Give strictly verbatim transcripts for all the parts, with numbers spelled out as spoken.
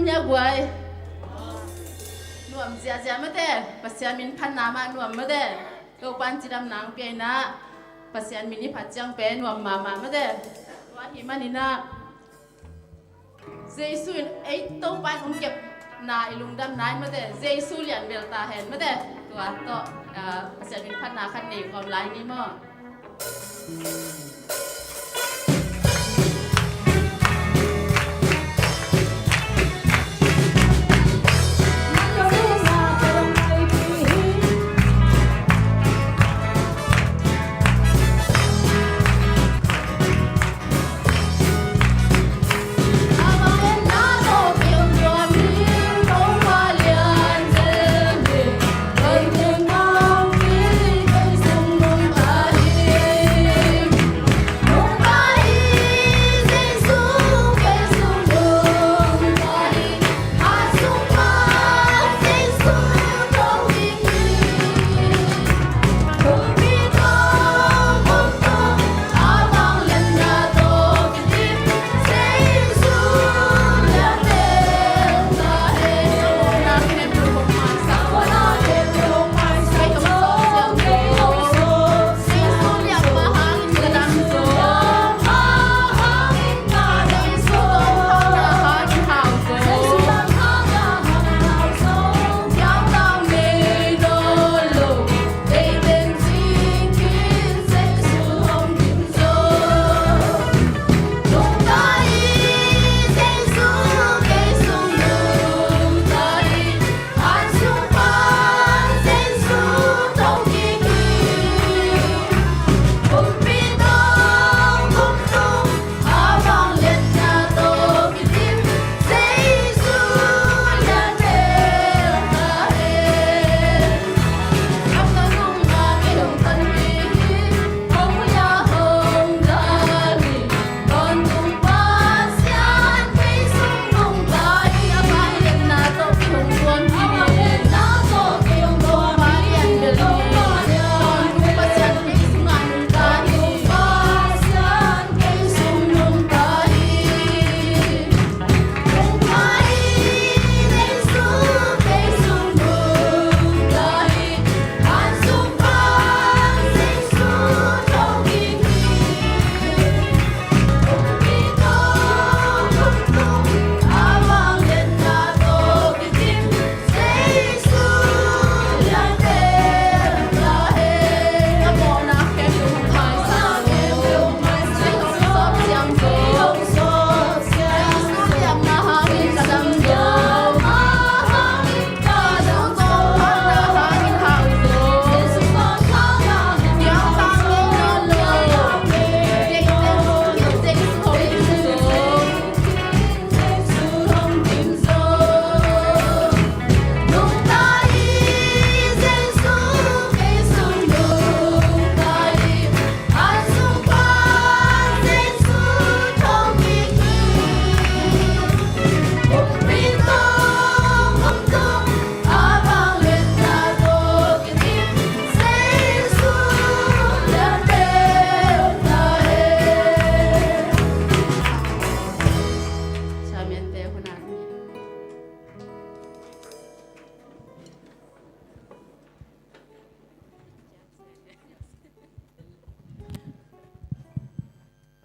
Nia guai. Nuam ziahziah mate. Pasian min phatna mah nuam mate. Topa'n cidamna hong pia inah, Pasian min i phat ciang pen nuam mahmah mate. Tua ahih maninah Jesu in ei Topa in hong kepna i lungdamna in mate, Jesu lianbel ta hen mate. Tua tawh, ah, Pasian min phatna khat nei kawm lai ni maw?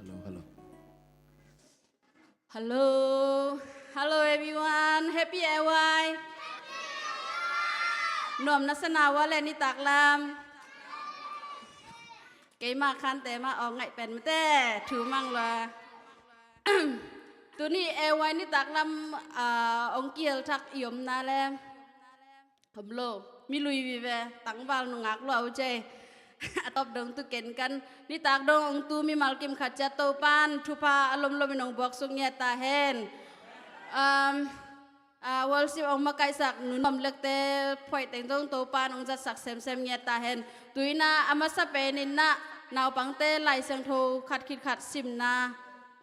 Hello, hello. Hello. Hello, everyone. Happy A Y. Nuam na sa na ua le nitak lam. Keima khante mah aw ngaih pen mate. Thu mang lua. Tuni A Y nitak lam, ah, ong kiel thak i omna le. Om lo, mi lui vive, tangval nungak lua uh cei. A tawp dong tu ken kan, nitak dong ong tu mimal kim khat ciat Topa'n thupha a lomlom in ong buak suk ngiat ta hen. Um, ah, worship ong makaihsak nu nuam lekte phoih teng dong Topa'n ong zatsak semsem ngiat ta hen. Tuina a masa pen in na naupangte Lai Siangtho khat khit khat simna,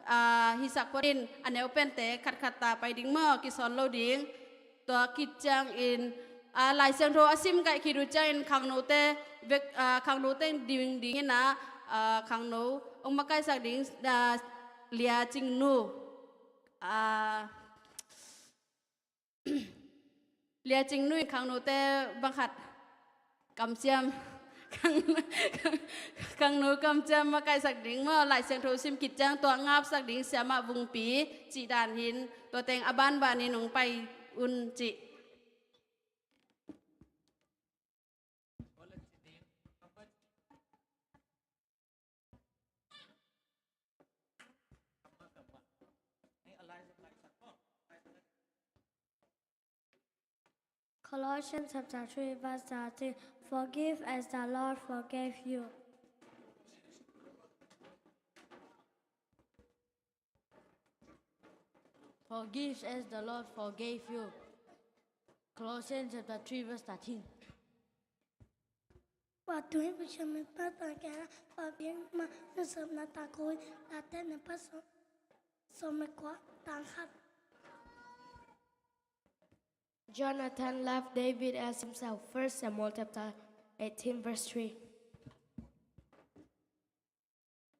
ah, hisak phot in a neu pente khat khat ta pai ding maw, kisawn lo ding. Tua khit ciangin, ah, Lai Siangtho a sim kaih khit uh ciangin khangnote vek, ah, khangnote ding dingin ah, ah, khangno ong makaihsak ding, ah, Lia Cing Nu. Ah, Lia Cing Nu in khangnote bang khat kamciam, khang, khangno kamciam makaihsak ding maw, Lai Siangtho sim khit ciang tua ngapsak ding Siamah Vungpi cih dan hi in, tua teng a banbanin hong pai un cih. Colossians chapter three, verse thirteen. Forgive as the Lord forgave you. Forgive as the Lord forgave you. Colossians chapter three, verse thirteen. Tua tuni Pasian min patan kena Pasian ma nusapna takui Late na paso some kua tangkhat. Jonathan loved David as himself. First Samuel chapter eighteen, verse three.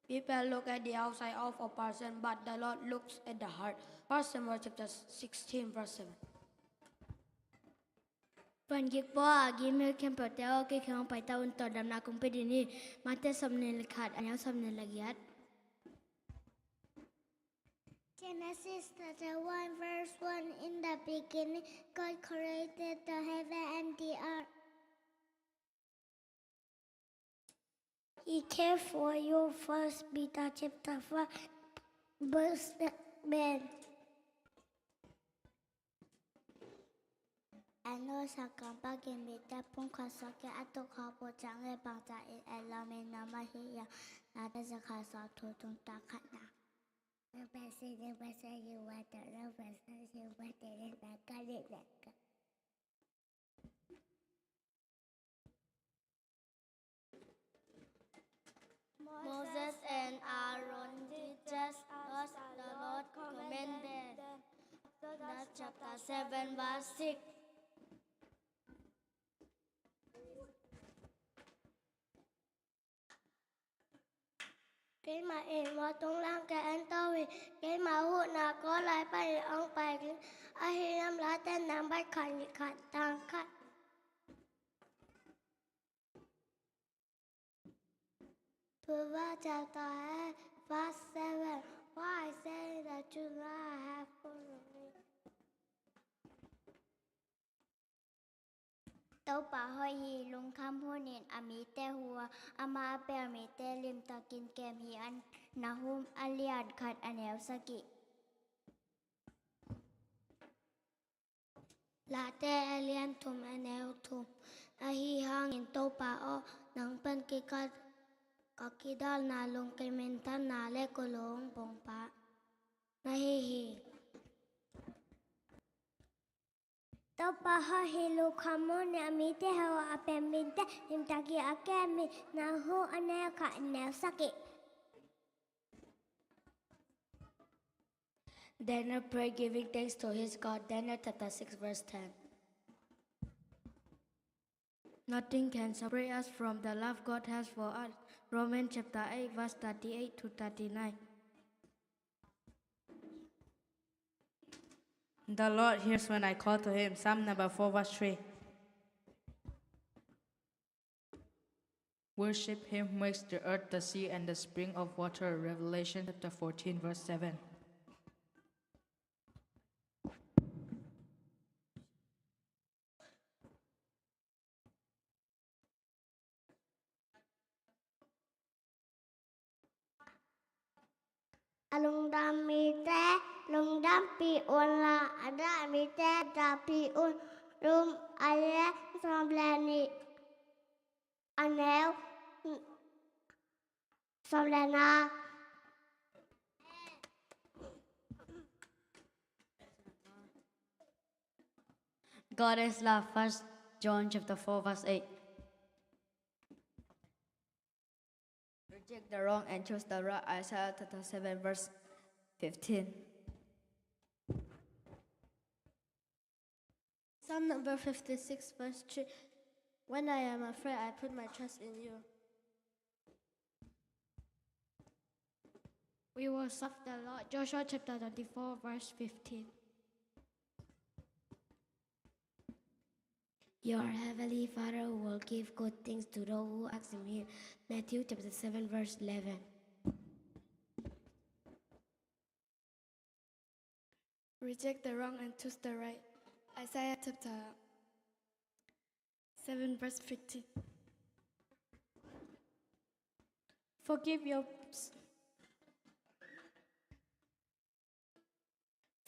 People look at the outside of a person, but the Lord looks at the heart. First Samuel chapter sixteen, verse seven. Van kik pua a gimel khempeuhte aw, kei kiang hong paita un, tawldamna kong pia ding hi. Mate sawmnih le khat, a neu sawmnih le giat. Genesis chapter one, verse one. In the beginning, God created the heaven and the earth. He cares for you. First Peter chapter five, verse seven. Eno sakam pa kimite pun khasake ato khapo change pangcha in elamin nama hiya. Nate sa khasa thutun takhatna. Nang pasi, nang pasi, you want to know pasi, you want to know. Moses and Aaron did just as the Lord commanded them. Exodus chapter seven, verse six. Keimah in mawtaw lang ke an to hi. Keimah huhna kaw lai pan in ong pai ding ahi nam, Late nambat khat nih khat tang khat. Proverbs chapter eight, verse seven. Why say the children have followed me? Topa hoih hi, lungkham hunin a mite hu a, amah a pel mite limtakin kem hi. An Nahum a lian khat a neu sagih. Late a lian thum a neu thum. Ahi hangin Topa aw, nang pen kikal ka kidalna lungkim minthanna le kulung pongpa na hi hi. Topa hoih hi, lungkham hunin a mite hu a, a pel mite limtakin a kem hi. Nahum a neu khat a neu sagih. Daniel prayed giving thanks to his God. Daniel chapter six, verse ten. Nothing can separate us from the love God has for us. Romans chapter eight, verse thirty-eight to thirty-nine. The Lord hears when I call to him. Psalm number four, verse three. Worship him who makes the earth, the sea, and the spring of water. Revelation chapter fourteen, verse seven. A lungdam mite lungdampih unla, a dah mite dahpih un. Rom a lian sawm le nih, a neu sawm le nga. God is love. First John chapter four, verse eight. Reject the wrong and choose the right. Isaiah chapter seven, verse fifteen. Psalm number fifty-six, verse three. When I am afraid, I put my trust in you. We will serve the Lord. Joshua chapter twenty-four, verse fifteen. Your heavenly Father will give good things to those who ask him. Matthew chapter seven, verse eleven. Reject the wrong and choose the right. Isaiah chapter seven, verse fifteen. Forgive your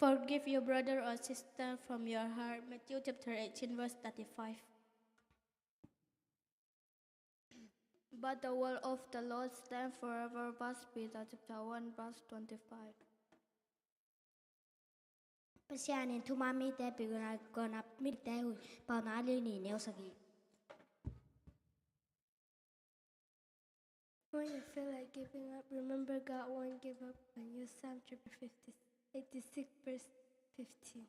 Forgive your brother or sister from your heart. Matthew chapter eighteen, verse thirty-five. But the word of the Lord stand forever. First Peter chapter one, verse twenty-five. Pasian in thuman mite peuh a, kona mite hui, Paunak a lian nih, neu sagih. When you feel like giving up, remember God won't give up on you. Psalm chapter fifty, eighty-six, verse fifteen.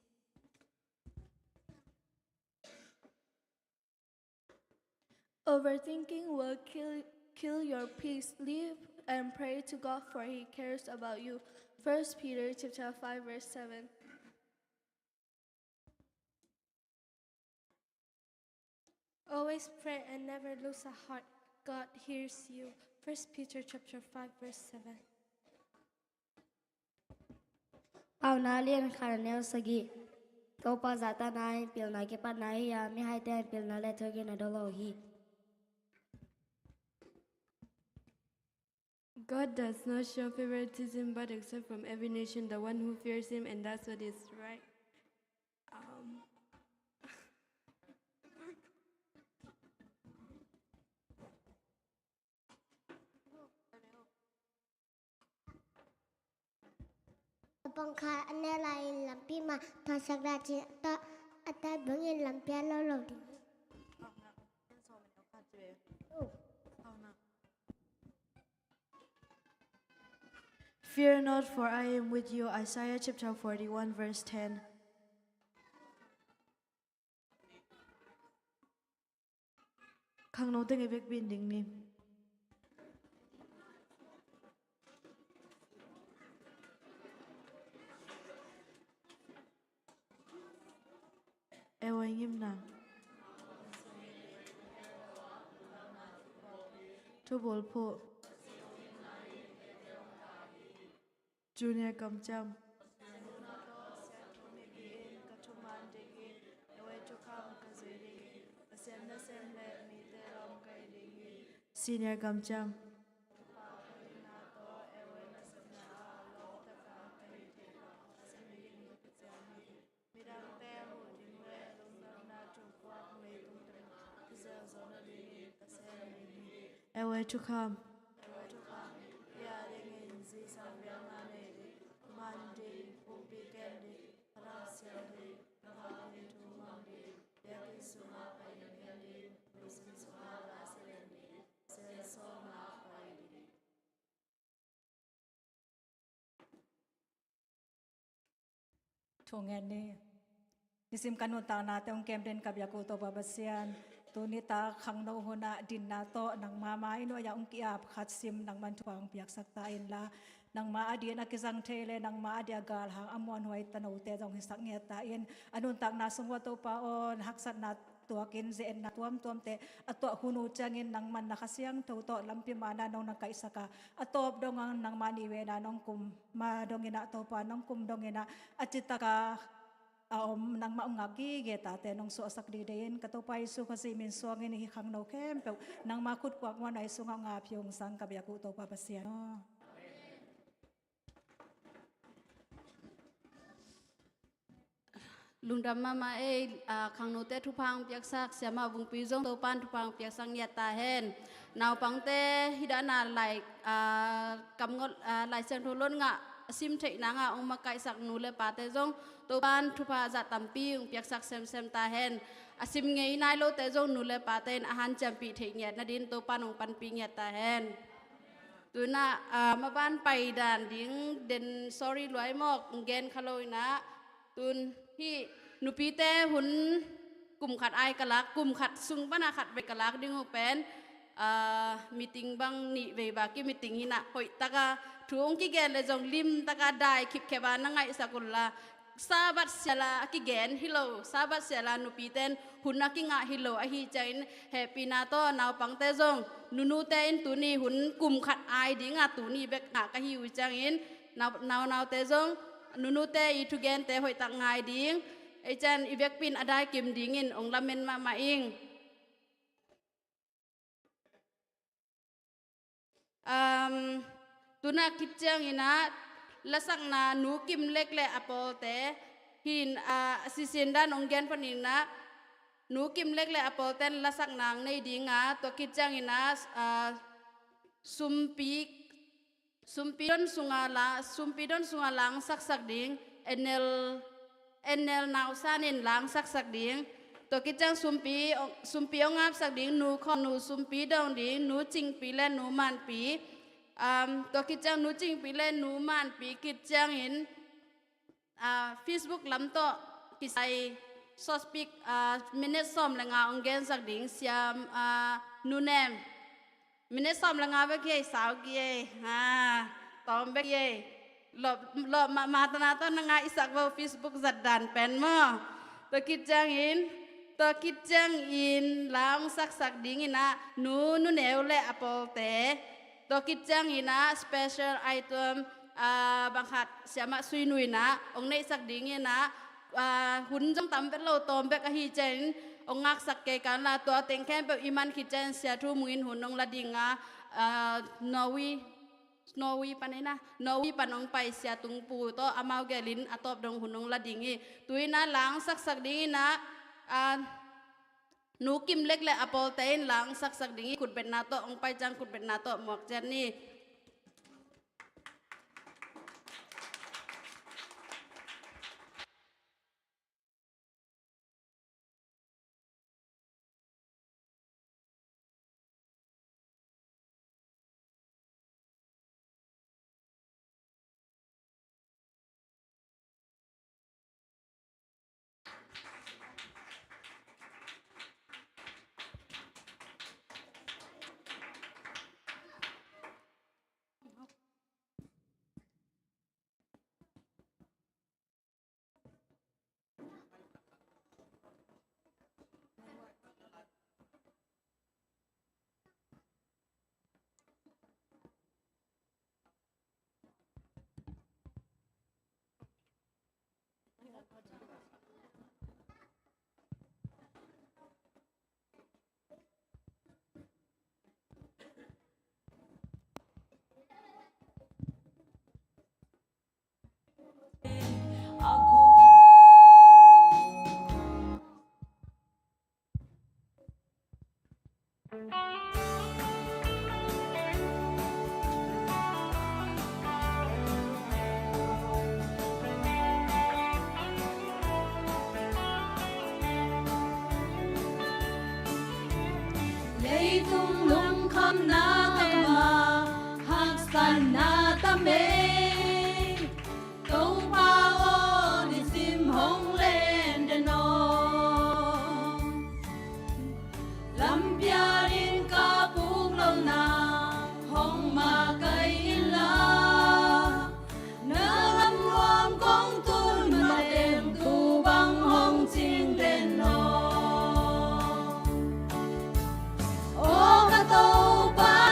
Overthinking will kill, kill your peace. Live and pray to God, for he cares about you. First Peter chapter five, verse seven. Always pray and never lose a heart. God hears you. First Peter chapter five, verse seven. Paunak a lian khat, neu sagih. Topa zahtakna in pilna kipatna hi a, mihaite in pilna le thugen a dawh lo hi. God does not show favoritism, but accepts from every nation the one who fears him and does what is right. Um, Pangkha a ne lai in lampi mah tawh sak dah cin, a tawh a tai bangin lampi a lo lo ding. Fear not, for I am with you. Isaiah chapter forty-one, verse ten. Khangno teng i vekpi in ding ni. Ewa i ngimna. Thubul phuh. Junior kamciam. Senior kamciam. Midangte a huh ding le lungdamna thupha leitung teng kizelzaw nadingin ka sem ding hi. Airway to come. Airway to come. Hih a dingin zingsang biakna nei ding, thuman ding, pumpi kem ding, thadang siang ding, thupha ding, thu mang ding, biakinn sungah pai ding, lungsim sungah la silen ding, Pasian sawlna pai ding. Thungen ni. Nisim ka nuntaknate hong kem den ka biak uh Topa Pasian, tuni tak khangno hunah dinna tawh nangma mai nuai-ah hong ki-ap khat sim, nangman thupha hong piaksak ta inla, nangma a din a kizang thei le nangma a dia galhang a muanhuai tanote zong hisak ngiat ta in. A nuntakna sung uah Topa aw, na haksatna tuakin ze-etna tuamtuamte a tuah hun uh ciangin nangman na Kha Siangtho tawh lampi mana nong na kaihsak a, a tawp dongah nangmah nihvena nong kum ma donginah, Topa nong kum donginah a citaka a om nangmah hong ngak gige tate nong suahsak dide in, ka Topa Jesu Khazih min suangin hih khangno khempeuh nangma khutkuak muanhuai sungah hong ap hi ung sang ka biak uh Topa Pasian aw. Lungdam mahmah ei, ah, khangnote thupha hong piaksak, siamah Vungpi zong Topan thupha hong piaksak ngiat ta hen. Naupangte hih dana lai, ah, kamngawt, ah, Lai Siangtho lon ngah a sim theihna ngah hong makaihsak nu le pate zong Topan thupha zah tampi hong piaksak semsem ta hen. A sim ngei nai lote zong nu le pate in a hanciampih theih ngiat nadin Topan hong panpih ngiat ta hen. Tunah, ah, maban pai dan ding den, sorry luai mawk, gen kha lo inah. Tun hih nupite hun kum khat ai ka lak, kum khat sung pana khat vei ka lak ding uh pen, ah, meeting bang nih vei ba ki meeting hinah, hoih taka thu hong kigen le zong lim taka dai khipkhep a na ngaihsak unla, Sabbath siala a kigen hi lo, Sabbath siala nupite in hun a kingah hi lo ahih ciangin hehpihna tawh naupangte zong nunute in tuni hun kum khat ai dinga tuni bek ngah ka hi uh ciangin nau, naunaute zong nunute i thugente hoihtak ngai ding, ei cian i vekpi in a daikim dingin ong lamen mahmah ing. Um, tuna khit ciangin ah lasakna Nu Kim Lek le a pawlte hin, ah, sisin dan ong gen panin ah Nu Kim Lek le a pawlten lasakna ong nei dinga, tua khit ciangin ah, ah, sumpi Sumpi don sunga la, sumpi don sunga la ong saksak ding, Enel, Enel Nausan in la ong saksak ding. Tua khit ciang sumpi, sumpi ong apsak ding, Nu Khon, Nu Sumpi dong ding, Nu Cingpi le Nu Manpi. Um, tua khit ciang Nu Cingpi le Nu Manpi khit ciangin, ah, Facebook lam tawh kisai short speech, ah, minute sawm le nga ong gensak ding, siam, ah, Nu Nem. Minute sawm le nga bek hi ei, sau kei ei. Ha, tawm bek hi ei. Lawp, lawp mahmah tana tawh na ngaisak vo Facebook zat dan pen maw. Tua khit ciangin, tua khit ciangin la ong saksak dingin ah Nu, Nu Neu le a pawlte. Tua khit ciangin ah special item, ah, bang khat siamah Sui Nu in ah ong neihsak dingin ah, ah, hun zong tam bek lo, tawm bek ahih ciangin ong ngaksak kei kan la, tua teng khempeuh i man khit ciangin Sia Thu Mung in hun ong la dinga, ah, Norway, Norway pan in ah, Norway pan ong pai Sia Tung Pu tawh amau gelin a tawp dong hun ong la ding hi. Tu in ah la ong saksak dingin ah, ah, Nu Kim Lek le a pawlte in la ong saksak ding hi. Khutbetna tawh ong pai ciang khutbetna tawh muak ciat ni. Leitung lungkhamna tam a, haksatna tam e. Topa aw, nisim hong len den aw. Lampial in ka puk lohna hong makaih inla, na lam nuam kong tun mateng tu bang hong cing den aw. Aw ka Topa,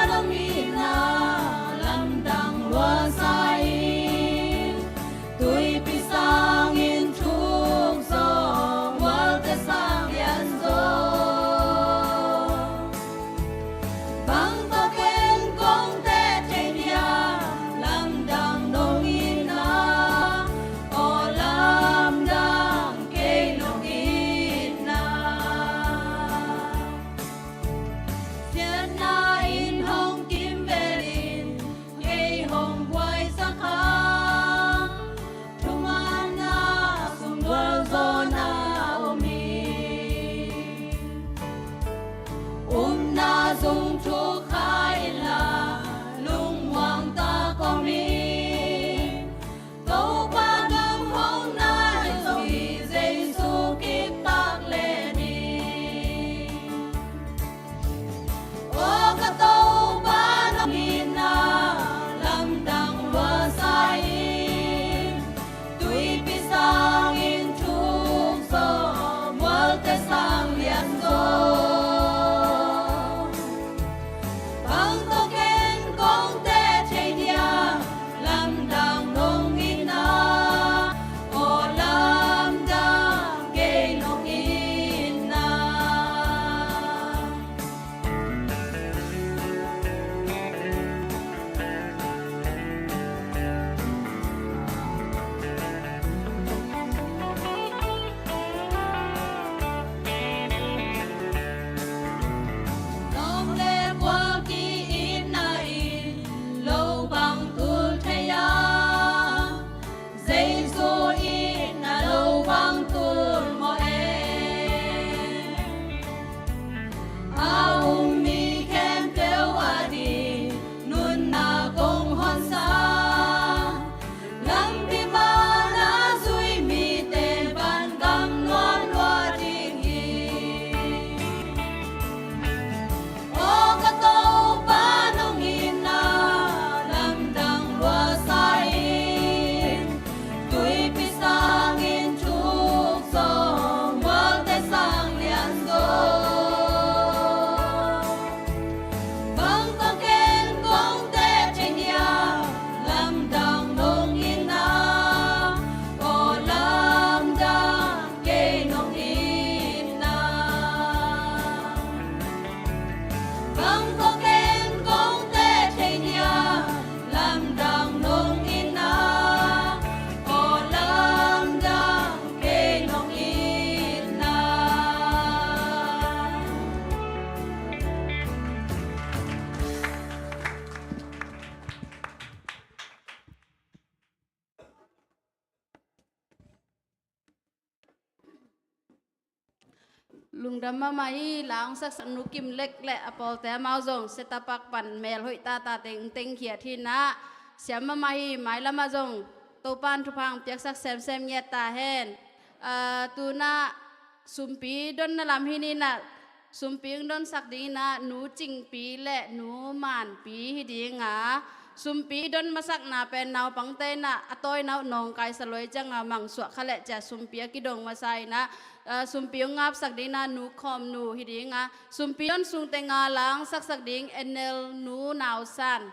Lungdam mahmah hi. La hong saksak Nu Kim Lek le a pawlte, amau zong setup ah pan mel hoih tata teng tengkhiat hi inah, siam mahmah hi. Mailam ah zong Topa'n thupha hong piaksak semsem ngiat ta hen. Ah, tu inah sumpi donna lam hi inah, sumpi hong donsak ding inah Nu Cingpi le Nu Manpi hi ding a, sumpi i don masakna pen naupangte inah a tawina uh nawngkaisa lua ciang a mangsuak kha leh ci-a sumpi a kidong masa inah, ah, sumpi hong ngapsak ding inah Nu Khawm Nu hi ding a, sumpi don sung teng a la hong saksak ding N L Nu Nau San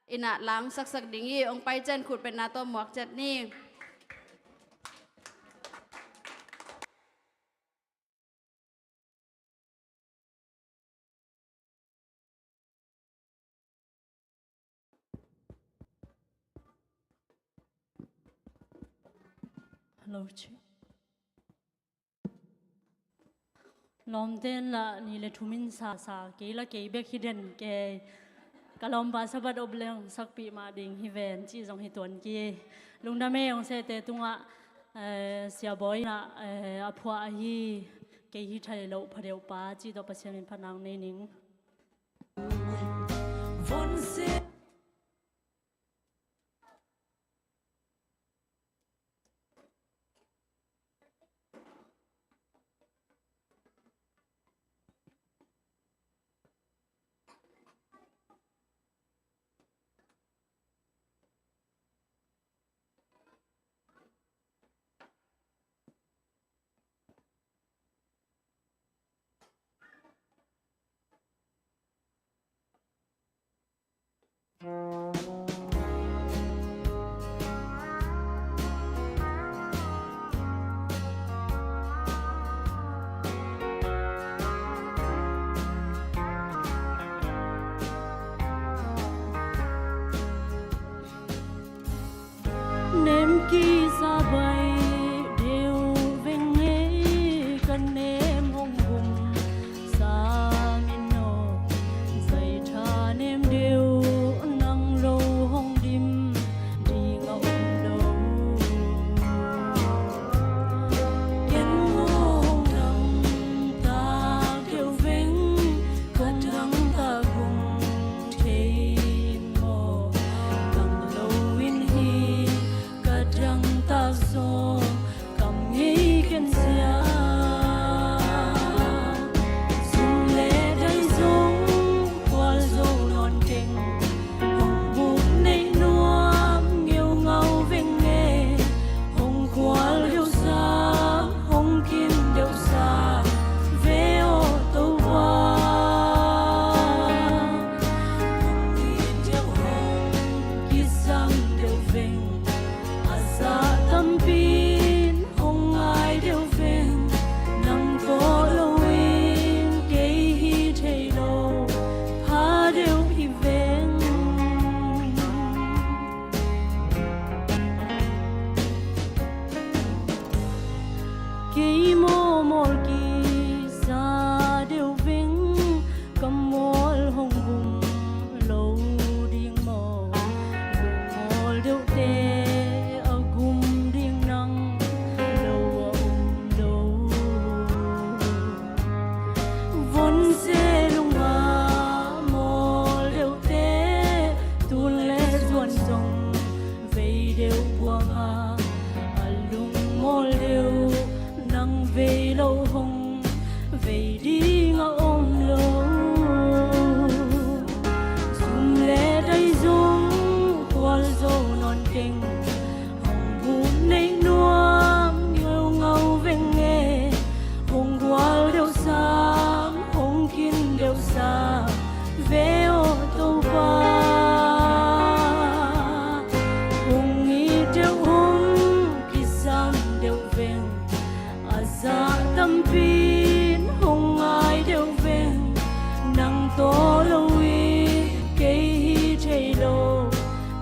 inah la hong saksak ding hi. Hong pai ciang khut bengna tawh muak ciat ni. Hello, check. Lawmte in lah ni le thum in sa sa, kei lah kei bek hi den kei. Ka lawmpa Sabbath op leng sakpih mah ding hi ven cih zong hi tuan kei. Lungdam ei. Hong sehte tungah, eh, Sia Bawi in lah, eh, a phuah ahi, kei hi thei loh pha deuh pa cih tawh Pasian min phatna nei ning. Nem kisa bai deuh veng ei, ka nem hong gum sa min aw. Zai tha nem deuh nang lo hong dim ding a om lo. Ken hong nang tak deuh veng, ka dang tak gum thei in maw. Nang lo in hi ka dang tak zong kam ngei ken sia. Sum le dai zong kual zo nawn keng, hong buk neih nuam ngeungau veng e. Hong kual deuh sa, hong kin deuh sa ve aw Topa. Hong it deuh, hong kisam deuh veng, a zah tampi in hong ngai deuh veng. Nang tawh lo in kei hi thei lo, pha deuh hi veng. Kei maw mawl kisa deuh veng, ka mawl hong gum lo ding maw. Lungmawl deuhte a gum ding nang lo a om lo. Vonse lungah mawl deuhte, tul le zuan zong vei deuh buang a, a lungmawl deuh nang vei lo hong vei ding a om lo. Sum le dai zong kual zo nawn keng, hong buk neih nuam ngeungau veng e. Hong kual deuh sa, hong kin deuh sa ve aw Topa. Hong it deuh, hong kisam deuh veng, a zah tampi in hong ngai deuh veng. Nang tawh lo in kei hi thei lo,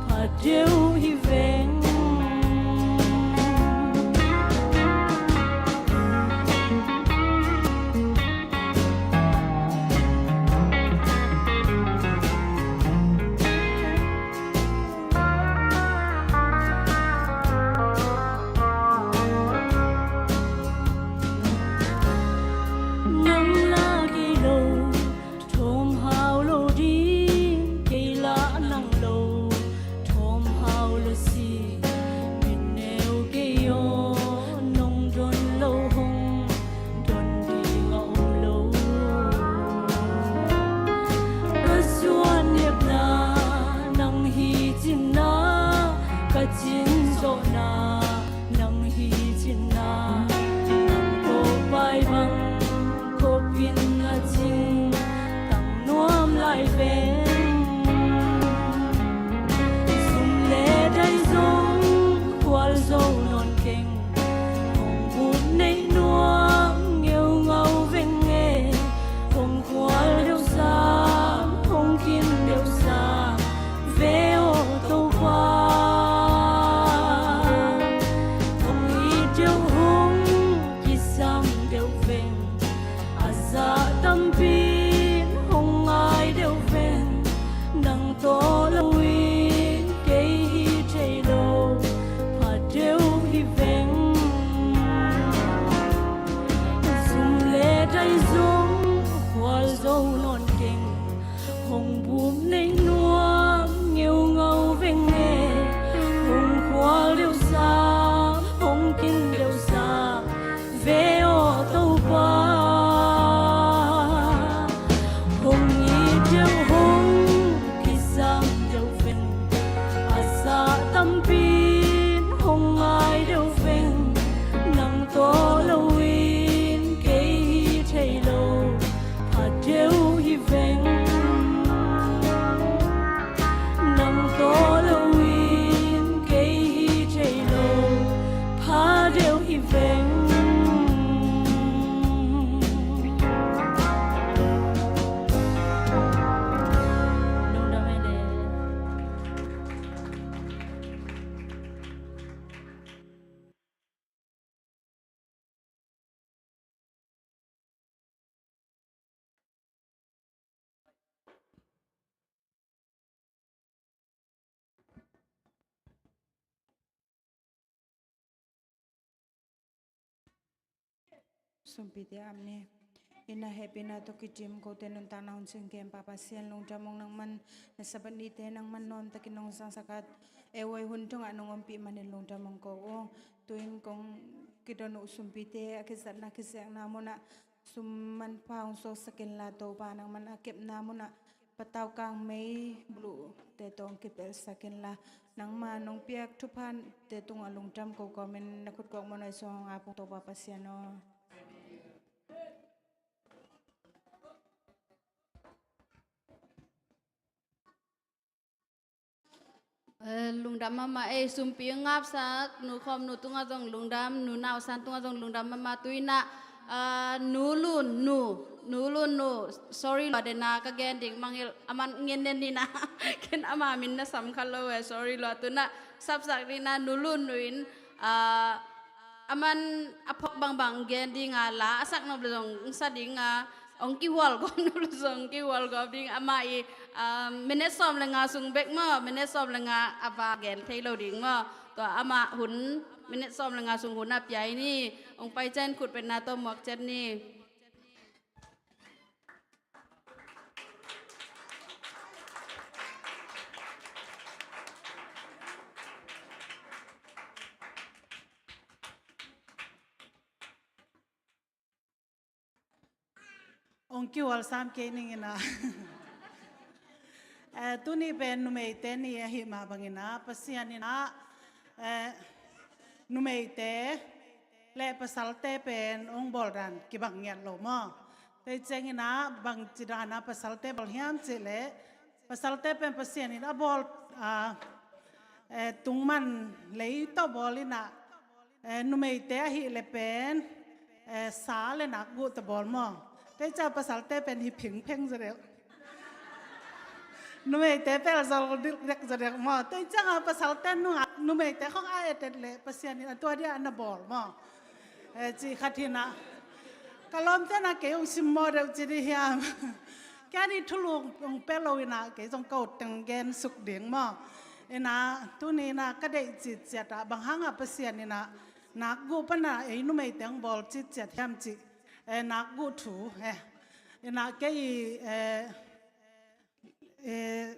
pha deuh hi veng. Sumpite ap ni. Inn ah hehpihna tawh kidim kote nuntakna hun cing kem Pa Pasian lungdam ung, nangman na Sabbath nite nangman nuamtakin nong zangsak a, ei hun tungah nong ompih manin lungdam ung ko ung. Tu-in kong kidon uh sumpite a kizatna kizekna munah sum manpha hong suaksak inla Topa, nangman a kepna munah patau kang mei buluhte tawh hong kipelhsak inla, nangma nong piak thuphate tungah lungdam ko kawmin na khut kawk muanhuai sung hong ap ung Topa Pasian aw. Eh, lungdam mahmah ei, sumpi ngapsak nu khawm nu tungah zong lungdam, nu nausan tungah zong lungdam mahmah. Tu-in ah, ah, nu Lun nu, nu Lun nu, sorry lua dena ka gen ding mangil, aman ngen nen ni na. Ken ama min na sam kha lo eh, sorry lua. Tu-in ah sapsak ding na nu Lun nu in, ah, aman a phawk bangbang gen dinga, la a sak nop le zong sa dinga, hong kihual gawp nop le zong hong kihual gawp ding. Amah i, ah, minute sawm le nga sung bek maw, minute sawm le nga a va gen thei lo ding maw. Tua amah hun, minute sawm le nga sung hun a pia i ni. Hong pai ciang khut petna tawh muak ciat ni. Hong kihual sam kei ning in ah. Eh, tuni pen numeite ni ahih mah bangin ah, Pasian in ah, eh, numeite le pasalte pen hong bawl dan kibang ngiat lo maw. Tua ciangin ah bangci dan a pasalte bawl hiam cih leh, pasalte pen Pasian in a bawl, ah, eh, tungman lei tawh bawl in ah, eh, numeite ahih leh pen, eh, sa le nakguh tawh bawl maw. Tua ciang pasalte pen hi phingpheng zaw deuh. Numeite pel zaw dek zaw dek maw. Tua ciang a pasalte nungah numeite khong a etet leh Pasian in a tua dia na bawl maw. Eh, ci khat hi na. Ka lawmte na kei hong simmawh deuh ci di hiam. Kei a di thulu hong pia lo in ah kei zong ka ut teng gen suk ding maw. In ah tuni in ah ka deih citciat ah bang hang ah Pasian in ah nakguh pan a ei numeite hong bawl citciat hiam cih, eh, nakguh thu, eh. In ah kei, eh, Eh,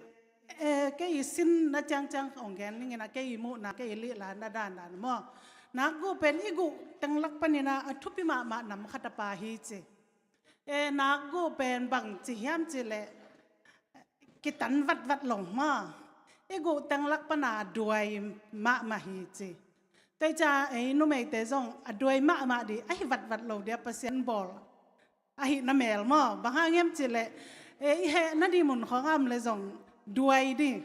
eh, kei i sin na ciangciang hong gen ning in ah, kei i muhna, kei i lihla na dandan maw. Nakguh pen i guh teng lak panin ah a thupi mahmah nam khat a pa hi ci. Eh, nakguh pen bang ci hiam cih leh kitan vatvat lo maw. I guh teng lak pan a duai mahmah hi ci. Tua ciang ei numeite zong a duai mahmah di, a hi vatvat lo dia Pasian bawl ahih na mel maw. Bang hang hiam cih leh, eh, i heh na di mun khawng a om leh zong duai di.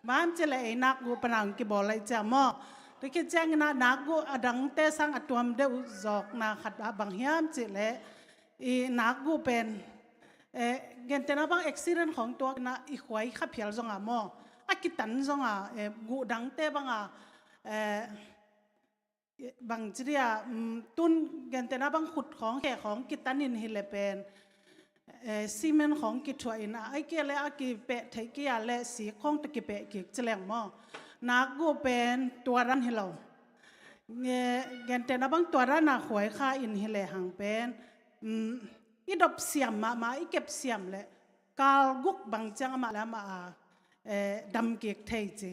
Bang hang hiam cih leh ei nakguh pan a hong kibawl ahih ciang maw. Tua khit ciangin ah nakguh a dangte sang a tuam deuh zawkna khat ah bang hiam cih leh, i nakguh pen, eh, gentehna bang accident khawng tuak in ah i khuai kha phial zong a maw. A kitan zong a, eh, guh dangte bang a, eh, bang ci dia, um, tun gentehna bang khut khawng, khe khawng kitan in hi leh pen, eh, cement khawng kithuah in ah, ai kia leh a kipeh theih kia leh sik khawng tawh kipeh kik ci leng maw. Nakguh pen tua dan hi lo. Nge, gentehna bang tua dan a khuai kha in hi leh hang pen, um, i dop siam mahmah, i kep siam leh kal guk bang ciang amah leh amah a, eh, dam kik thei ci.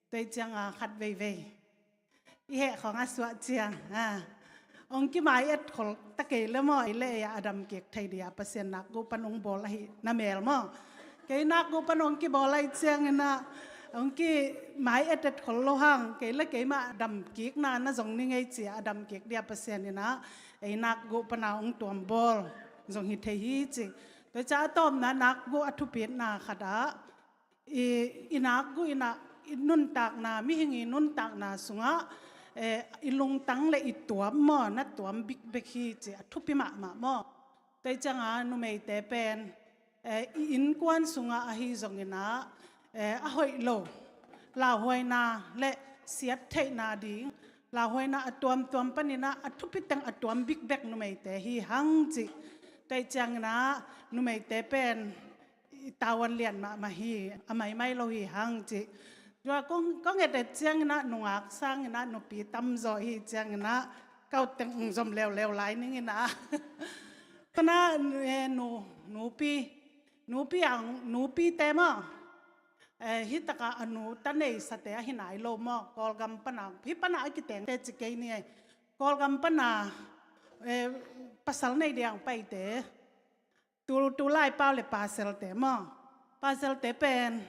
Tua ciang a khat veivei i heh khawng a suah ciang, a, hong kimai et khol ta kei leh maw, ei leh ei a dam kik thei dia Pasian nakguh pan hong bawl ahih na mel maw. Kei nakguh pan hong kibawl ahih ciangin ah hong kimai et et khol lo hang, kei leh keimah dam kikna na zong ni ngei ci a dam kik dia Pasian in ah ei nakguh pan a hong tuam bawl zong hi thei hi ci. Tua ciang a tawpna nakguh a thupitna khat ah, i, i nakguh in ah, i nuntakna, mihing i nuntakna sungah, eh, i lungtang leh i tuam maw, na tuam bikbek hi ci a thupi mahmah maw. Tua ciang a numeite pen, eh, i innkuan sungah ahi zongin ah, eh, a hoih lo lauhuaina leh siat theihna ding lauhuaina a tuamtuam panin ah a thupi teng a tuam bikbek numeite hi hang ci. Tua ciangin ah numeite pen i tavuan lian mahmah hi, a maimai lo hi hang ci. Tua kong, kong et et ciangin ah nungak sangin ah nupi tamzaw hi ciangin ah, Kau teng zom leuleu lai ning ina. Pana, eh, nu, nupi, nupi ang, nupi te maw. Eh, hi taka a nu ta nei sate ahi nai lo maw. Kawlgam pana, hi pana a kiteng te ci kei ni ei. Kawlgam pana, eh, pasal nei diang pai te. Tu, tu lai pau le pasal te maw. Pasal te pen,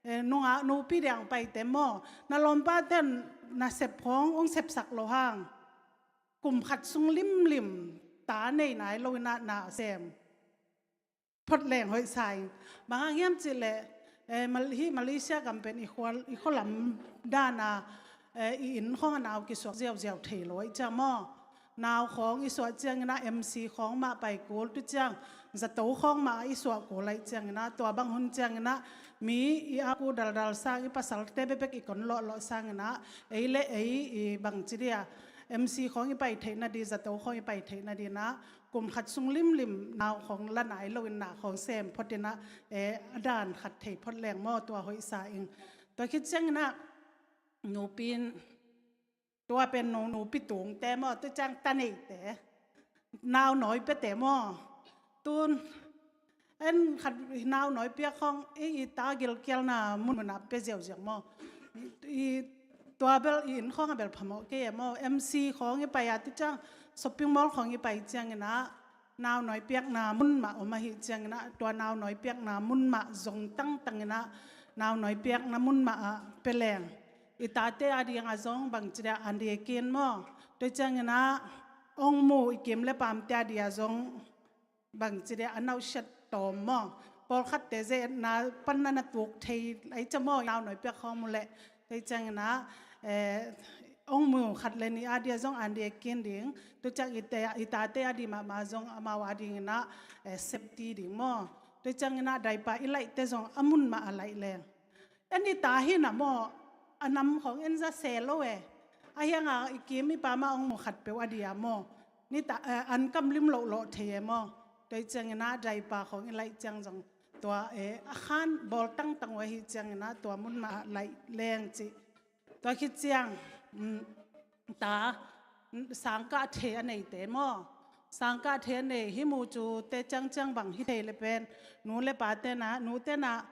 eh, nunga nupi diang pai te maw. Na lawmpa ten na sep hong, hong sepsak lo hang. Kum khat sung limlim ta nei nai lo ina na sem. Phot leng hoih sa ing. Bang hang hiam cih leh, eh, Mal-, hi Malaysia gam pen i khua, i khua lam dana, eh, i inn khawng a nau kisuak ziauziau thei lo ahih ciang maw. Nau khawng i suah ciang ina M C khawng mah pai kul tu ciang, zato khawng mah i suah kul ahih ciang ina, tua bang hun ciang ina, mi i aku daldal sang i pasal te bekbek i kon lawhlawh sang ina, ei le ei i bang ci dia, M C khawng i pai theihna di, zato khawng i pai theihna di na, kum khat sung limlim nau khawng la nai lo ina khawng sem phot ina, eh, a dan khat thei phot leng maw tua hoih sa ing. Tua khit ciang ina, nupi in, tua pen nu, nupi tung te maw, tu ciang ta nei te. Nau nawi pia te maw. Tun, en khat nau nawi piak khawng, i, i ta gilkialna mun muna pia ziauziau maw. I, tua bel i inn khawng a bel phamawh kei e maw. M C khawng i pai a tu ciang, shopping mall khawng i pai ciang ina, nau nawi piakna mun mah om ahih ciang ina, tua nau nawi piakna mun mah zong tangtang ina, nau nawi piakna mun mah a pia leng. I tate a ding a zong bang ci dia an di kin maw. Tua ciang ina, ong mu i kim le pam te a di a zong bang ci dia a nau siat tawm maw. Pawlkhat te ze na pan na na tuk thei ahih ciang maw, nau nawi piak khawng mu le. Tua ciang ina, eh, ong mu khat le ni a dia zong an di kin ding. Tua ciang i te, i tate a di mahmah zong amau a ding ina, eh, safety ding maw. Tua ciang ina diaper i laih te zong a mun mah a laih leng. En i ta hi na maw, a nam khawng en za se lo e. A hiang a i kim i pam a ong mu khat peuh a di a maw. Ni ta, eh, an kam lim loh loh thei e maw. Tua ciang ina diaper khawng i laih ciang zong. Tua, eh, a khan bawl tangtang uh ahih ciang ina tua mun mah a laih leng ci. Tua khit ciang, mm, ta, sangkah thei a nei te maw. Sangkah thei a nei hi mu cu te ciangciang bang hi thei le pen. Nu le pa te na, nu te na,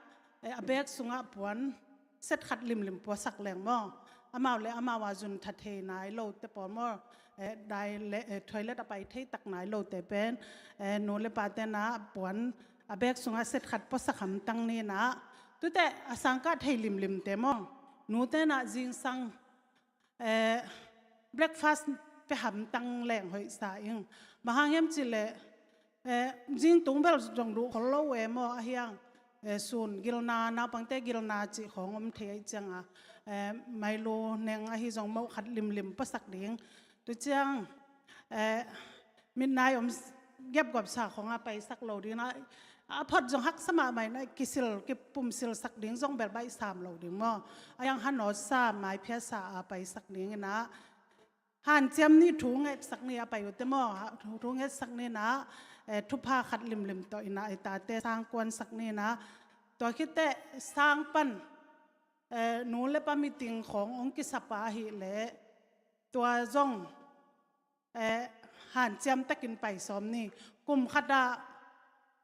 eh, a bag sungah puan set khat limlim puasak leng maw. Amau le amau a zun tha thei nai lo te pawl maw. Eh, dai le, eh, toilet a pai thei tak nai lo te pen. Eh, nu le pa te na puan a bag sungah set khat puasak hamtang ni na. Tute a sangkah thei limlim te maw. Nu te na zingsang eh, breakfast pia hamtang leng hoih sa ing. Bang hang hiam cih leh, eh, zing tung bel zong duh khol lo e maw a hiang, eh, sun gilna, naupangte gilna cih khawng om thei ahih ciang a, eh, Milo neng ahi zong moh khat limlim puasak ding. Tu ciang, eh, midnight om s-, gepgop sa khawng a paisak lo ding na, a phot zong haksa mahmah ina kisil, kipumsil sak ding zong bel baih sam lo ding maw. A hiang hanawt sa, maiphiat sa a paisak ding ina. Hanciam ni thu ngetsak ni a pai uh te maw, ha, thu, thu ngetsak ni ina, eh, thupha khat limlim tawh ina, i tate sang kuansak ni ina. Tua khit teh sang pan, eh, nu le pa meeting khawng ong kisap a ahih leh, tua zong eh, hanciam takin pai sawm ni. Kum khat ah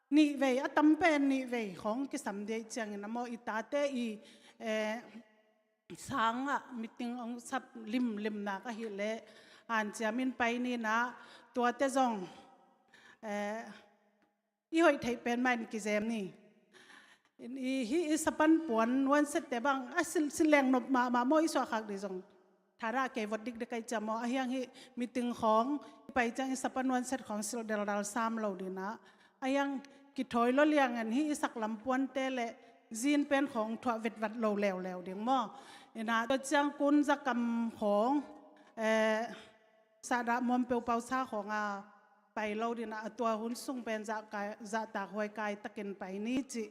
nih vei, a tam pen nih vei khawng kisam dih ciangin a maw i tate i, eh, sang ah meeting ong sap limlim nak ahih leh hanciam in pai ni na, tuate zong, eh, i hoih theih pen mah in kizem ni. I, hih i sapan puan one set te bang a silh, silh leng nop mahmah maw i suah khak dih zong. Thadah kei vot dikdik ahih ciang maw a hiang hih meeting khawng i pai ciang i sapan one set khawng silh deldal sam lo dih na. A hiang kithawi lo liang in hih i saklam puante le zin pen khawng thuah vetvat lo leuleu ding maw. Ina tua ciang kun zakam khawng, eh, sahdah muam peuh pausa khawng a pai lo dih na, a tua hun sung pen zahkai, zahtak huai kai takin pai ni cih.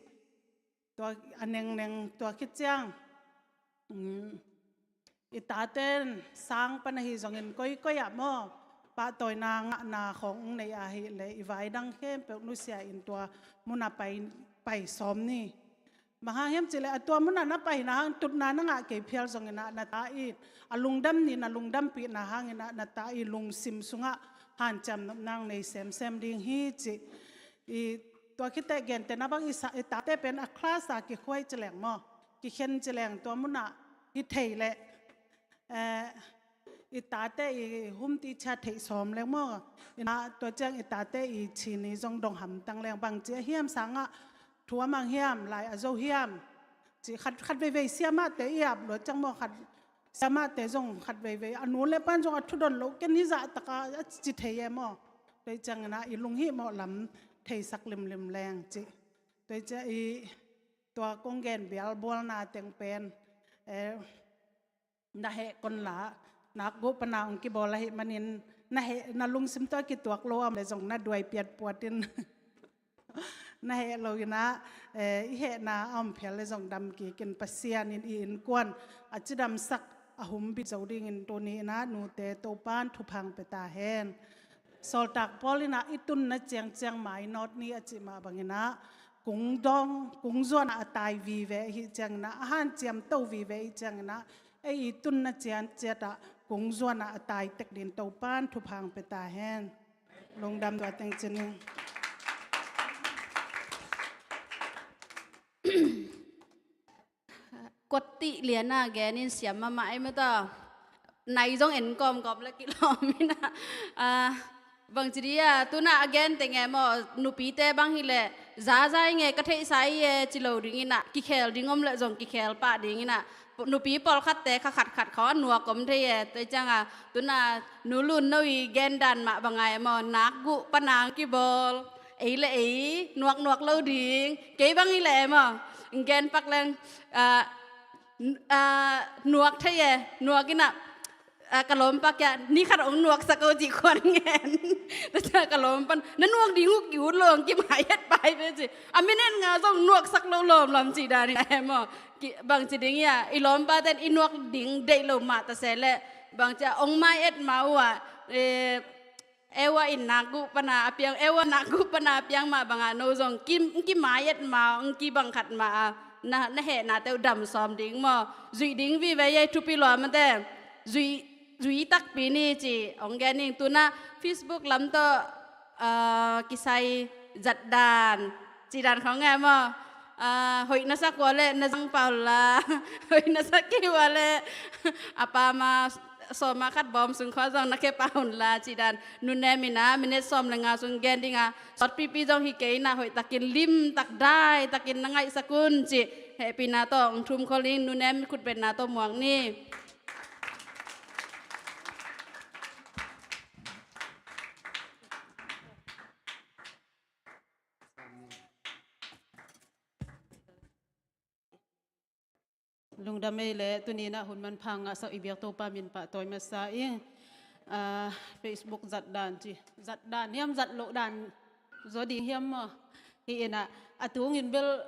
Tua a nengneng tua khit ciang, um, i taten sang pan ahi zongin koikoi ah maw, pahtawina ngahna khawng ong nei ahih leh i vai dang khempeuh nusia in tua mun ah pai, pai sawm ni. Bang hang hiam cih leh a tua munah na paina hang tutna na ngah kei phial zongin ah na ta i, a lungdam ni na lungdampihna hangin ah na ta i lungsim sungah hanciam nopna hong nei semsem ding hi cih. I tua khit teh gentehna bang i sa, i tate pen a class a kikhuai ci leng maw, kikhen ci leng tua munah hi thei leh, eh, i tate i home teacher theih sawm leng maw, ina tua ciang i tate i ci ni zong dong hamtang leng bang ci a hiam sangah thu a mang hiam, lai a zo hiam, ci khat, khat veivei siamahte i ap lua ciang maw, khat siamahte zong khat veivei a nu le pan zong a thudon lo ken hi zah taka a ci thei e maw. Tua i ciangin ah i lunghihmawh lam theisak limlim leng ci. Tua i ciang i tua kong gen bialbualna teng pen, eh, na heh kon la, nakguh pana hong kibawl ahih manin, na heh, na lungsim tawh a kituak lo a om le zong na duai piatpuat in. Na heh lo in ah, eh, i hehna a om phial le zong dam kik in Pasian in i innkuan a cidamsak a humbit zo dingin tuni in ah nute Topan thupha hong pia ta hen. Sawltak Paul in ah i tunna ciangciang mainawt ni a cih mah bangin ah kung dawng, kung zuan ah a tai vive ahih ciangin ah, a hanciam to vive ahih ciangin ah, ei i tunna cianciat ah kung zuan ah a tai tek dingin Topan thupha hong pia ta hen. Lungdam tua teng ci ning. Kuattih liana genin siam mahmah ei mataw. Nai zong en kawmkawm le kilawm ina. Ah, bangci dia, tuna a gen teng e maw, nupite bang hileh, zaza i nge ka theihsa i e, ci lo ding ina, kikhel ding om le zong kikhel pah ding ina. Nupi pawlkhatte kha khatkhat khawng a nuak om thei e, tua cianga, tuna nu Lun No i gen dan mah bang a e maw, nakguh panang kibawl. Ei le ei, nuaknuak lo ding. Kei bang i le maw, gen pak leng, ah, n-, ah, nuak thei e, nuak ina, ah, ka lawmpa kia, ni khat ong nuaksak o cih khuan ngen. Tua ciang ka lawmpan, na nuak ding uh ki-ut lo, ong kimai et pai ve ci. A minute nga zong nuaksak lo lawmlawm cih dan ina e maw. Ki, bangci ding ia, i lawmpa ten i nuak ding deih lo mah ta se le, bangci a ong mai et ma uh a, eh, Eva in nakguh pana a piang, Eva nakguh pana a piang mah banga no zong ki, ki mai et ma, ki bang khat ma a, na, na hehna teuh dam sawm ding maw. Zuih ding vive ei thupi lua mate. Zuih, zuih takpi ni ci, ong gen ning tuna Facebook lam tawh, ah, kisai zat dan. Cih dan khawng e maw. Ah, hoih na sak ua le na zang pah un la. Hoih na sak kei ua le a pa ma sawma khat bawm sung khawng zong na khe pah un la. Cih dan nunem ina minute sawm le nga sung gen dinga. Sawtpipi zong hi kei ina hoih takin lim tak dai takin na ngaihsak un cih. Hehpihna tawh ong thum khol ing, nunem khutbetna tawh muak ni. Lungdam ei le, tuni na hun manpha ngahsak i biak Topa min pahtawi masa ing. Ah, Facebook zat dan ci. Zat dan hiam, zat loh dan zaw ding hiam maw. Hi ina, a tungin bel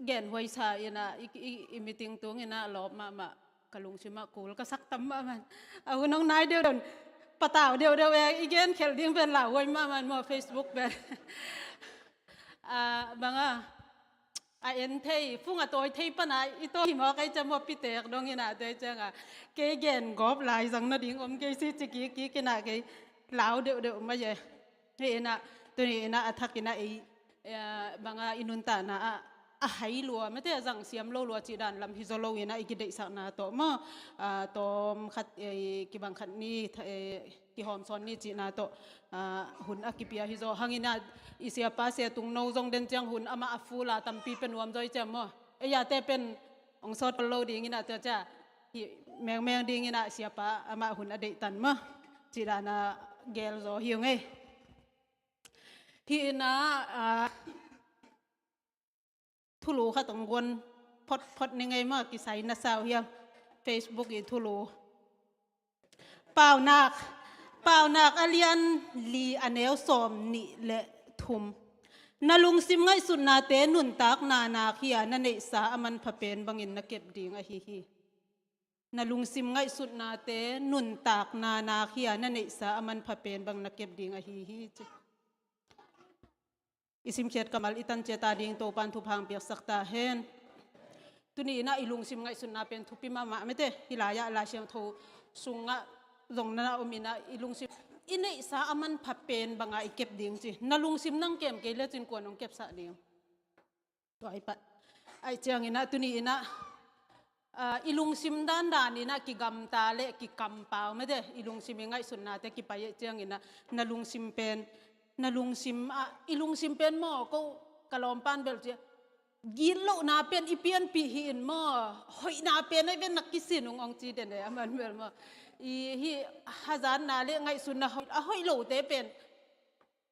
genhuai sa ina, i, i, i meeting tung ina lawp mahmah. Ka lungsim ah kul ka sak tam mahmah. A hun ong nai deuhdeuh, patau deuhdeuh e, i gen khel ding pen lauhuai mahmah maw Facebook pen. Ah, banga, a en thei, phung a tawi thei pana, i tawi hi mawk ei ciang maw pitek dong ina tua cianga. Kei gen gawp lai zang nading om kei si ci kik kik ina kei lau deuhdeuh mai e. Hi ina, tuni ina a thak ina ei, eh, banga i nuntakna ah, a hai lua, mate a zang siam lo lua cih dan lam hi zaw lo ina i kideihsakna tawh maw. Ah, tawm khat, eh, kibang khat ni, tha-, eh, kihawmsawn ni cihna tawh, ah, hun a kipia hi zaw. Hang ina i siapa Sia Tung No zong den ciang hun amah a fula tampi pen nuam zaw i ciam maw. Ei ate pen ong sawt lo ding ina tua cia. Hi mengmeng ding ina siapa amah hun a deihtan maw. Cih dan a gel zaw hi ung ei. Hi ina, ah, thulu khat ong guan photphot ni ngei maw, kisai na sau hiam. Facebook i thulu. Paunak, Paunak a lian li a neu sawm nih le thum. Na lungsim ngaihsutnate nuntakna nak hi a na neihsa a manpha pen bangin na kep ding ahi hi. Na lungsim ngaihsutnate nuntakna nak hi a na neihsa a manpha pen bang na kep ding ahi hi ci. I simkhiat kammal i tan ciat a ding Topan thupha hong piaksak ta hen. Tuni inah i lungsim ngaihsutna pen thupi mahmah mete, hih lai-ah Lai Siangtho sungah zong na om inah i lungsim i neihsa a manpha pen banga i kep ding ci. Na lungsim nang kem kei le cin kuan hong kepsah ding. Tua i pat ai ciang inah tuni inah, ah, i lungsim dandan inah kigamta le kikampau mete, i lungsim i ngaihsutnate kipai ai ciang inah na lungsim pen, na lungsim ah, i lungsim pen maw, ko ka lawmpan bel cia gitlohna pen i pianpih hi in maw, hoihna pen ai ven na kisin ung ong ci den e, a man bel maw. I hih hazatna le ngaihsutna hoih, a hoih lote pen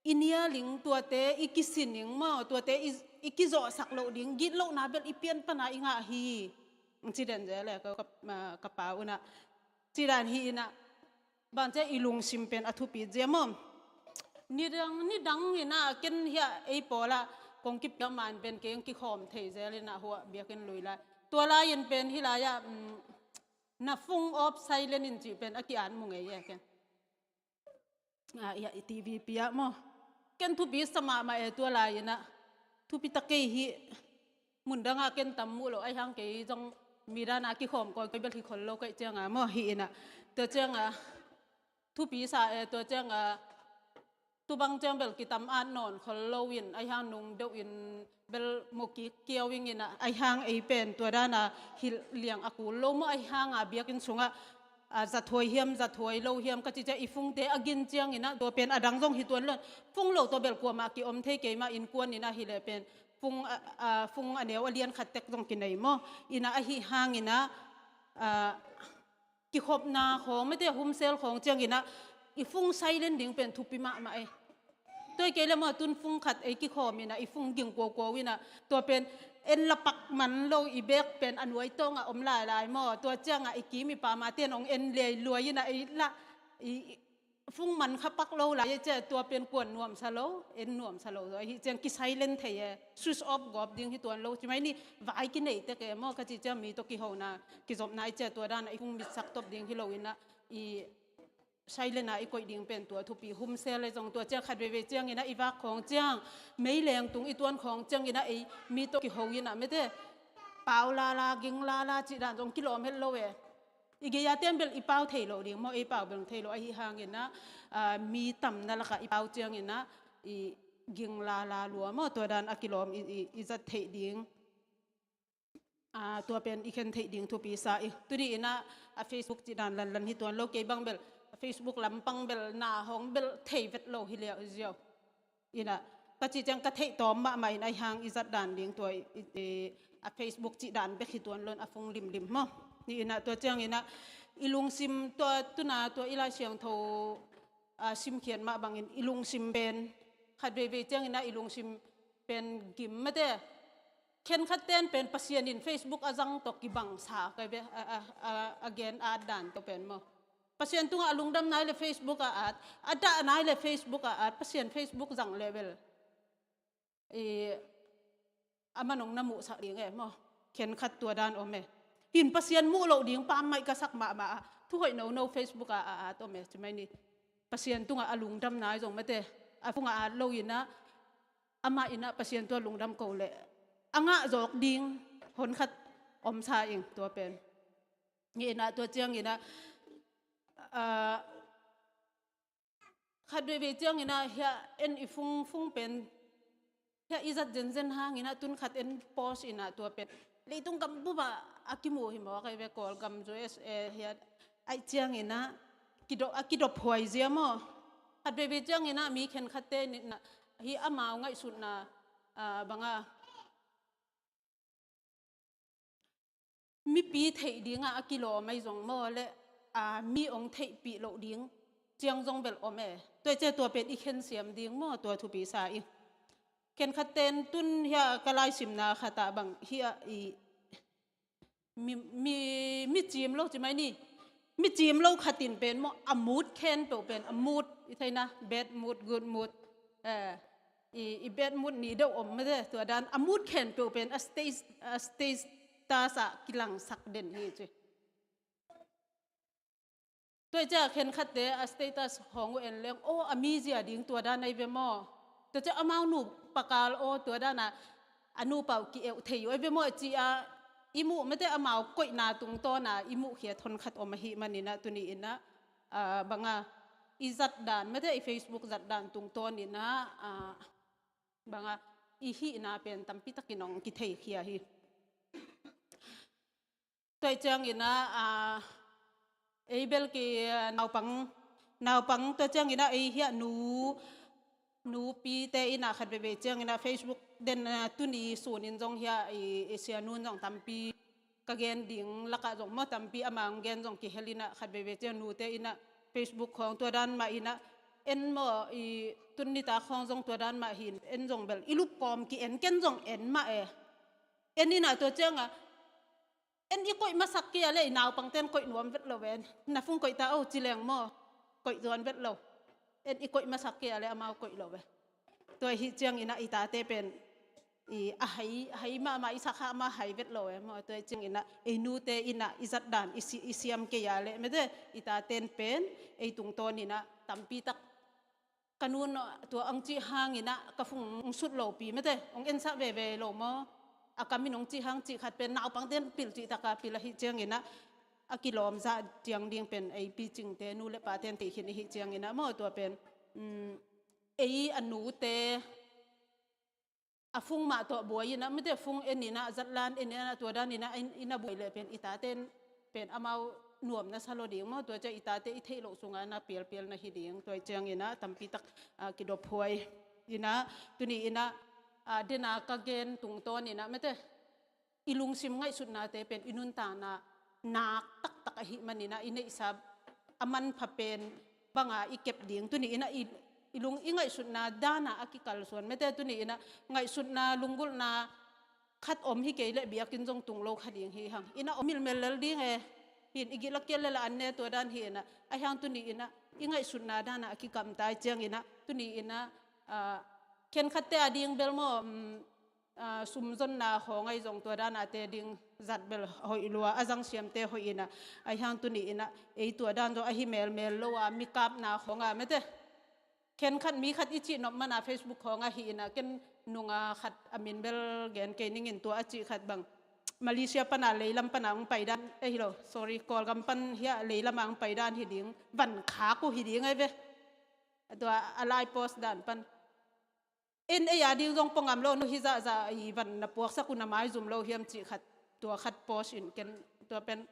i nialing tuate i kisining maw, tuate i, i kizawhsak loh ding gitlohna bel i pian pana i ngah hi. Ci den ze le ka, ka, ka pau unah ci dan hi inah. Bang cia i lungsim pen a thupi zia maw. Nidang, nidang inah ken hiah ei pawlah kong kipia man pen kei kikhawm thei zel inah huah biakinn lui lai. Tua lai-in pen hih lai-ah, mm, na phone off silent in cih pen a ki-at mu ngei e ken. Ah, ia, i T V pi ah maw. Ken thupi sa mahmah e tua lai inah. Thupi tak kei hi. Mundangah ken tam muh lo ai hang kei zong midana kikhawm kawikawi bel hi khol lo kaih cianga maw hi inah. Tua cianga thupi sa e tua cianga tubang ciang bel kitam at nawn khol lo in ai hang nung deuh in bel mukik kiau ing inah ai hang ei pen tua dana hilh liang a kul lo maw ai hanga biakinn sungah, ah, zathuai hiam zathuai lo hiam ka ci cia i phone-te a gin ciang inah tua pen a dang zong hi tuan lon. Phone lo tua bel kuamah kiom thei kei mah innkuan inah hi le pen phone, ah, ah, phone a neu a lian khat tek zong kinei maw. Inah ahi hang inah, ah, kikhopna khawng mete humsel khawng ciang inah i phone silent ding pen thupi mahmah e. Tua i kei le maw tun phone khat ei kikhawm inah i phone ging kuakuau inah tua pen en lapak man lo i bek pen a nuai tawngah om lailai maw. Tua ciangah i kim i pamate in ong en leiluai inah ei lah i, i phone man kha pak lo lai e cia tua pen kuan nuamsa lo, en nuamsa lo. Ahi ciang kisilent thei e, switch off gawp ding hi tuan lo. Ci mai ni vai kinei tek e maw ka ci cia mi tawh kihona, kizopna i cia tua dana i phone mitsak top ding hi lo inah i silent a i koih ding pen tua thupi humsel e zong tua ciang khat veivei ciang inah i vak khawng ciang meileng tung i tuan khawng ciang inah ei mi tawh kiho inah mete pau lala, ging lala cih dan zong kilawm het lo e. I gei-a ten bel i pau thei lo ding maw, ei pau bel thei lo ahi hang inah, ah, mi tamna lakah i pau ciang inah i ging lala lua maw, tua dan a kilawm i, i, i zat theih ding. Ah, tua pen i khen theih ding thupi sa i. Tuni inah a Facebook cih dan lanlan hi tuan lo kei bang bel a Facebook lampang bel na hong bel thei vet lo hi liau ziau. Inah ka ci ciang ka theih tawm mahmah in ai hang i zat dan ding tua i, i, a Facebook cih dan bek hi tuan lon a phone limlim maw. Ni inah tua ciang inah i lungsim tua tuna tua i Lai Siangtho, ah, simkhiat mah bangin i lungsim pen khat veivei ciang inah i lungsim pen gim mate. Khenkhat ten pen Pasian in Facebook a zang tawh kibangsa kai ve, a, a, a, a gen at dan tawh pen maw. Pasian tungah a lungdam nai le Facebook a at, a dah nai le Facebook a at, Pasian Facebook zang le bel i, a man ong na muhsak ding e maw. Khenkhat tua dan om e. Hin Pasian muh loh ding pammaih ka sak mahmah a, thu hoih nono Facebook a, a at om e ci mai ni. Pasian tungah a lungdam nai zong mate a phone a at lo inah amah inah Pasian tua lungdam ko le a ngah zawk ding honkhat omsa ing tua pen. Ngi inah tua ciang inah, ah, khat veivei ciang inah hiah en i phone, phone pen hiah i zat zenzen hang inah tun khat en post inah tua pen leitung gam bupah a kimu hi maw kai ve Kawlgam U S A hiah ai ciang inah kidop, a kidop huai zia maw. Khat veivei ciang inah mi khenkhatte inah hi amau ngaihsutna, ah, banga mipi theih dingah a kilawm ai zong maw le, ah, mi ong theihpih loh ding ciang zong bel om e. Tua i cia tua pen i khensiam ding maw tua thupi sa i. Khenkhat ten tun hiah ka laisimna khatah bang hiah i mi, mi, mi cim lo ci mai ni. Mi cim lo khatin pen maw a mood khen peuh pen a mood i theihna bad mood, good mood. Eh, i, i bad mood ni deuh om mate tua dan a mood khen peuh pen a status, a status ah kilangsak den hi ci. Tua i cia khenkhatte a status hong uh en leng aw a mizia ding tua dan ai ve maw. Tua cia amau nu pakal aw tua dana a nupa uh ki-euh thei uh ai ve maw a ci a i muh mate amau koihna tungtawna i muhkhiat honkhat om ahih maninah tuni inah, ah, banga i zatdan mate i Facebook zatdan tungtawninah, ah, banga i hihna pen tampi takin hong kitheikhia hi. Tua cianginah, ah, ei bel ki, ah, naupang, naupang tua cianginah ei hiah nu, nupite inah khat veivei cianginah Facebook den, ah, tuni sunin zong hiah i, i sianun zong tampi ka gen ding lakah zong maw tampi amang gen zong kihel inah khat veivei ciang nute inah Facebook khawng tua dan mah inah en maw i tun nitak khawng zong tua dan mah hin en zong bel i lupkawm ki-en ken zong en mah e. En inah tua cianga en i koih masak kei a le i naupangten koih nuam vet lo e. Na fung koih ta o ci leng maw koih zuan vet lo. En i koih masak kei a le amau koih lo e. Tua hih cianginah i tate pen i a hai, a hai mahmah i sakha mah hai vet lo e maw. Tua cianginah ei nute inah i zatdan i si, i siam kei a le mete i taten pen ei tungtawninah tampitak ka nun tua ang cih hanginah ka fung sut lopi mete hong ensak veve lo maw. A kamin hong cih hang cih khat pen naupangten pil cih taka pil ahih cianginah a kilawm zah ciang ding pen ei picingte nu le paten teikhin ihih cianginah maw tua pen, um, ei a nute a fung mah tawh buai inah mete fung en inah zatlan en inah tua dan inah in, ina buai le pen i taten pen amau nuam na sa lo ding maw. Tua ciang i tate i theih loh sungah na pialpial na hi ding. Tua cianginah tampitak, ah, kidophuai inah tuni inah, ah, dena ka gen tungtawn inah mete i lungsim ngaihsutnate pen i nuntakna nak taktak ahih maninah i neihsa a manpha pen banga i kep ding tuni inah i, i lung i ngaihsutna dana a kikalsuan mete tuni inah ngaihsutna lunggulhna khat om hi kei leh biakinn zong tung lo kha ding hi hang inah om milmel lel ding e. Hin i gihlak kial lela an ne tua dan hi inah ahi hang tuni inah i ngaihsutna dana a kikamtai cianginah tuni inah, ah, khenkhatte a ding bel maw, um, ah, sumzonna khawng ahi zong tua dana te ding zat bel hoih lua a zang siamte hoih inah ahi hang tuni inah ei tua dan zong ahi melmel lo a mikapna khawnga mete khenkhat mi khat i cih nop mana Facebook khawng ahi inah ken nunga khat a min bel gen kei ningin tua a cih khat bang Malaysia pana leilam pana hong paidan ahi lo sorry Kawlgam pan hiah leilama hong paidan hi ding van khak uh hi ding ahi ve. Tua a lai post dan pan en ei a ding zong pongam lo no hi zahzah i van na puaksak uh na maizum lo hiam cih khat tua khat post in ken tua pen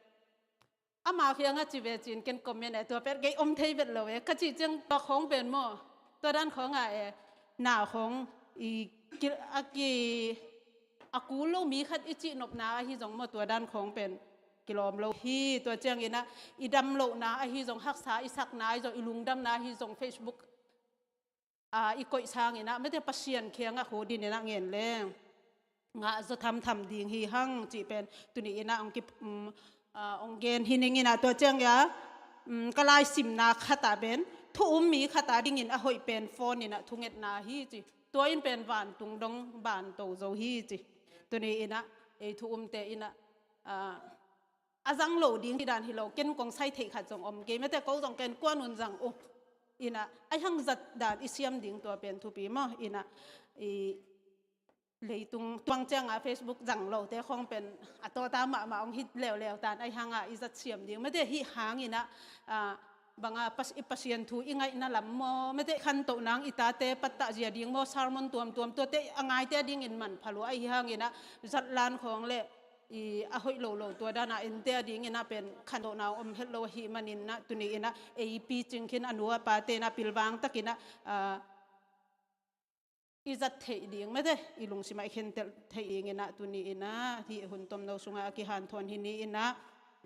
ama khiang a ci ve cin ken comment e tua pen kei om thei vet lo e ka cih ciang tua khawng pen maw tua dan khawng a e na khawng i ki a ki a kul lo mi khat i cih nopna ahi zong maw tua dan khawng pen kilawm lo hi. Tua cianginah i dam lohna ahi zong haksa i sakna ahi zong i lungdamna ahi zong Facebook a i koih sanginah mete Pasian khiangah khudininah ngen leng ngah zaw thamtham ding hi hang cih pen tuni inah ong kip, um, ah, ong gen hi ninginah tua ciangah, um, ka laisimna khatah pen thu um mi khatah dingin a hoih pen phone inah thungetna hi ci tua in pen vantung dong banto zo hi ci tuni inah ei thu umte inah, ah, a zang lo ding hi dan hi lo ken kong sai theih khat zong om kei mete ko zong ken kuan un zang uh inah a hang zat dan i siam ding tua pen thupi maw inah i leitung tuang cianga Facebook zang lote khawng pen a tawta mahmah ong hit leuleu tan a hanga i zat siam ding mete hih hanginah, ah, banga pas, i Pasian thu i ngaihna lam maw mete khantoh nang i tate pattah zia ding maw sermon tuamtuam tuate a ngaite a dingin manpha lua ahi hanginah zatlan khawng le i a hoih lo lo tua dana ente a dinginah pen khantohna om het lo ahih maninah tuni inah ei picing khin a nu a pate inah pilvang takinah, ah, i zat theih ding mete i lungsimah i khentel theih dinginah tuni inah hih hun tomno sungah a kihanthawn hi ni inah,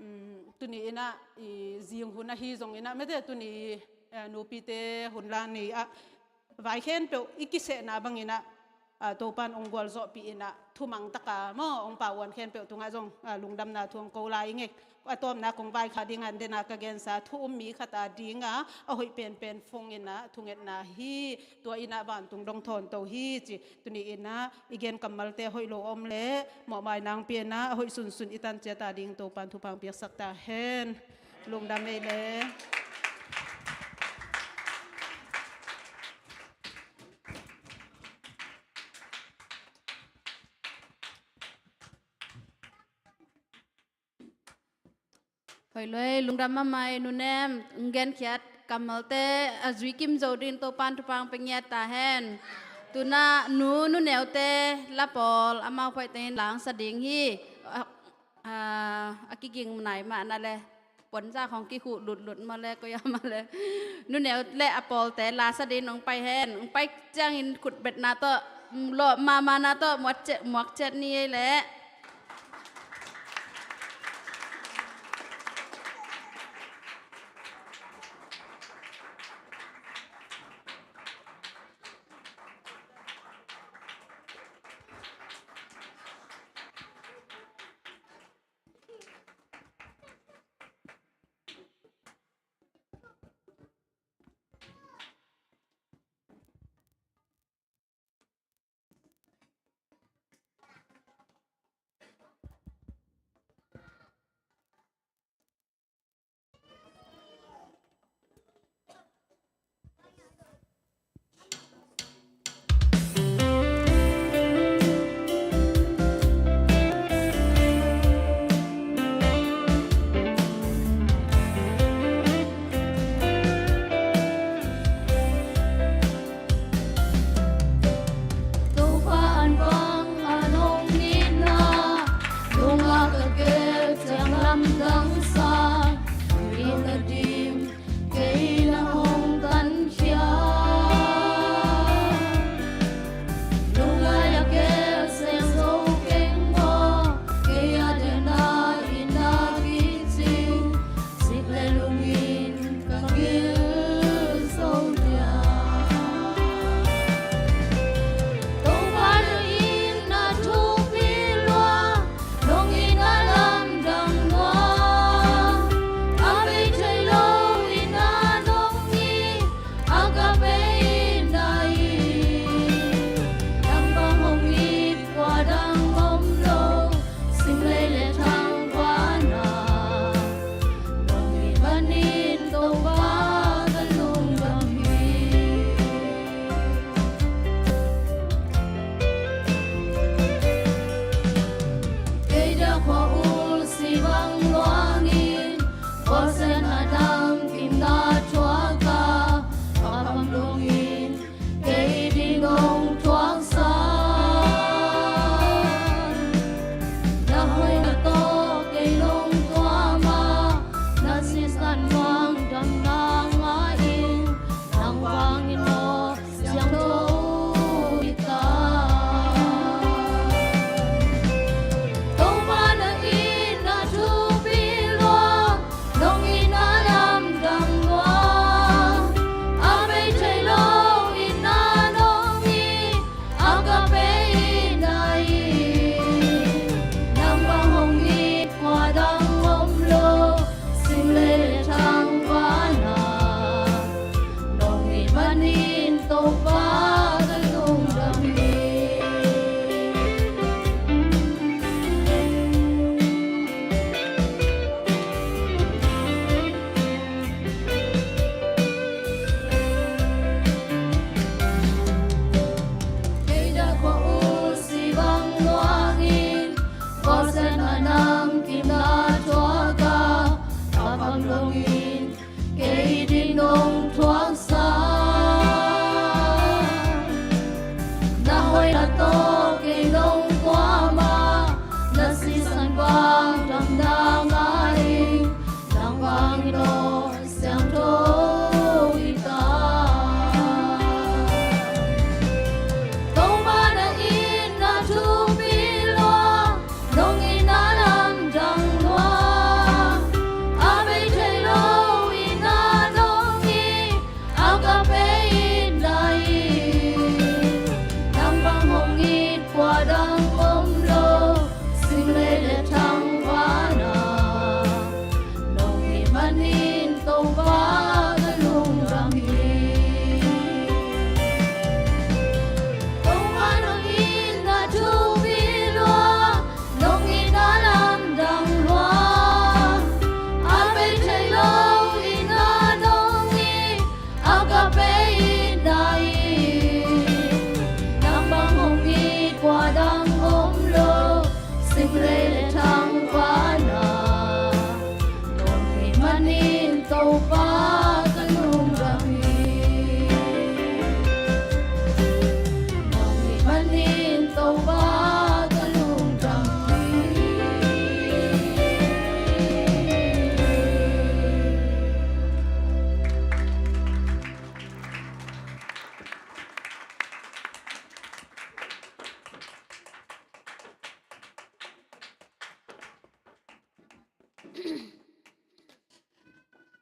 um, tuni inah i zing hun ahi zonginah mete tuni, eh, nupite hun la ni ah vai khempeuh i kisehna banginah, ah, Topan ong gualzawhpih inah thumang taka maw ong pauan khempeuh tungah zong, ah, lungdamna thu ong ko lai i ngek a tawpna kong vaikha dingan dena ka gensa thu um mi khata dinga a hoih penpen phone inah thungetna hi. Tua inah vantung dong thawnto hi ci tuni inah i gen kammalte a hoih lo om le mawhmai nangpi inah a hoih sunsun i tan ciata ding Topan thupha ong piaksak ta hen. Lungdam ei le. Hoih lua, lungdam mahmah ei Nu Nem, hong genkhiat kammalte a zui kim zo dingin Topan thupha hong pia ngiat ta hen. Tu-in ah Nu, Nu Neute la pawl amau phuaite in la hong sa ding hi. A, a, a kiging nai mah na le, puanza khawng kikhuh lutlut maw le, koi a mah le. Nu Neu le a pawlte la sa dingin hong pai hen. Hong pai ciangin khutbetna tawh, lawp mahmahna tawh muak ciat, muak ciat ni ei leh.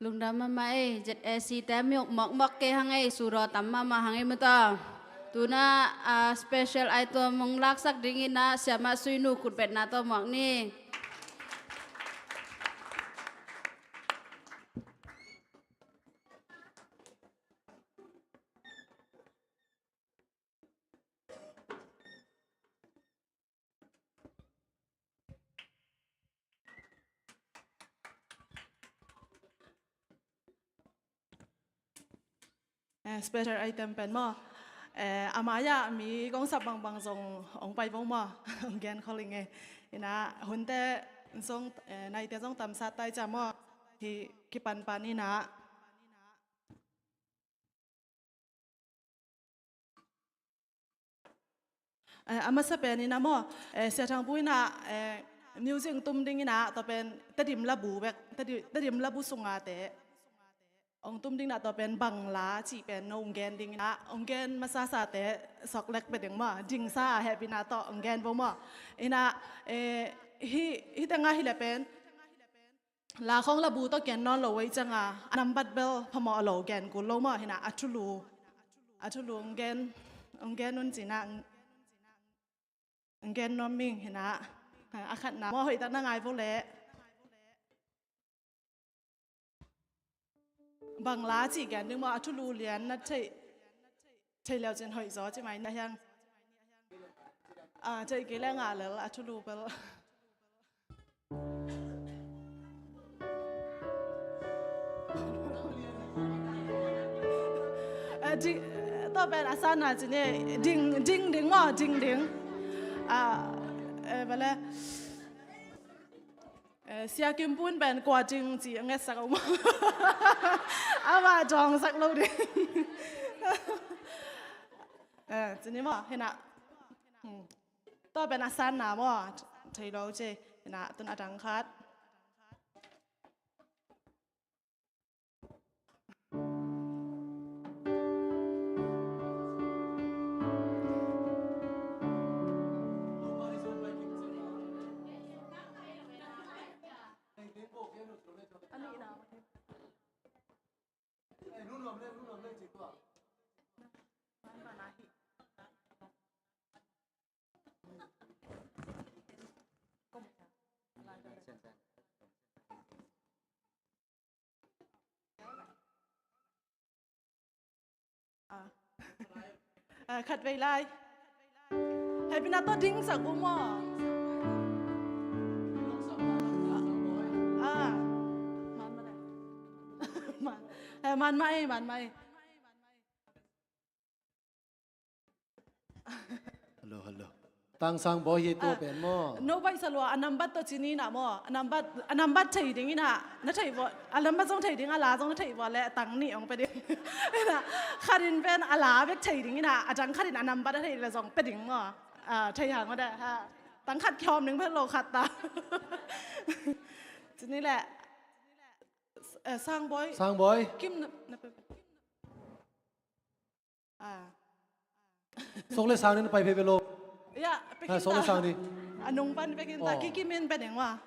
Lungdam mahmah ei, Z A C te mi mawkmawk kei hang ei, sudaw tam mahmah hang ei maw taw. Tuna, ah, special item hong laksak dingin ah, siamah Suinu khutbetna tawh mawk ni. Eh, special item pen maw. Eh, a mai-ah mi kong sap bangbang zong hong pai vo maw. Hong gen khol ing e. Ina hunte zong, eh, naite zong tamsat tai cia maw. Hi kipanpan ina. Eh, a masa pen ina maw, eh, Sia Thang Pu ina, eh, music tum ding ina, tua pen Tedim labu bek, Tedim, Tedim labu sunga te. Ong tum ding ina tua pen Bangla cih pen no ong gen ding ina, ong gen masasa te sok lek pe ding maw, dingsa a hehpihna tawh ong gen vo maw. Ina, eh, hi, hi tenga hi le pen, la khawng labu tawh gen nawn lo ei cianga, a nambat bel phamawh lo gen kul lo maw, hina a thulu, a thulu ong gen, ong gen un cina, ong gen nuam ming hina, a khatna maw hoihtak na ngai vo leh. Bangla cih gen ding maw, a thulu lian na theih, theih leu cin hoih zaw ci mai na hiang. Ah, theih kei le ngah lel a thulu bel. Eh, ding, tua pen a sanna ci ni, ding, ding ding maw, ding ding. Ah, eh, bale. Eh, Sia Kim Pun pen kua ding ci a ngetsak a um. Ama dawngsak lo ding. Eh, ci ni maw, hina. Hmm. Tua pen a sanna maw, thei lo ci, na tun a dang khat. Ah. Ah, khat vei lai. Hehpihna tawh dingsak uh maw. Ah. Man, eh, man mah ei, man mah ei. Hello, hello. Tangsang Bawi hi tua pen maw? No paisa lua, a nambat tawh ci ni na maw? A nambat, a nambat thei ding ina, na thei vua, a nambat zong thei ding, a la zong na thei vua le, tang nih ong pe ding. Ina, khat in pen a la bek thei ding ina, a dang khat in a nambat a thei le zong pe ding maw? Ah, thei hang maw de, ha. Tang khat kiawm ding pen lo khat ta. Ci ni le, eh, Sang Bawi. Sang Bawi. Kim na, na pe. Ah. Sok le sang ni na pai phei ve lo. Ya, pe khin ta. Sok le sang ni. A nung pan pe khin ta. Oh. Kikim in pe ding wa.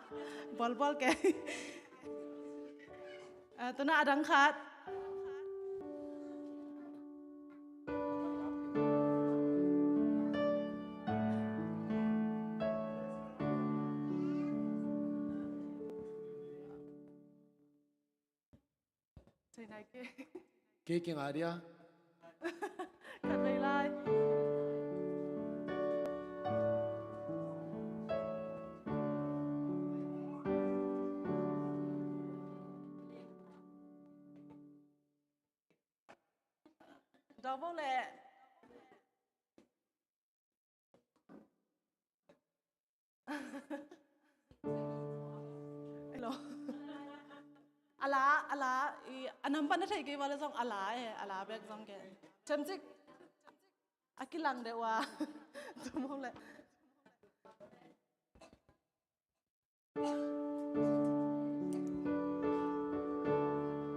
Bol bol ke. Ah, tuna a dang khat. Thei nai kei. Kei kingah dia. Khat vei lai. Dawh vo leh. Hello. A la, a la, i, a nambat na thei kei vua le zong a la e, a la bek zong ke. Themcik a kilang deuh a. Tum hong le.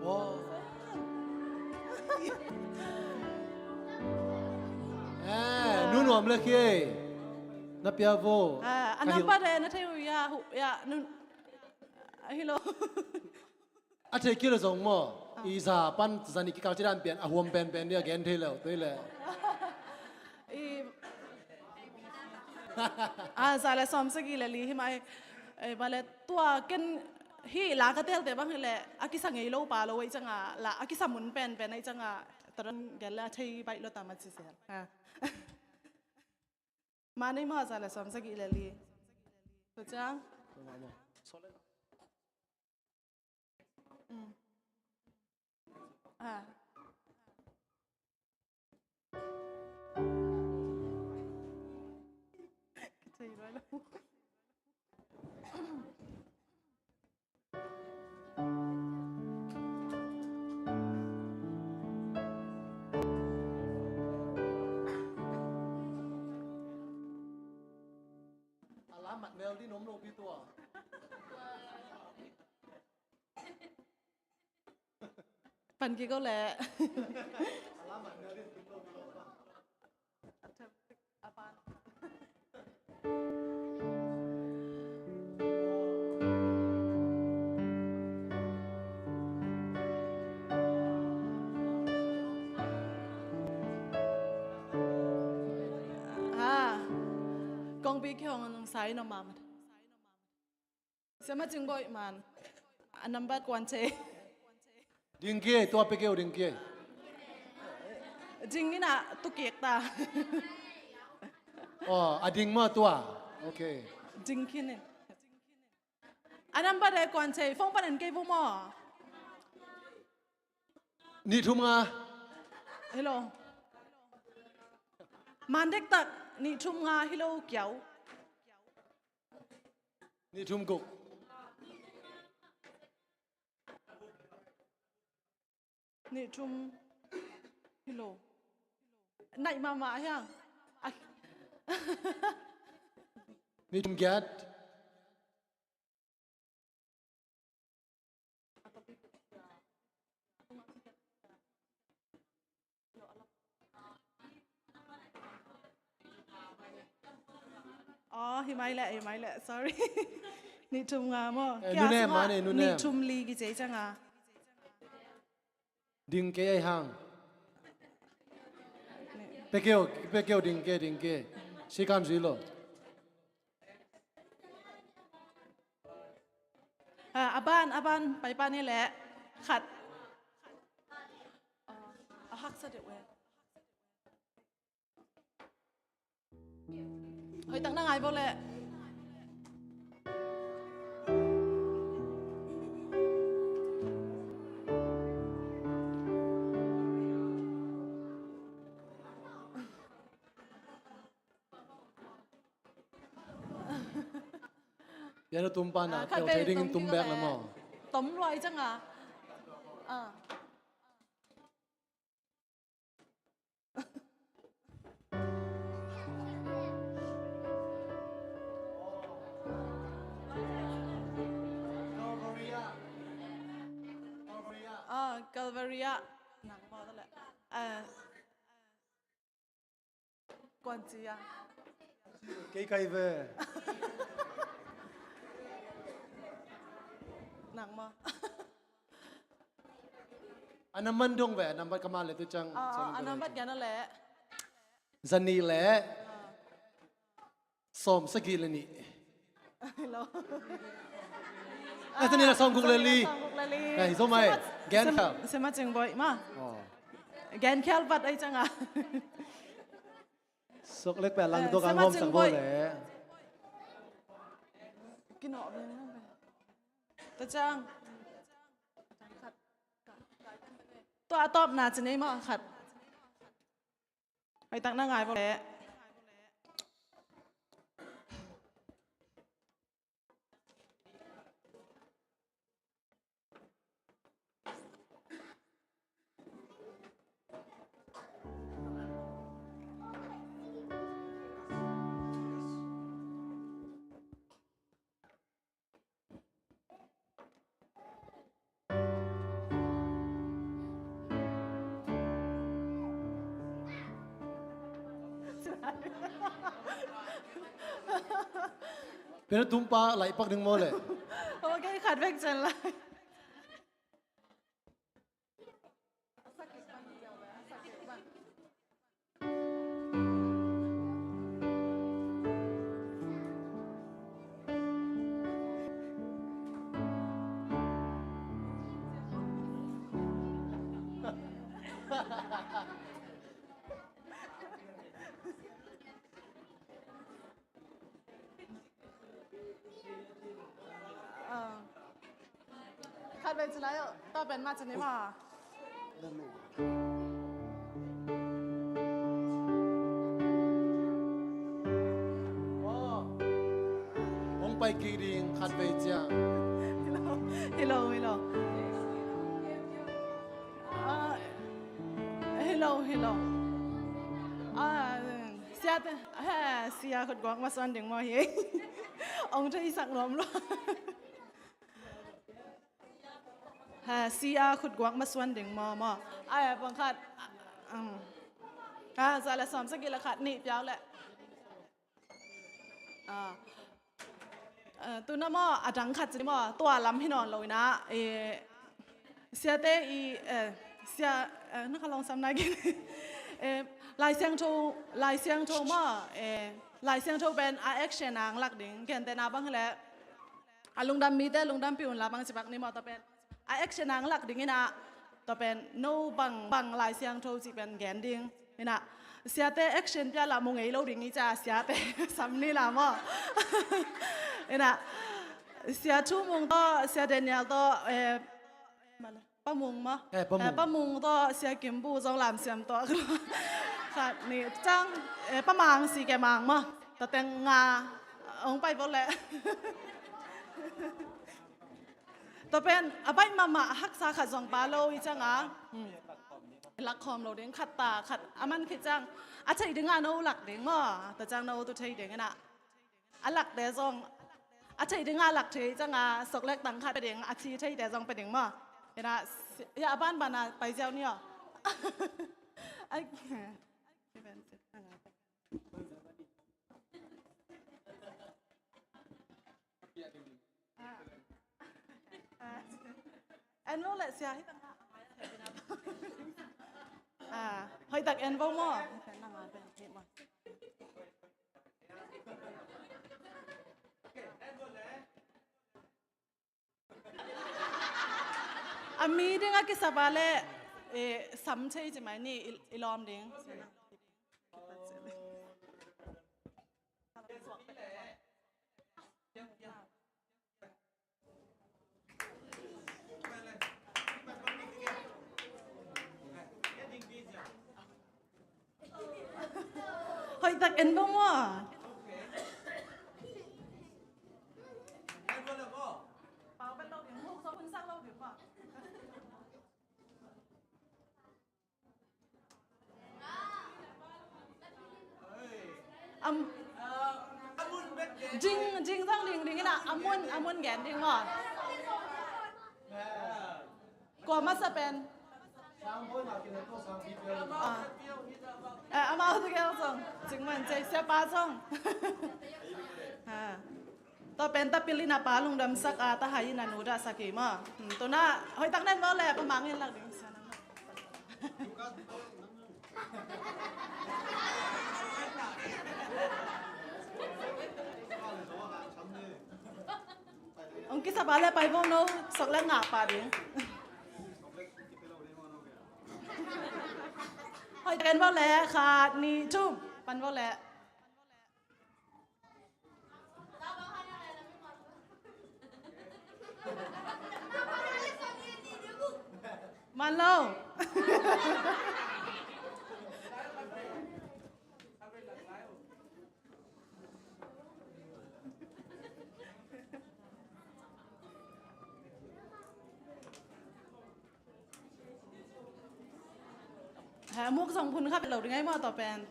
Oh. Eh, nu nuam le khi. Na pia vo. Ah, a nambat e, na thei uh ya, hu, ya, nun. Hello. A thei kei le zong maw? Ah. I za pan za nih kikal ci dan pian a huam penpen ding a gen thei lo, tua hi leh. I, a, za le sawm sagih le li hi mai. Eh, bang le tua ken hih la ka telte bang hi leh a kisa ngei lo pa lo ahih ciangin la a kisa mun penpen ahih ciangin tua dan gen le a thei baih lo ta mah ci zel. Ah. Mah nei maw, za le sawm sagih le li. Tua ciang. Mm. Ah. Ka thei luai lo. A la mat mel ding om lo pi tua. Pan kik o leh. Ha. Kongpi kihong nung sai no mama. Siama Cing Bawi man. A number kuan thei. Ding kei, tua pe kei o ding kei. Ding ina tu kek ta. Oh, a ding maw tua. Okay. Ding khin in. A number de kuan thei, phone pan en kei vo maw. Nih thum nga. Hello. Man dektak, nih thum nga, hello kiau. Nih thum guk. Nih thum. Hello. Naih mahmah hiang. Ai. Nih thum giat. Oh, hi mai leh, hi mai leh, sorry. Nih thum nga maw. Eh, kia nu nem, sunga mah ne, nu nem. Nih thum li kici ciang a. Ding kei ei hang. Pe kei o, pe kei o, ding kei, ding kei. Sikan zui lo. Ah, a ban, a ban, pai pan ni leh. Khat. Ah, a haksa deuh e. Hoih tak na ngai vo leh. Piano tum pan a, ah, khat tel thei ding in tum bek le maw. Tom luai ciang a. Ah. Ah, Calvary ah. Nang maw ta leh. Ah. Kuan ci a. Kei kai ve. Nang maw. A nambat dong ve, a nambat ka ma le tu ciang. Ah, ciang ah, a nambat gen a leh. Za nih le. Ah. Sawm sagih le nih. Hello. Ah, za nih le sawm guk le li. Sawm guk le li. Eh, hi zo mai. Siama, gen khel. Siama Cing Bawi ma. Oh. Gen khel vat ai ciang a. Sok lek pe lang, eh, tua ka ngom sak bo le. Kino be. Ta ciang. Tua a tawpna ci nei maw khat. Hoih tak na ngai vo leh. Piano tum pa laih pak ding maw le? Okay, khat vek ciang lai. Ah. Khat vei ci lai uh. Tua pen mah ci ni maw. Hong pai kik ding khat vei ciang. Hello, hello. Ah, hello, hello. Ah, sia te, he, sia khutguak masuan ding maw hi. Ong thei sak lom lo. Ha, sia khutguak masuan ding maw, maw. Ai, pang khat. Um. Ha, za le sawm sagih le khat nih piau le. Ah. Eh, tuna maw, a dang khat ci maw, tua lam hi nawn lo ina, eh, siate i, eh, sia, eh, na ka long sam nai gin. Eh, Lai Siangtho, Lai Siangtho maw, eh, Lai Siangtho pen a action ang lak ding, gentehna bang hi le, a lungdam mite lungdampih un la bang ci bak ni maw, tua pen a action ang lak ding ina, tua pen no bang, bang Lai Siangtho cih pen gen ding ina, siate action pia la mu ngei lo ding i ca siate sam ni la maw. Ina, sia Thu Mung tawh, sia Daniel tawh, eh, Pa Mung maw? Eh, Pa Mung. Eh, Pa Mung tawh, sia Kim Bu zong lam siam tawh. Khat nih ciang, eh, Pa Mang, si ke Mang maw? Tua teng nga, ong pai bawk le. Tua pen, a baih mahmah a haksa khat zong pa lo i ciang a. Hmm. Lak khawm lo ding khat ta, khat a man khit ciang. A theih ding a no lak ding maw? Tua ciang no tu thei ding ina. A lakte zong, a theih ding a lak thei ciang a, sok lek tang khat pia ding, a thi theite zong pia ding maw? Ina, si-, ya, a banban a pai ziau ni aw. Ai, ah. Ah. En lo le sia hi tang. Ah, hoih tak en vo maw. A mi ding a kisap a le, eh, sam thei ci mai ni i, i lawm ding. Hoih tak en bang maw. Am, jing, jing zang ding ding ina, a mun, a mun gen ding maw. Kua masa pen? Ah. Eh, amau tu keu zong. Jing man cei sia pa zong. Ha. Tua pen ta pil ina pa lungdamsak a, ta hai ina nu dahsak hi maw. Hmm, tuna hoih tak nen maw le, Pa Mang in lak ding sia nang. Ong kisap a le pai vo no, sok le ngah pa ding. Hoih tak en vo le, khat, nih, thum, pan vo le. Man lo. Ha, muk zong phun kha lo ding ai maw tua pen.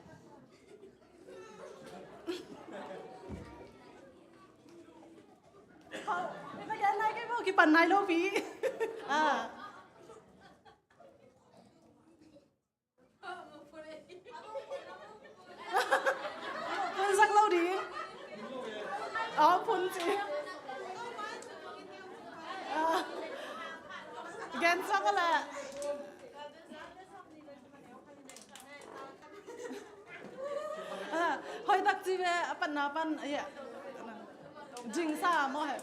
Hau, ina gen nai kei maw, kipan nai lo pi. Ah. Phun sak lo ding. Aw, phun ci. Ah. Gen sak a leh. Ah, hoih tak ci ve, a panna pan, a, jingsa maw he.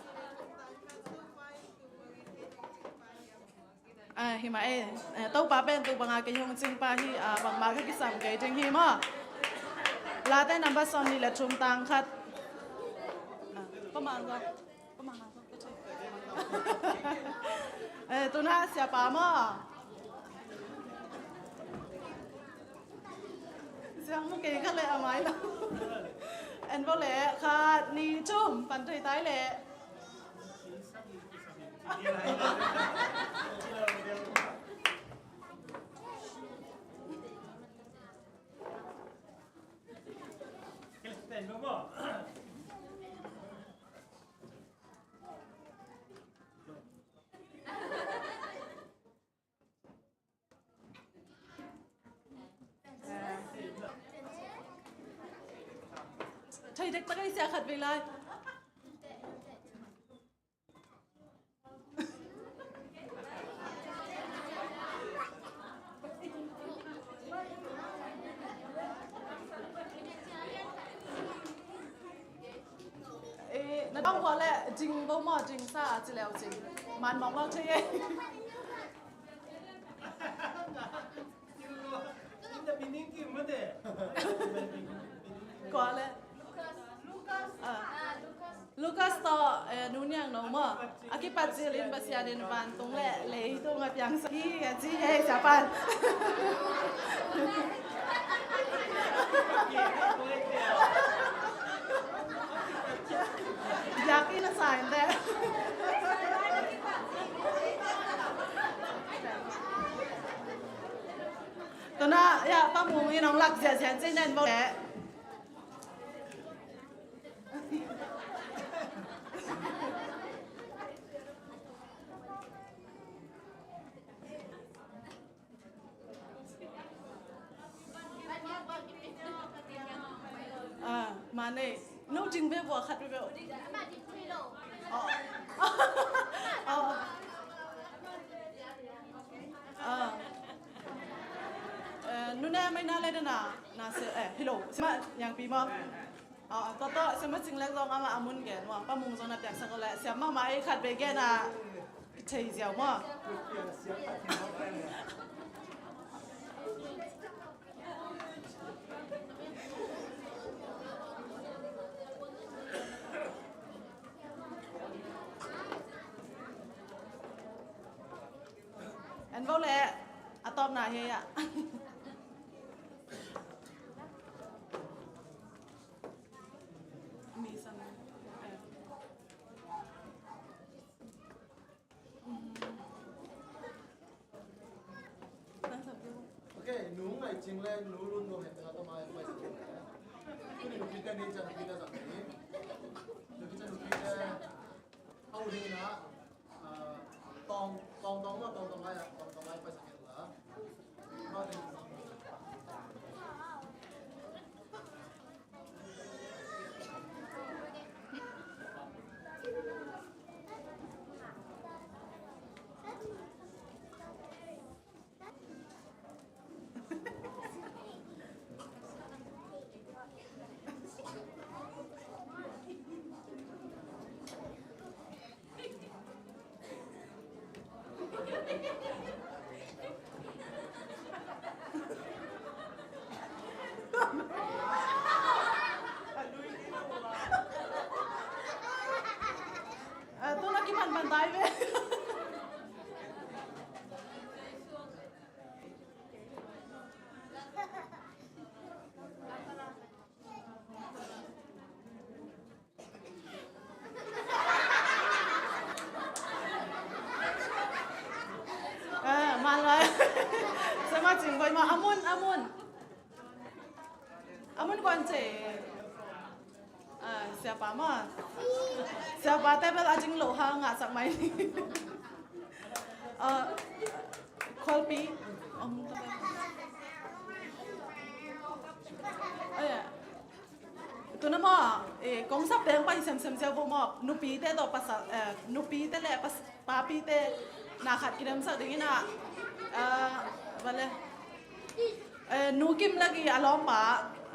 Ah, hi mah e, eh, Topa pen tu banga kei hong cingpa hi, ah, bangmah ka kisam kei ding hi maw. Late number sawmnih le thum tang khat. Ah, pamang ko. Pamang ko. Eh, tuna siapa maw. Siang mu kei kha le a mai lo. En vo le khat, nih, thum, pan thei tai le. Thei dektak ei sia khat vei lai. Eh, na dong khua le jing bo maw, jing sa a ci leu cin. Man mawk lo thei ei. Kua le? Ah. Lucas tawh, eh, nu Niang No maw. A kipat zilin Pasian in vantung le leitung a piangsak hi a ci hi ei, siapan. Biakinn a sa in teh. Tuna, ya, Pa Mung in hong lak ziahziah in cei nen bo le. Ah, mane. No ding ve vua khat ve ve. Oh. Oh. Ah. Eh, nune mai na le dana, na se, eh, hello. Sima yang pi ma. Ah, to to, sima sing lek zong ama amun gen wa. Pa Mung zong na piak sa ko le. Siam ma ma ei khat ve gen a. Thei ziau maw? En vo le a tawpna hi a. Mi sang. Ok, nu ngai cing le nu lun nuam het tengah tawh mai pai sa kei. Tuni nupite ni ca nupite zang ni. Nupite ca nupite. Au ding na. Ah, tong tong tong ma tong tong ai tong tong ai pai sa kei la. Ah, tu na kiman man tai ve. Eh, man lai. Sema cing boy ma amun, amun. Amun kuan ce. Ah, siapa ma. Siapa te bel a jing lo ha ngah sak mai. Ah, khualpi. Om ta bel. Aya. Tuna maw, eh, kong sap teng pai semsem siau bo maw, nupite tawh pasal, eh, nupite le pas-, papite na khat kidemsak dingin ah, eh, bale, eh, Nu Kim Lagi a lawmpa,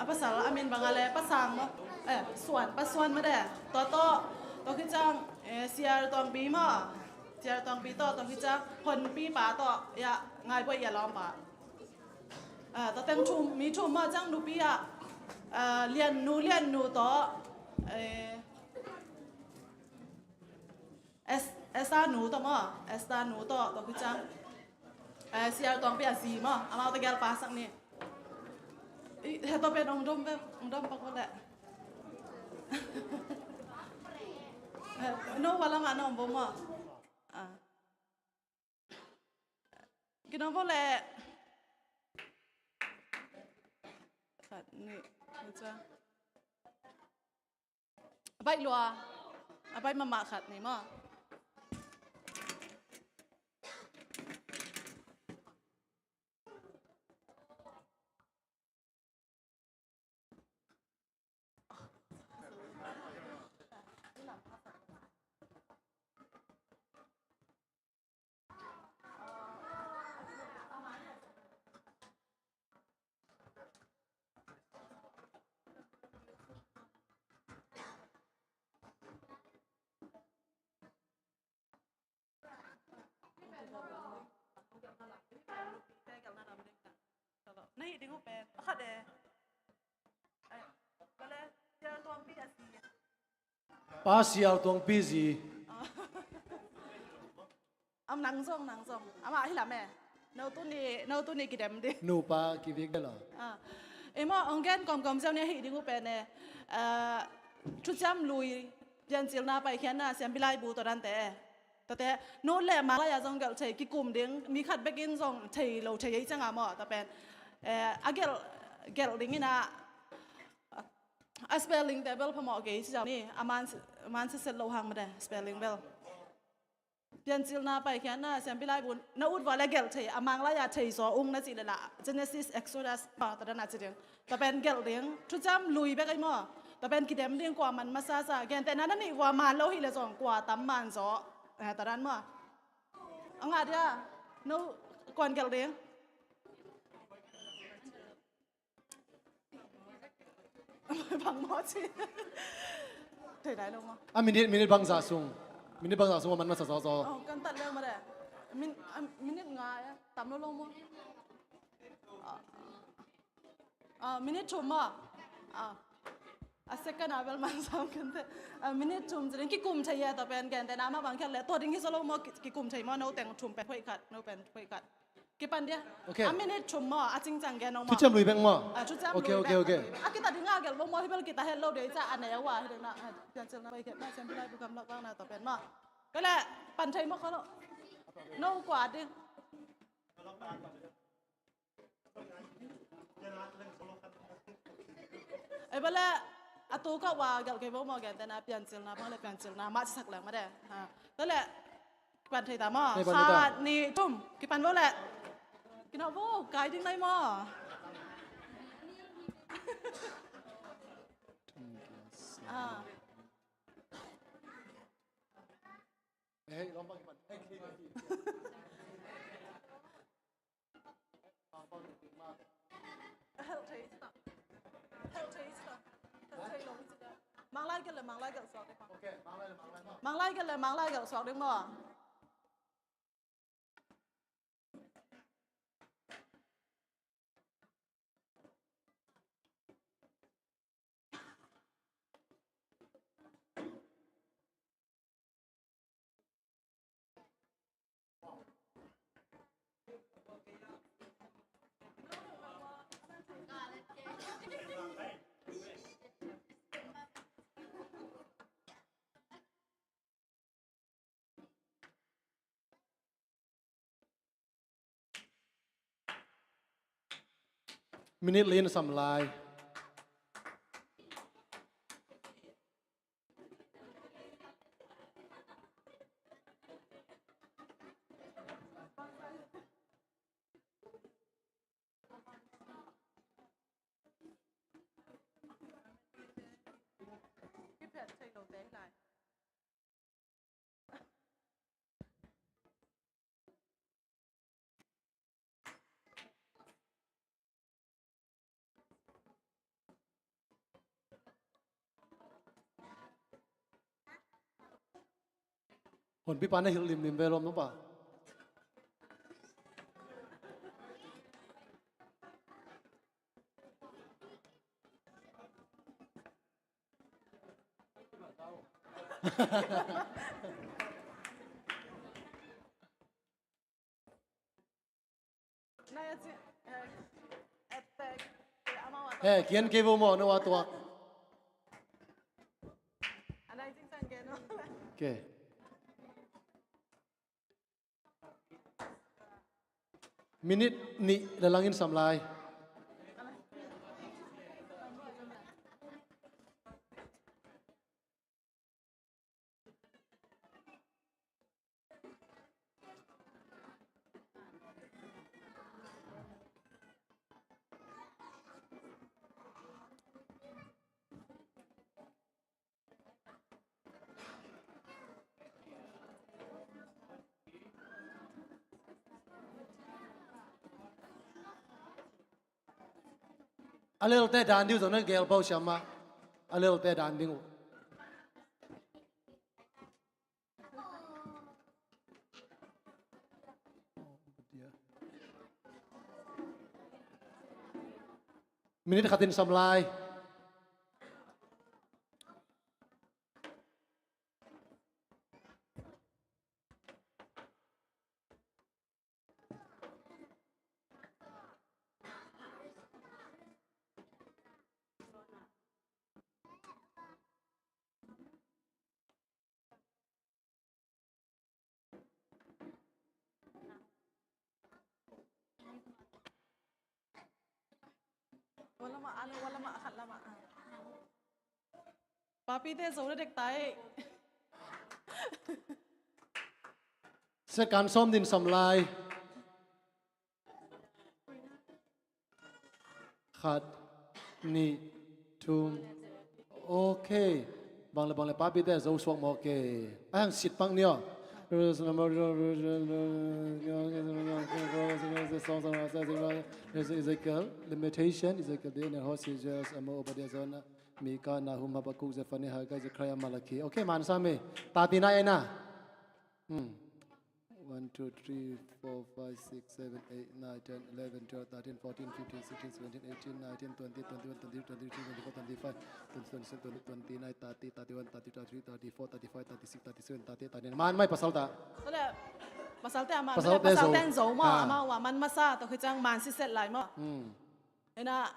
a pasal a min bang a le Pa Sang maw, eh, Suan, Pa Suan mah de, tua tawh, tua khit ciang, eh, Sial Tuangpi maw, Sial Tuangpi tawh, tawh hi ciang Honpi pa tawh, ya, Ngai Buai ya lawmpa. Ah, tawh teng thum, mi thum mah ciang nupi ah, ah, Lian Nu, Lian Nu tawh, eh, Es-, Esther Nu tawh maw, Esther Nu tawh, tawh hi ciang. Eh, Sial Tuangpi a zi maw, amau tawh gel pa sak ni. Ih, he tawh pen ong dom pen, ong dom pak vo leh. Eh, no va lam ah na om vo maw. Ah. Kin ong vo leh. Khat, nih, hi ciang. A baih lua, a baih mahmah khat ni maw. Na hih ding uh pen a khat e. Ai, bale, Sial Tuangpi a zi. Pa Sial Tuangpi zi. Am nang zong, nang zong. Amah hi lam e. No tuni, no tuni kidem ding. Nupa kivik de lo. Ah. Ei maw, ong gen kawmkawm ziau ni a hih ding uh pen e. Ah, Thuciam Lui, Piancilna Paikhiatna, Siampi Laibu tawh dante e. Tate, no le Mang lai-a zong gelh thei, kikum ding, mi khat bekin zong thei lo thei ei cianga maw, ta pen. Eh, a gelh, gelh ding ina, a spelling te bel phamawh kei ci zau ni, a man, man siset lo hang mate, spelling bel. Piancilna Paikhiatna, Siampi Laibu, na ut vua le gelh thei, a Mang lai-a thei zaw ung na cih le lah, Genesis, Exodus, pa, ta dan a ci ding. Ta pen gelh ding, Thuciam Lui bek ei maw. Ta pen kidem ding kua man masa sa. Gentehna na nih vua man lo hi le zong kua tam man zaw. Eh, ta dan maw. A ngah dia, no kuan gelh ding. Bang maw ci. Thei dai lo maw. A minute, minute bangza sung. Minute bangza sung a man masa zaw zaw. Oh, kan tat leu maw de. Min-, a minute nga e. Tam lo lo maw. Ah. Ah, minute thum maw? Ah. A second a bel man sam kente. Ah, minute thum ci ding kikum thei e, tua pen gentehna mah bang khiat le. Tua ding hi zaw lo maw, ki-, kikum thei maw, no teng thum pen hoih khat, no pen hoih khat. Kipan dia. Okay. A minute thum maw, a cingcang gen ong maw. Thuciam Lui bek maw? Ah, Thuciam Lui bek. Okay, okay, okay. A kita ding a gelh lo maw, hi bel kita het lo dei ca a neu a, hi ding na, ah, Piancilna Paikhiatna, Siampi Laibu, Gamlak Vakna, tua pen maw. Kei le, pan thei maw kha lo. No kua ding. Ei bale, a tu ka wa gelh kei vo maw, gentehna Piancilna bang le Piancilna mah ci sak leng mate. Ha. Bale, kipan thei ta maw. Kipan thei ta. Khat, nih, thum. Kipan vo le. Kinawh vo, kai ding nai maw. Ah. Ei, lawmpa kipan. Helh thei ci ta. Helh thei ci ta. Helh thei lo ci ta. Mang lai gelh le Mang lai gelh suak ding maw. Okay, Mang lai le Mang lai maw. Mang lai gelh le Mang lai gelh suak ding maw. Minute li na sam lai. Honpi pa na hilh limlim ve lawm, no pa. Eh, kian kei vo maw, no a tuak. Okay. Minute nih le langin sam lai. A lelte dan ding uh zong na gel pau siam mah. A lelte dan ding uh. Minute khatin sam lai. Papi te zo na dek tai. Second sawm din sam lai. Khat, nih, thum. Okay. Bang le bang le papi te zo suak maw, okay. A hang sit pak ni aw. Ezekiel, Lamentation, Ezekiel, Daniel, Hosea, Amos, Obadiah, Jonah, Mika, Nahum, Habakkuk, Zephaniah, Haggai, Zechariah, Malachi. Okay, man sam e. Tatina e na. Hmm. One, two, three, four, five, six, seven, eight, nine, ten, eleven, twelve, thirteen, fourteen, fifteen, sixteen, seventeen, eighteen, nineteen, twenty, twenty-one, twenty-two, twenty-three, twenty-four, twenty-five, twenty, twenty-seven, twenty, twenty-nine, thirty, thirty-one, thirty-two, thirty-three, thirty-four, thirty-five, thirty-six, thirty-seven, thirty, thirty-nine. Man mai pasal ta. Ule, pasal te ama, pasal te zo. Pasal te ama wa man masa to khicang man siset lai maw. Hmm. Ena,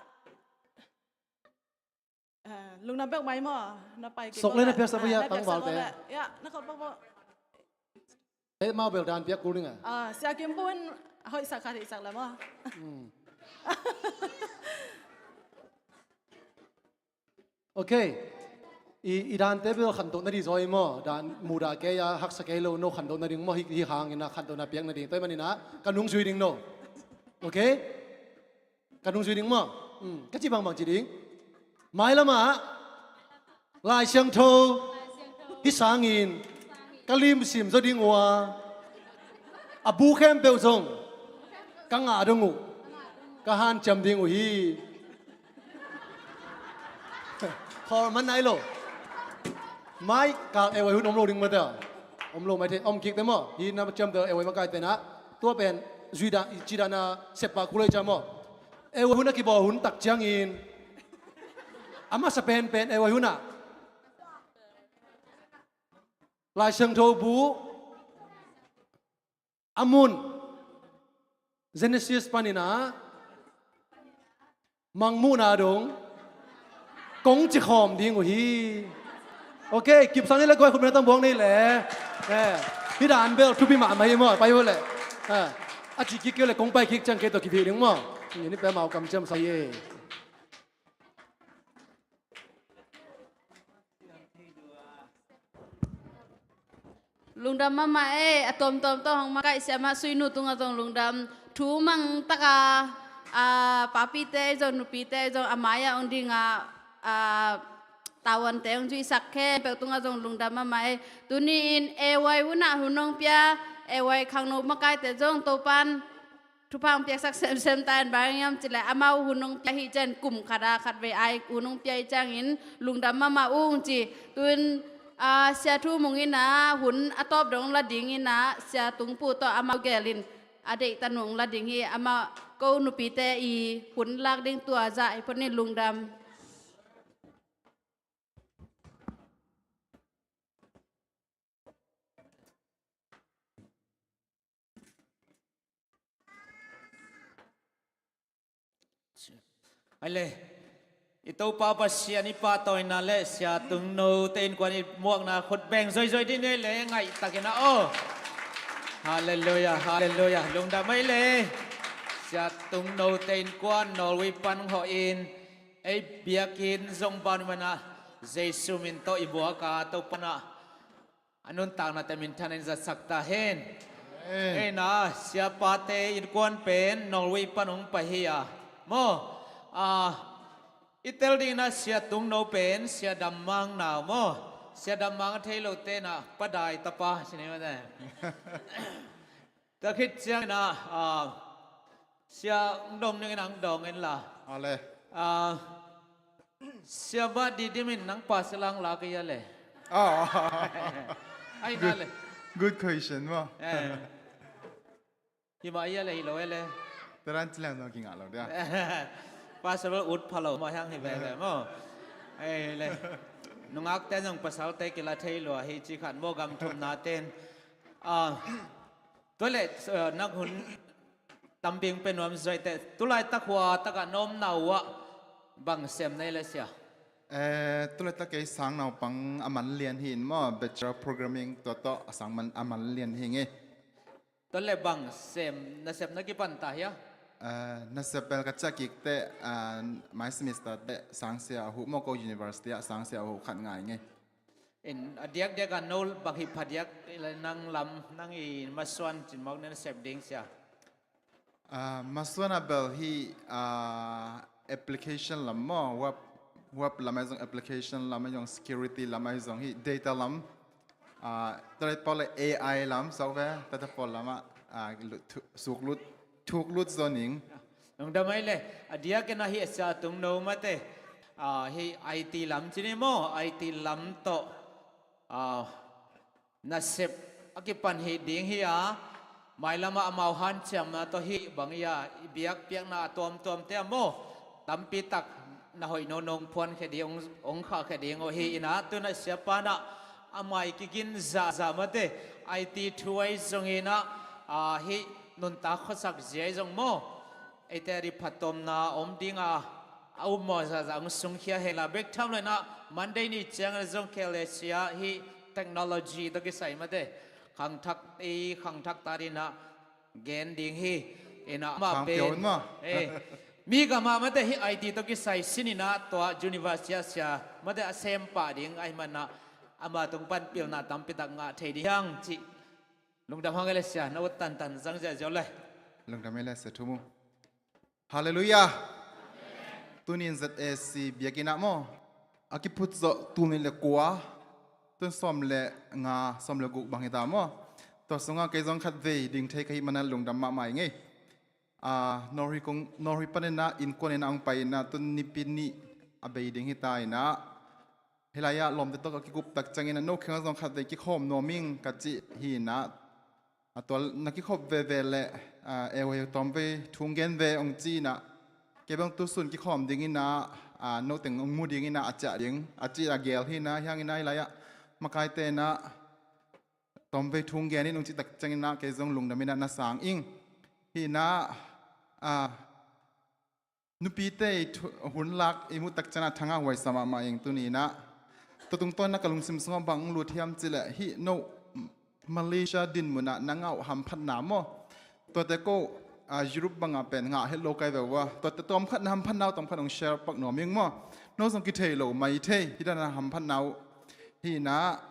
eh, lungdam pek mai maw. Na pai kik sok le na piaksak ya, tangval te. Ya, na khol pak maw. Eh, mau bel dan piak kul ding a. Ah, Sia Kim Bun, hoih sak khat hih sak lam a. Hmm. Okay. I, i dan te bel khantoh na ding zaw i maw. Dan muda kei a, haksa kei lo, no khantoh na ding maw, hi, hi hang ina khantoh na piak na ding. Toi man ina, ka nung zui ding no. Okay? Ka nung zui ding maw? Hmm, ka ci bangbang ci ding. Mailam ah Lai Siangtho hih sangin ka limsim zaw ding uh a, a bu khempeuh zong ka ngah dong uh, ka hanciam ding uh hi. Khawl man nai lo. Mai kal ewai hun om lo ding mate. Om lo mai thei, om kik te maw. Hi na ciamteh ewai makaite na. Tua pen zui dan, i ci dan a seppah kul ei ciam maw. Ewai hun a kibawl hun tak ciangin a masa penpen ewai hun ah Lai Siangtho bu a mun Genesis panin a Mangmuhna dong kong ci khawm ding uh hi. Okay, kipsang ni le guai khut mena tang buang ni le. Eh, hih dan bel thupi mahmah hi maw, pai uh le. Eh, a ci kik kei le kong pai kik ciang kei tawh kipih ding maw. Ni pia mau kamciam sa hi e. Lungdam mahmah ei, a tuamtuam tawh hong makaih siamah Suinu tungah zong lungdam. Thu mang taka, a, papite zong, nupite zong a mai-ah hong dinga, a, tavuante hong zuihsak khempeuh tungah zong lungdam mahmah ei. Tuni-in A Y hunah hun hong pia, A Y khangno makaite zong Topan thupha hong piaksak semsem ta in, bang hang hiam cih leh amau hun hong pia hi ciang kum khat a khatvei ai hun hong pia hi ciangin lungdam mahmah ung ci. Tun, A, Sia Thu Mung in ah hun a tawp dong la ding in ah, Sia Tung Pu tawh amau gel in a deihta nung la ding hi. Amah ko nupite i hun lak ding tua zah hi phot ni. Lungdam. Ai le, i Topa Pasian i pahtawina le Sia Tungno te innkuan i muakna khut beng zoizoi dih ni le, ngaihtakin ah aw. Halleluia, halleluia. Lungdam ai le. Sia Tungno te innkuan Norway pan hawh in, ei biakinn zong ban mana Jesu min tawh i buak a, Topa na a nuntakna te minthan in zatsak ta hen. Amen. Eina siapate innkuan pen Norway pan hong pai hi a, maw. A, i tel dingna Sia Tungno pen Sia Dam Mang nau maw. Sia Dam Mang a thei lo tena Pa Dai tapa si ni mate. Tua khit ciangin ah, a, Sia hong dong dingin hong dong in la. A le. A, Sia Bah Didim in nang pa sia lang la ka ia le. Ah. Ai na le. Good question maw. Eh. Hi mah ia le, hi lo ia le. Taran cilang zong kingah lo dia. Pasal ut pha lo mah hiang hi ve le maw. Ai le. Nungakte zong pasalte kila thei lua hi ci khat maw, gam thumna ten. A, tua le, eh, nak hun tampi hong pia nuam zaw i teh, tulaitak hua takah na omna uh ah bang sem na hi le Sia? Eh, tulaitak kei sang naupang a man lian hi in maw, Bachelor Programming tua tawh a sang man, a man lian hi ing ei. Tua le bang sem, nasep na kipan ta hia? Eh, nasep bel ka ciah kik teh, ah, my semester teh sangsia a huh maw, ko university ah sangsia a huh khat ngai ing ei. In a diakdiak a no bang hi phadiak, nang lam, nang i masuan cin mawk nen sep ding Sia? Ah, masuan a bel hi, ah, application lam maw, web, web lam ahi zong, application lam ahi zong, security lam ahi zong hi, data lam, ah, tua le pau le A I lam, software, tua tua pau lam ah, ah, lut, thu-, suk lut, thuk lut zaw ning. Lungdam ai le, a diakin ahi a Sia Tungno mate, ah, hi I T lam ci ni maw, I T lam tawh, ah, nasep a kipan hi ding hi a, mailam ah amau hanciamna tawh hi bang hi a, i biakpiakna a tuamtuamte ah maw, tampi tak na hoih nonong phuankhia ding, hong, hong khahkhia ding uh hi in ah, tu-in ah siapa in ah a mai kigin zahzah mate, I T thu ahi zongin ah, ah, hih nuntak khuasak zia ahi zong maw, eite a dih phattuamna om ding a, a upmawh zahzah hong sungkhia hen la. Bek tham lo in ah Monday ni ciangin zong K L A C ah hih technology tawh kisai mate, khangthak, i khangthak ta ding in ah gen ding hi. In ah amah pen, eh, mi gam ah mate hih I T tawh kisai sin in ah tua university ah sia mate a sem pah ding ahih manin ah ama tung pan pilna tampi tak ngah thei ding hiang cih. Lungdam hang e le Sia, na ut tantan zang ziahziah le. Lungdam e le Sia Thu Mung. Halleluiah. Tuni in Z A C biakinn ah maw, a kiphut zawh tul nih le kua, tun sawm le nga, sawm le guk bang hi ta maw. Tua sungah kei zong khat vei ding thei ka hih manin lungdam mahmah ing ei. Ah, Norway kong, Norway panin ah innkuan in ah hong pai in ah, tun nipi nih a bei ding hi ta in ah. Hih lai-ah lawmte tawh ka kikup tak ciangin ah, no kiangah zong khat vei kikhawm nuam ing ka cih hi in ah. A tua na kikhop veve leh, ah, A Y tawmvei thu hong gen ve hong ci in ah. Kei bang tu sun kikhawm ding in ah, ah, no teng hong mu ding in ah, a ciah ding a cih a gel hi in ah, hiang in ah hih lai-ah makaite in ah tawmvei thu hong gen in hong cih tak ciangin ah, kei zong lungdam in ah na sang ing. Hi in ah, ah, nupite i thu-, hun lak i muh tak ciangin ah thangah huaisa mahmah ing tuni in ah. Tua tungtawn in ah ka lungsim sungah bang hong lut hiam cih leh, hih no Malaysia din mun ah na ngah uh hamphatna maw, tuate ko, ah, Europe bangah pen ngah het lo kai ve uh a. Tuate tawmkhat na hamphatna uh tawmkhat hong share pak nuam ing maw. No zong kithei lo mai thei, hih dan a hamphatna uh. Hi in ah,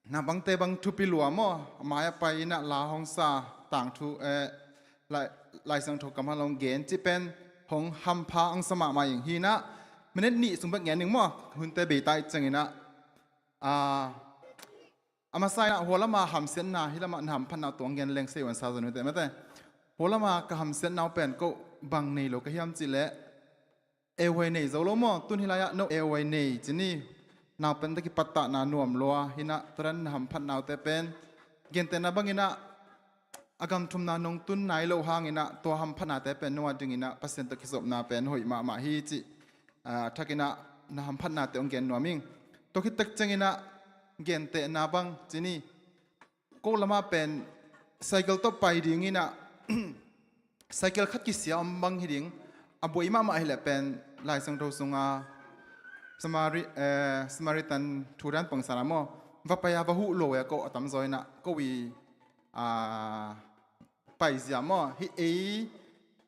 na bangte bang thupi lua maw, a mai-ah pai in ah la hong sa, tangthu, eh, lai, Lai Siangtho kammal hong gen cih pen hong hampha hong sa mahmah ing. Hi in ah, minute nih sung bek ngen ing maw, hunte bei ta ih ciangin ah. Ah, a masa in ah hua lamah hamsiatna, hih lamah na hamphatna uh tuang gen leng sei wan sa zon uh teh mate. Hua lamah ka hamsiatna uh pen ko bang nei lo ka hiam cih leh, A Y nei zo lo maw? Tun hih lai-ah no A Y nei ci ni. nau pen tawh kipattahna nuam lua hi inah, tua dan na hamphatna uh te pen gentehna bang inah a gam thumna nong tun nai loh hang inah tua hamphatnate pen nung a ding inah Pasian tawh kizopna pen hoih mahmah hi cih, ah, thak inah na hamphatnate hong gen nuam ing. Tua khit tak ciang inah gentehna bang ci ni, ko lamah pen cycle tawh pai ding inah cycle khat kisia om bang hi ding, a buai mahmah hi leh pen Lai Siangtho sunga Samari-, eh, Samaritan thu dan pangsan a maw, va pai a va huh lo e ko a tamzaw inah ko i, ah, paizia maw, hi ei,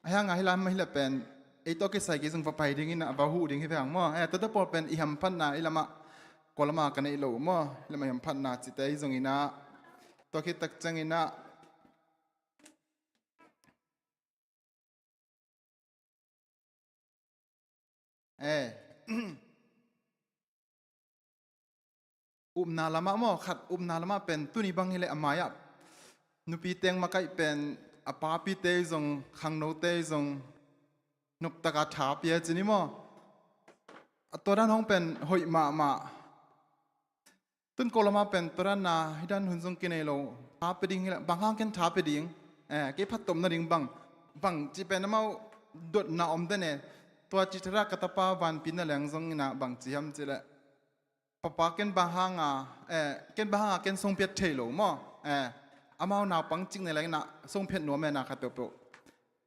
a hiang a hi lam hi leh pen ei tawh kisai kei zong va pai ding inah va huh ding hi veng maw. Eh, tua tawh pawl pen i hamphatna i lamah, ko lamah ka neih lo maw, i lamah i hamphatna cite i zong inah, tua khit tak ciang inah, eh, upna lamah maw, khat upna lamah pen tuni bang hi leh a mai-ah nupi teng makaih pen a papite zong, khangnote zong noptaka tha pia ci ni maw. A tua dan hong pen hoih mahmah. Tun ko lamah pen tua dan na hi dan hun zong kinei lo. Tha pia ding hi leh bang hang ken tha pia ding, eh, kei phattuam nading bang, bang ci pen amau dotna om den e. Tua ci thara ka tapa vanpi na leng zong inah bang ci hiam ci leh, papa ken bang hanga, eh, ken bang hanga ken songphiat thei lo maw, eh, amau naupang cik na leng inah songphiat nuam e na khat peuhpeuh.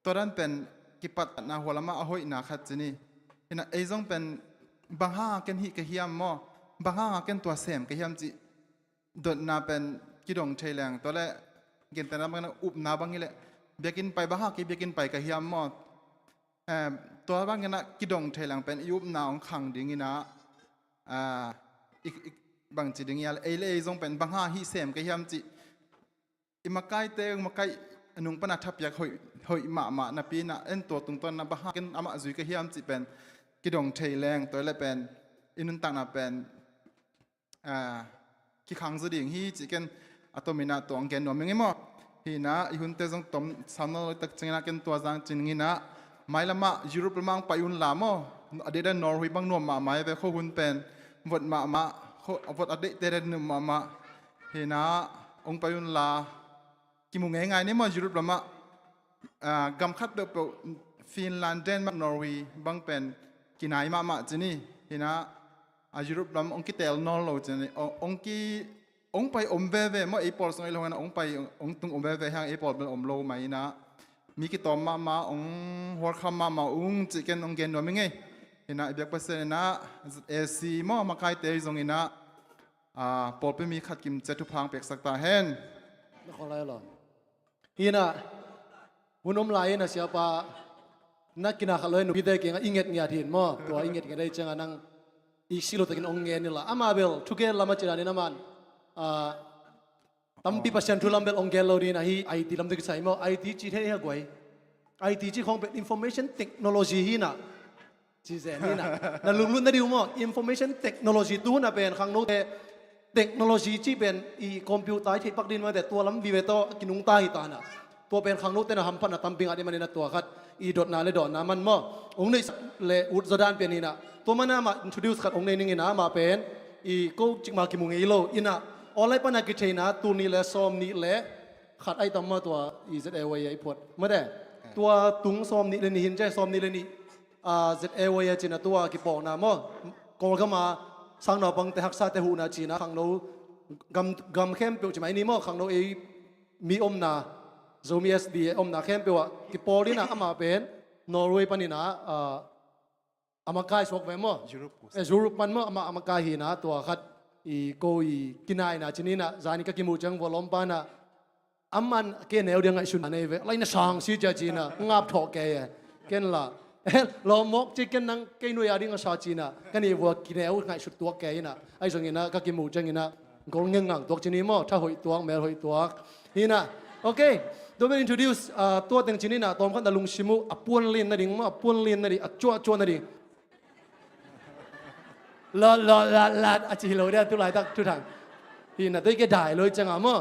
Tua dan pen kipatna hua lamah a hoihna khat ci ni. Inah ei zong pen bang hanga ken hih ka hiam maw, bang hanga ken tua sem ka hiam cih dotna pen kidong thei leng, tua leh gentehna bang inah upna bang hi leh biakinn pai bang hanga kei biakinn pai ka hiam maw, eh, tua bang inah kidong thei leng pen i upna hong khang ding inah, ah, i, i, bang ci ding hial, ei le ei zong pen bang hanga hih sem ka hiam cih i makaite, makaih a nung pana thapiak hoih, hoih mahmah napi inah en tua tungtawn na bang hang ken amah zui ka hiam cih pen kidong thei leng, tua leh pen i nuntakna pen, ah, kikhang zaw ding hi cih ken a tom inah tua hong gen nuam ing e maw. Hi inah i hunte zong tom sam nawn lo tak ciang inah ken tua zang cing inah mai lamah Europe lamah hong pai un la maw. A deih dan Norway bang nuam mahmah e ve, khuahun pen vot mahmah, khua-, vot a deihte dan nuam mahmah. Hi inah hong pai un la kimu ngeingai ni maw, Europe lamah, ah, gam khat peuhpeuh, Finland, Denmark, Norway bang pen kinai mahmah ci ni. Hi inah, ah, Europe lam hong kitel nawn lo ci ni. Hong, hong ki, hong pai om veve maw, ei pawl sung ei lo hang inah hong pai, hong tung om veve hang, ei pawl bel om lo mai inah mi kitawm mahmah, hong hualkham mahmah ung cih ken hong gen nuam ing e. Hi inah i biak Pasian inah Z A C maw, makaite zong inah, ah, pawlpi mi khat kimcia thupha hong piaksak ta hen. Na khawl lai lo. Hi inah hun om lai inah siapa na kina khat lo in nupite kiangah i ngetngiat hi in maw. Tua i ngetngiat ei ciangah nang i silo takin hong ngen inla. Amah bel thugen lam a ci dan in aman, ah, tampi Pasian thu lam bel hong gen lo ding inah hi I T lam tawh kisai maw. I T ci thei hia guai. I T ci khawng pen information technology hi inah. Ci zen hi inah. Na lunglut na ding uh maw, information technology tu hun a pen khangnote technology ci pen i computer i theih pak ding mah te tua lam vive tawh a kinungta hi ta inah. Tua pen khangnote na hamphatna tampi ngah ding man inah tua khat i dotna le dawnna man maw. Hong neihsak le ut zaw dan pen hi inah. Tua man amah introduce khat hong nei ning inah amah pen i ko cikmah kimu ngei lo inah. Online pana kitheihna tul nih le sawm nih le khat ai tam maw tua i Z A Y a i phuat. Mate, tua tung sawm nih le nih hin ce, sawm nih le nih. Ah, Z A Y a cina tua kipawlna maw. Kawlgama sang naupangte haksate huhna cina khangno gam, gam khempeuh cimah i ni maw, khangno ei mi omna, Zomi S D A omna khempeuh ah kipawl inah amah pen Norway paninah, ah, a makai suak ve maw? Europe. Eh, Europe pan maw, amah a makai hinah tua khat i ko i kinaina cininah zani ka kimuh ciang vualawm panah aman kei neu dia ngaihsun a nei ve. Laina sang si cia cinah ngap thawh kei e. Ken la lawmmawk ci ken nang kei nuai a ding a sa cinah ka nih vua kineu ngaihsut tuak kei inah. Ahi zonginah ka kimuh cianginah gol ngengngang tuak cini maw, tha hoih tuak, mel hoih tuak hinah. Ok. Tua ben introduce, ah, tua teng cininah tawmkhat na lungsim uh a puan lin nading maw, a puan lin nading, a cuahcuah nading. Lot lot lot lot a ci hi lo dia tulaitak thuthang hinah, tei ke dai lo i ciangah maw.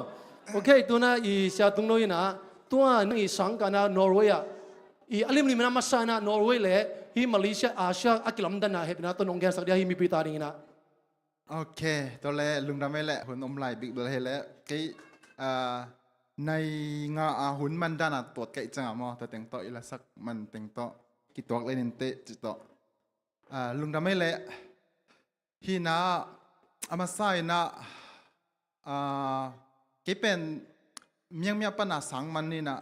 Ok, tuna i sia tung lo hinah tua nang i sangkahna Norway ah i a limlim inah masa inah Norway le hi Malaysia, Asia a kilamdanna hepina tawh nong gensak dia hi mipi ta dinginah. Ok, tua le lungdam ei le hun om lai bik bel hei le kei, ah, nai nga a hun man dan a tuat kaih ciang a maw, tua teng tawh i lasak man teng tawh kituak le nin teh ci tawh. Ah, lungdam ei le hi na a masa in a, ah, kei pen miangmia pan a sang man ni na,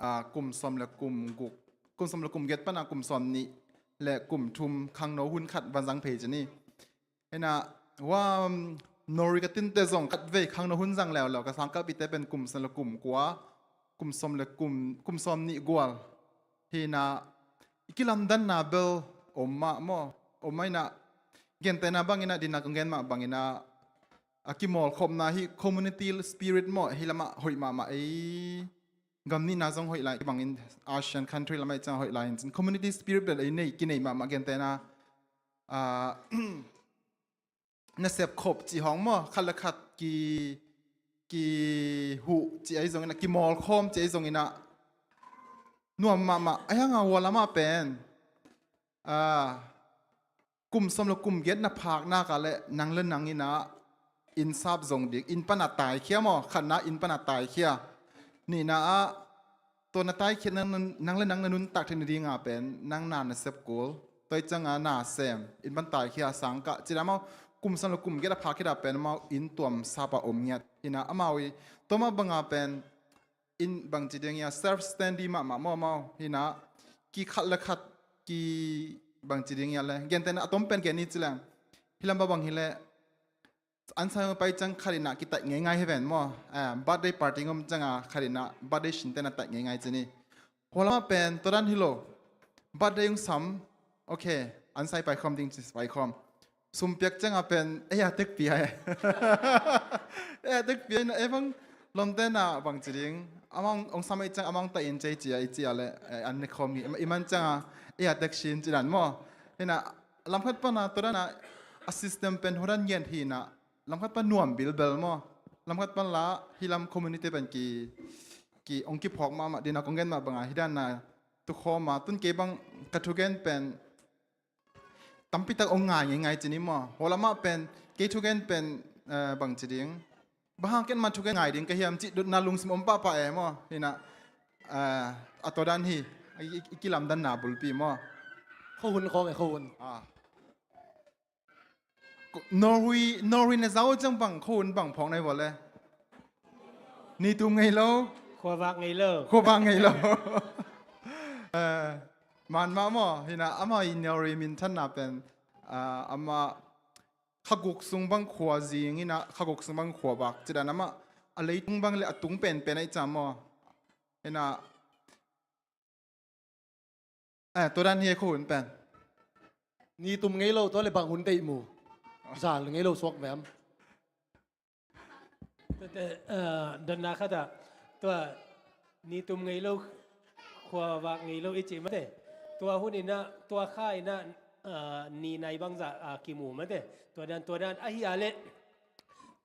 ah, kum sawm le kum guk, kum sawm le kum giat pan a kum sawm nih le kum thum khangno hun khat van zang phei ci ni. Hi na, hua, um, Norway ka tinte zong khat vei khangno hun zang leuleu, ka sangkahpihte pen kum sawm le kum kua, kum sawm le kum, kum sawm nih gual. Hi na, i kilamdanna bel om mah maw, om mah hi na, gentehna bang in a, dina kong gen mah bang in a, a kimawlkhopna hi, community spirit maw, hi lamah hoih mahmah ei. Gam nihna zong hoih lai, bangin Asian country lamah i ciang hoih lai in cin community spirit bel ei nei, kinei mahmah gentehna. Ah, nasep khop cih hawng maw, khat le khat ki, kihuh cih ahi zongin a, kimawlkhawm cih ahi zongin a, nuam mahmah. Ahi hang a hua lamah pen, ah, kum sawm le kum giat na phak nak a le nang le nang in a inn sap zong ding, inn pan a taikhia maw, khatna inn pan a taikhia. Nihna ah, tua na taikhia nang, nang le nang na nuntak theih nading a pen nang na nasep kul, tua i ciang a na sem, inn pan taikhia, sangkah ci dan maw, kum sawm le kum giat a phak khit a pen amau inn tuam sap a om ngiat. Hi na amau i, tua mah bang a pen inn bangci ding ia, self standing mahmah maw amau. Hi na, ki khat le khat ki bangci ding ia le, gentehna a tom pen gen ni ci leng, hi lam bang hi le, an sai pai ciang khat in a kitaih ngeingai hi ven maw. Ah, birthday party ngom ciang a khat in a birthday sinte na taih ngeingai ci ni. Hua lamah pen tua dan hi lo. Birthday ung sam, ok, an sai paikhawm ding ci paikhawm. Sum piak ciang a pen ei a tek pia e. Ei a tek pia in a, ei bang lawmte na bangci ding, amau ong sam ei ciang amau ong taih in cei ci a, i ci a le, eh, an ne khawm hi. I man ciang a ei a tek sin ci dan maw. Hi na, lamkhat pan a tua dan a, a system pen hua dan ngiat hi na, lamkhat pan nuam bilbel maw. Lamkhat pan la hi lam community pen ki, ki ong kiphawk mahmah, dina kong gen mah bang a hi dan a, tukhawm a, tun kei bang ka thugen pen tampi tak ong ngai ngeingai ci ni maw. Hua lamah pen kei thugen pen, eh, bangci ding, bang hang ken mah thugen ngai ding ka hiam cih dotna lungsim om pahpah e maw. Hi na, eh, a tua dan hi, i, i, i kilamdanna bulpi maw. Khuahun khawng e, khuahun. Ah. Norway, Norway na zau ciang bang khuahun bang phawk na hi vua le? Ni tum ngei lo. Khuavak ngei lo. Khuavak ngei lo. Eh, man mah maw, hi na, amah i Norway minthanna pen, ah, amah kha guk sung bang khua zing hi na, kha guk sung bang khuavak ci dan amah, a leitung bang le a tung penpen ahi ciang maw. Hi na, eh, tua dan hi e khuahun pen. Ni tum ngei lo, tua le bang hun deih mu? Zal ngei lo suak vem? Tuate, eh, dotna khat ah, tua ni tum ngei lo, khuavak ngei lo i ci mate. Tua hun in a, tua kha in a, eh, ni nai bangzah, ah, kimu mate. Tua dan, tua dan ahi a le,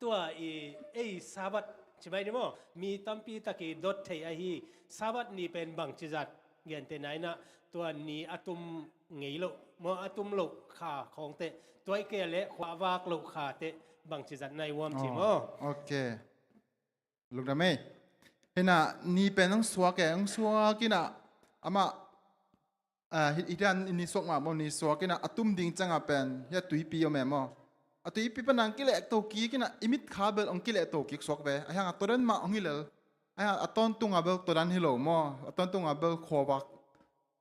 tua i, ei Sabbath ci mai ni maw. Mi tampi tak i dot thei ahi, Sabbath ni pen bangci zat, gentehna in a, tua ni a tum ngei lo maw, a tum lo kha khawng teh, tua i kei a le khuavak lo kha teh, bangci zat na hi uam ci maw. Oh, ok. Lungdam ei. Hi na, ni pen ong suak e, ong suak in a, amah, ah, hi, hi dan ni suak mah maw, ni suak in a, a tum ding ciang a pen hi a tuipi om e maw. A tuipi pan a ong kilehto kik in a, i mitkha bel ong kilehto kik suak ve. Ahi hang a tua dan mah ong hi lel. Ahi hang a tawntung a bel tua dan hi lo maw. A tawntung a bel khuavak,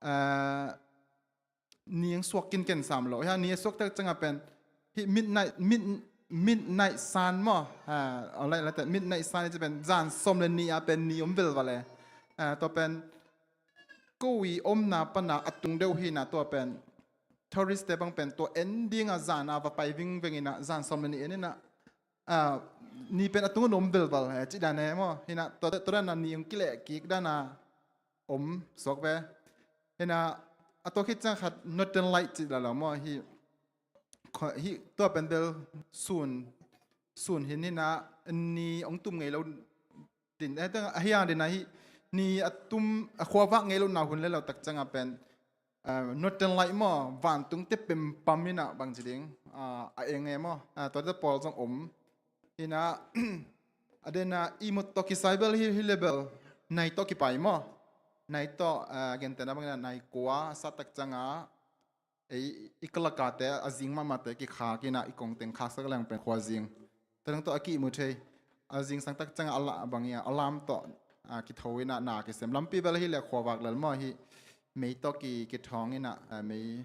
eh, ni ong suak kinken sam lo. Hi a ni a suak tak ciang a pen hi midnight, mid, midnight sun maw. Ah, online la te midnight sun i ci pen zan sawm le nih a pen ni om velval e. Ah, tua pen ko i omna pan a a tung deuh hi na, tua pen tourist te bang pen tua en ding a zan a va pai vingveng in a, zan sawm le nih en in a, ah, ni pen a tung a nuam velval e ci dan e maw. Hi na, tua, tua dan a ni ong kileh kik dan a om suak ve. Hi na, a tua khit ciang khat Northern Light ci la lo maw. Hi, kho-, hi tua pen bel sun, sun hin hi na, ni ong tum ngei lo din, eh, teng, ahi hang din a hi, ni a tum, a khuavak ngei lo na hun le lo tak ciang a pen Northern Light maw, vantung te pempam inah bangci ding, a eng e maw, tuate pawl zong om. Inah a dena ihmut tawh kisai bel hi, hi le bel nai tawh kipai maw. Nai tawh, gentena bangina nai kua a sattak cianga ei i kalakate a zing mahmahte kikhak inah i kongteng khaksak leng pen khua zing. Tadang tawh a kihmu thei. A zingsang tak cianga a lah bang ia a lam tawh kitho inah na kisem. Lampi bel hi le khuavak lel maw hi. Mei tawh kithawng inah mei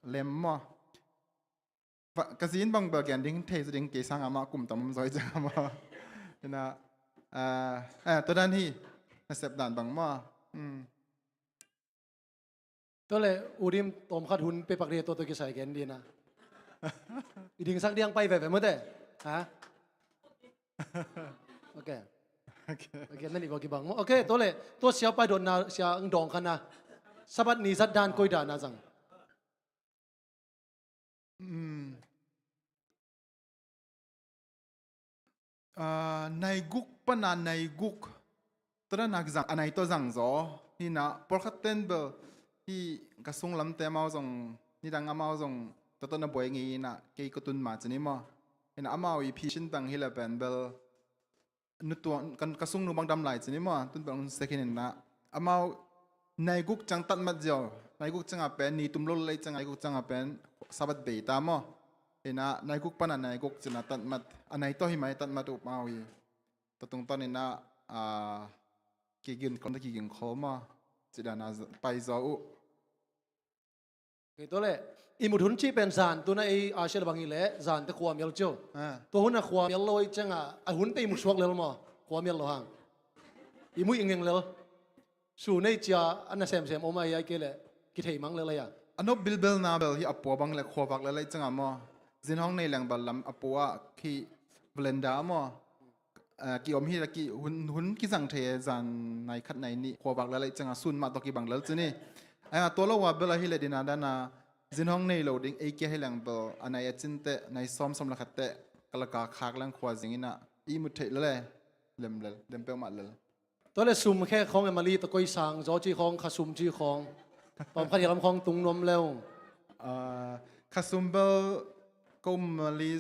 lem maw. Ka zin bang bel gen ding thei zaw ding kei sanga mah kum tam om zaw i cianga maw. Inah tua dan hi. Nasep dan bang maw. Tua le udim tawm khat hun pe pak dih tua tua kisai gen dina. I dingsak diang pai veve mawte. Ha? Ok. Ok, na nih kibang maw. Ok, tua le tua sia pai dotna sia ang dawng khan a. Sabat ni zat dan koi dan a zang. Naiguk pana naiguk tua dan a kizang a nai tawh zang zaw. Hinah pawlkhat ten bel hi ka sunglamte amau zong nidang amau zong tua tawh na buai ngei inah kei ka tun ma cin hi maw. Hinah amau i phi cin tang hi le pen bel nutuang ka sungnu bang dam lai cin hi maw, tun bang hun sek hin inah amau naiguk ciang tatmat ziau, naiguk cianga pen ni tum lo lei ciang naiguk cianga pen Sabat bei ta maw. Inah naiguk pana naiguk cina tatmat a nai tawh hi mai tatmat uh amau hi. Tua tungtawn inah kigin khol ta kigin khol maw. Cidana pai zaw uh. Kei tua le i mut hun cih pen zan tuna ei a sia le bang hi le zan te khua mial cio. Tua hun a khua mial lo i cianga a hun te i mut suak lel maw, khua mial lo hang i muih ngeng lel. Su nei cia a na semsem om ahi ai kei le kithei mang lel ahi a. A nop bilbelna bel hi a pua bang le khuavak lel ahi cianga maw. Zinhawng nei leng bal lam a pua khi blender maw. Ki om hi la ki hun kizang thei e, zan nai khat nai nih khuavak lel ahi cianga sun mah tawh kibang lel cin hi. Ai a tua lo a bel ahi le dina dana zinhawng nei lo ding ei kia hi leng bel a nai a cinte nai sawm sawm la khatte kalaka khak leng khua zing inah i mut theih lel e. Lem lel, lem peuhmah lel. Tua le sum khe khawng e mali ta koi sang zaw ci khawng kha sum ci khawng. Pawm khat hialam khawng tung nuam leu. Kha sum bel ko mali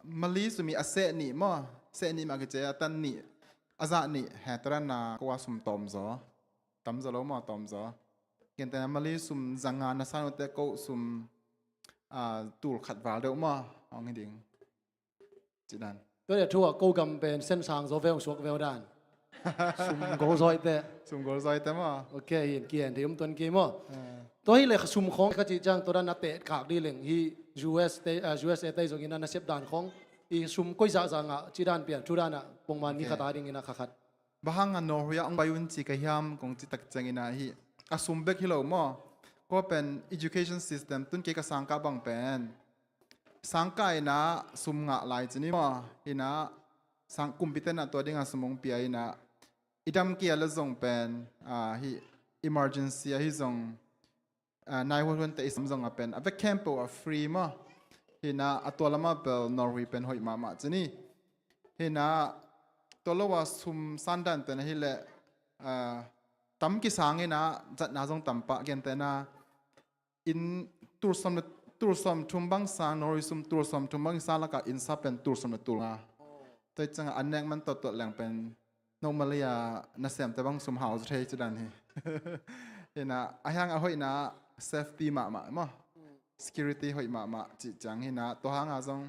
Mali sumi a seh nih maw, seh nih mah kici a tan nih a zah nih he tua dan a ko a sum tawm zaw. Tam zaw lo maw, tawm zaw. Gentena Mali sum zanga na san ute ko sum tul khat val deuh maw, hong hi ding. Ci dan. Tua dia thu a ko gam pen sen sang zaw veu suak veu dan. Sum gol zawite. Sum gol zawite maw. Ok, in kihen thei um tuan kei maw. Tua hi le sum khawng ka cih ciang tua dan a teh kak dih leng hi U S te, U S A te zongin a nasep dan khawng i sum koi zahzah ngah ci dan pian thu dan ah pongman mi khat a dingin a kha khat. Bang hang a Norway a ong pai un ci ka hiam kong ci tak ciangin a hi a sum bek hi lo maw. Kua pen education system tun kei ka sangkah bang pen sangkah inah sum ngah lai cin hi maw. Inah sang kumpi tenah tua dingah sum hong pia inah i dam kia le zong pen hi emergency ahi zong nine one one te i sam zong a pen a vek khempeuh a free maw. Hinah a tua lamah bel Norway pen hoih mahmah cin hi. Hinah tua lo a sum sandan ten ahi le tam kisang inah zatna zong tam pah gentena inn tul sawm le tul sawm thum bang sang, Norway sum tul sawm thum bang i sang lakah inn sa pen tul sawm le tul nga. Tua i ciangah an nek man tawtawt leng pen normally a nasemte bang sum hau zaw thei ci dan hi. Hinah a hiang a hoihna safety mahmah maw, security hoih mahmah cih ciang hinah tua hanga zong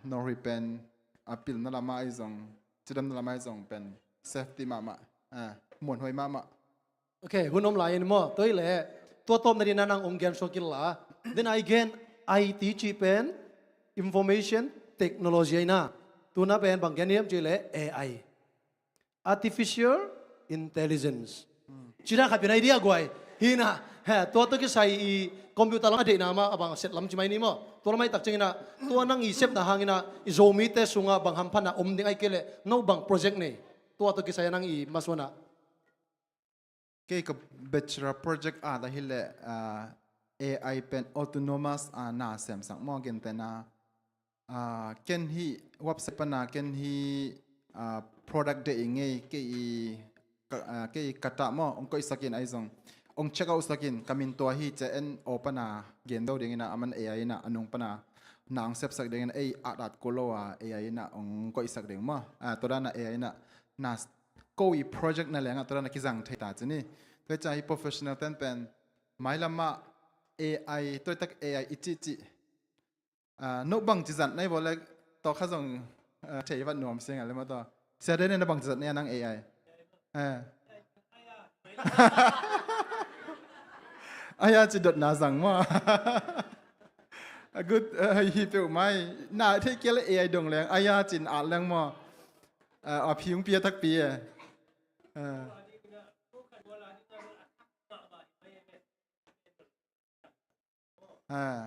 Norway pen a pilna lamah ahi zong cidamna lamah ahi zong pen safety mahmah, muanhuai mahmah. Ok, hun om lai in maw, tua hi leh tua tawpna dingin nang ong gen suak in la. Then a i gen I T cih pen information technology ahi na. Tuna pen bang gen hiam cih leh A I, artificial intelligence. Cih dan khat pen idea guai hi na. He, tua tawh kisai i computer lam a deihna mah a bang set lam ci mai ni maw. Tua lam ahih tak ciangin ah tua nang i sepna hangin ah i Zomite sungah bang hamphatna om ding ahih kei leh no bang project nei? Tua tawh kisai a nang i masuanah. Kei ka bachelor project ah ta hi leh A I pen autonomous a na semsak maw, gentehna ken hih website pana ken hih product deih i ngei, kei i kata maw, ong koihsak in ahi zong ong check out sakin, ka min tua hi ci-a en aw pana gen do dingin ah, aman A I in ah a nung pana na ong sepsak dingin, ei at at ko lo a A I in ah ong koihsak ding maw. Ah, tua dan ah A I in ah na ko i project na leng ah tua dan ah kizang thei ta ci ni. Tua hi ciang hi professional ten pen mailam ah A I, tua tak A I i cihcih Ah, no bangci zat na hi baw le, tawh kha zong, ah, thei vat nuam sing a le maw tawh. Sia Daniel, na bangci zat na hi a nang A I? Ah. Aya ci dotna zang maw? A good, ah, hi peuh mai. Na thei kei le A I dong leng, aya cin at leng maw? Ah, a phiung pia takpi e. Ah. Ah.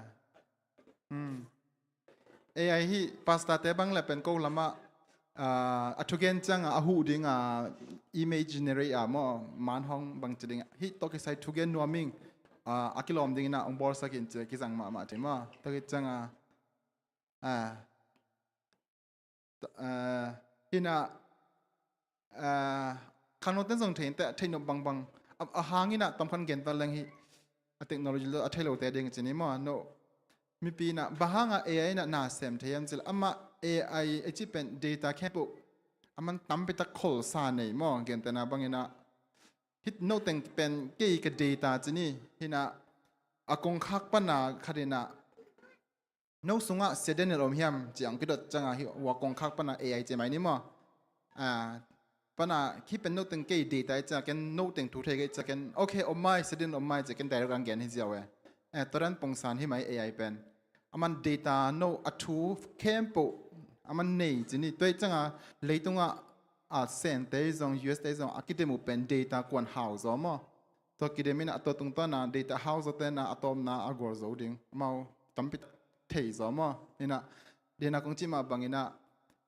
Hmm. A I hi pastor te bang le pen ko lamah, ah, a thugen ciangah a huh dingah image generate ah maw, man hong bangci dingah hih tawh kisai thugen nuam ing, ah, a kilawm dingin ah ong bawlsak in ci-a kizang mahmah ci maw. Tua khit ciangah, ah, Ah, hinah, ah, khangnote zong thei inteh, a theihnop bangbang a, a hanginah tamkhan genta leng hi. A technology lo a thei lote ding ci ni maw, no. Mipi inah bang hangah A I inah na sem thei hiam cil, amah A I a cih pen data khempeuh a man tampitak kholsa nei maw, gentena banginah hih no teng pen kei ka data ci ni. Hinah a kongkhak pana khat inah no sungah Sia Daniel om hiam ci-a ong kidot ciangah hih hua kongkhak pana A I ci mai ni maw. Ah, pana hih pen no teng kei data hi ciah ken, no teng thu thei kei ciah ken, okay, om mai, Sia Daniel om mai ci-a ken direct ang gen hi ziau e. Eh, tua dan pongsan hi mai A I pen. A man data no a thu khempeuh a man nei ci ni. Tua hi ciangah leitungah a Sente zong, U S te zong a kidem uh pen data kuan hau zaw maw. Tua kidem inah a tua tungtawna data hau zawte na a tawpna a gual zo ding. Amau tampi thei zaw maw. Inah dena kong cih mah banginah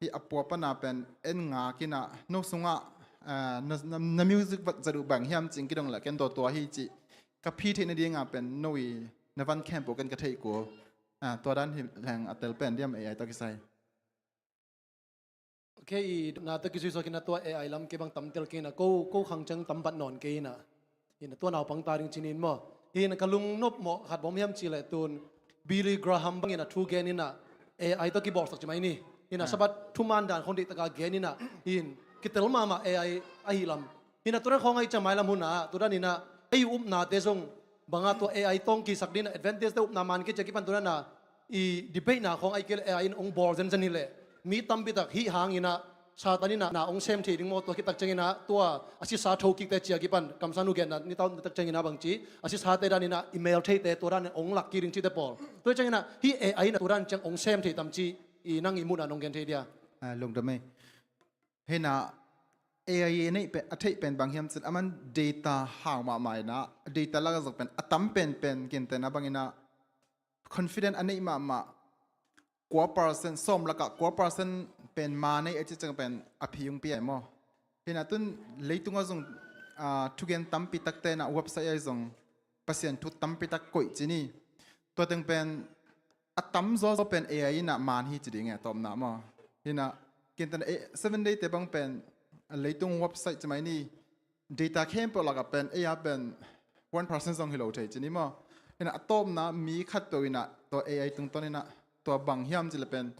hih a pua pana pen en ngak inah no sungah, ah, na, na, na music vat zat uh bang hiam cing kidong le ken daw tua hi cih ka phi theih nadingah pen no i na van khempeuh ken ka theih kul. Ah, tua dan hi leng a tel pen diam A I tawh kisai. Okay, i na tawh kizui suak inah tua A I lam kei bang tamtel kei inah ko, ko khang ciang tam bat nawn kei inah. Inah tua naupang ta ding ci ni in maw. Inah ka lungnop mawh khat bawm hiam cih leh tun Billy Graham bangin a thu gen inah A I tawh kibawlsak ci mai ni. Inah Sabbath thuman dan khong deihtaka gen inah in kitel mahmah A I ahi lam. Hinah tua dan khawng ahi ciang mailam hunah tua dan inah ei upnate zong bangah tua A I tawng kisak dinah advantage te upna man kei ciah kipan tua danah i debate na khawng ahi kei le A I in ong bawl zenzen hileh mi tampitak hih hanginah Satan inah na ong sem thei ding maw, tua kitak cianginah tua a sisa thokikte ciah kipan kamsan uh genna ni tau tak cianginah bangci a sisate daninah i mel theite tua dan ong lak kik ding cihte pawl. Tua cianginah hih A I inah tua dan ciang ong sem thei tam ci i nang i muhna nong gen thei dia? Ah, lungdam ei. Hinah A I a neih pen, a theih pen bang hiam cin, a man data hau mahmah inah, data lak a zak pen a tam penpen gentena banginah confident a neih mahmah, kua percent, sawm lakah kua percent pen ma nei a cih ciang pen a phiyung pi ai maw. Hinah tun leitungah zong, ah, thugen tampi takte inah website ai zong Pasian thu tampi tak koih ci ni. Tua teng pen a tamzaw zaw pen A I inah man hi ci ding e, tawpna maw. Hinah kintan, eh, Seven Day te bang pen a leitung website ci mai ni. Data khempeuh lakah pen A I pen one percent zong hi lo thei ci ni maw. Hinah a tawpna mi khatpeuh inah tua A I tungtawn inah tua bang hiam cih le pen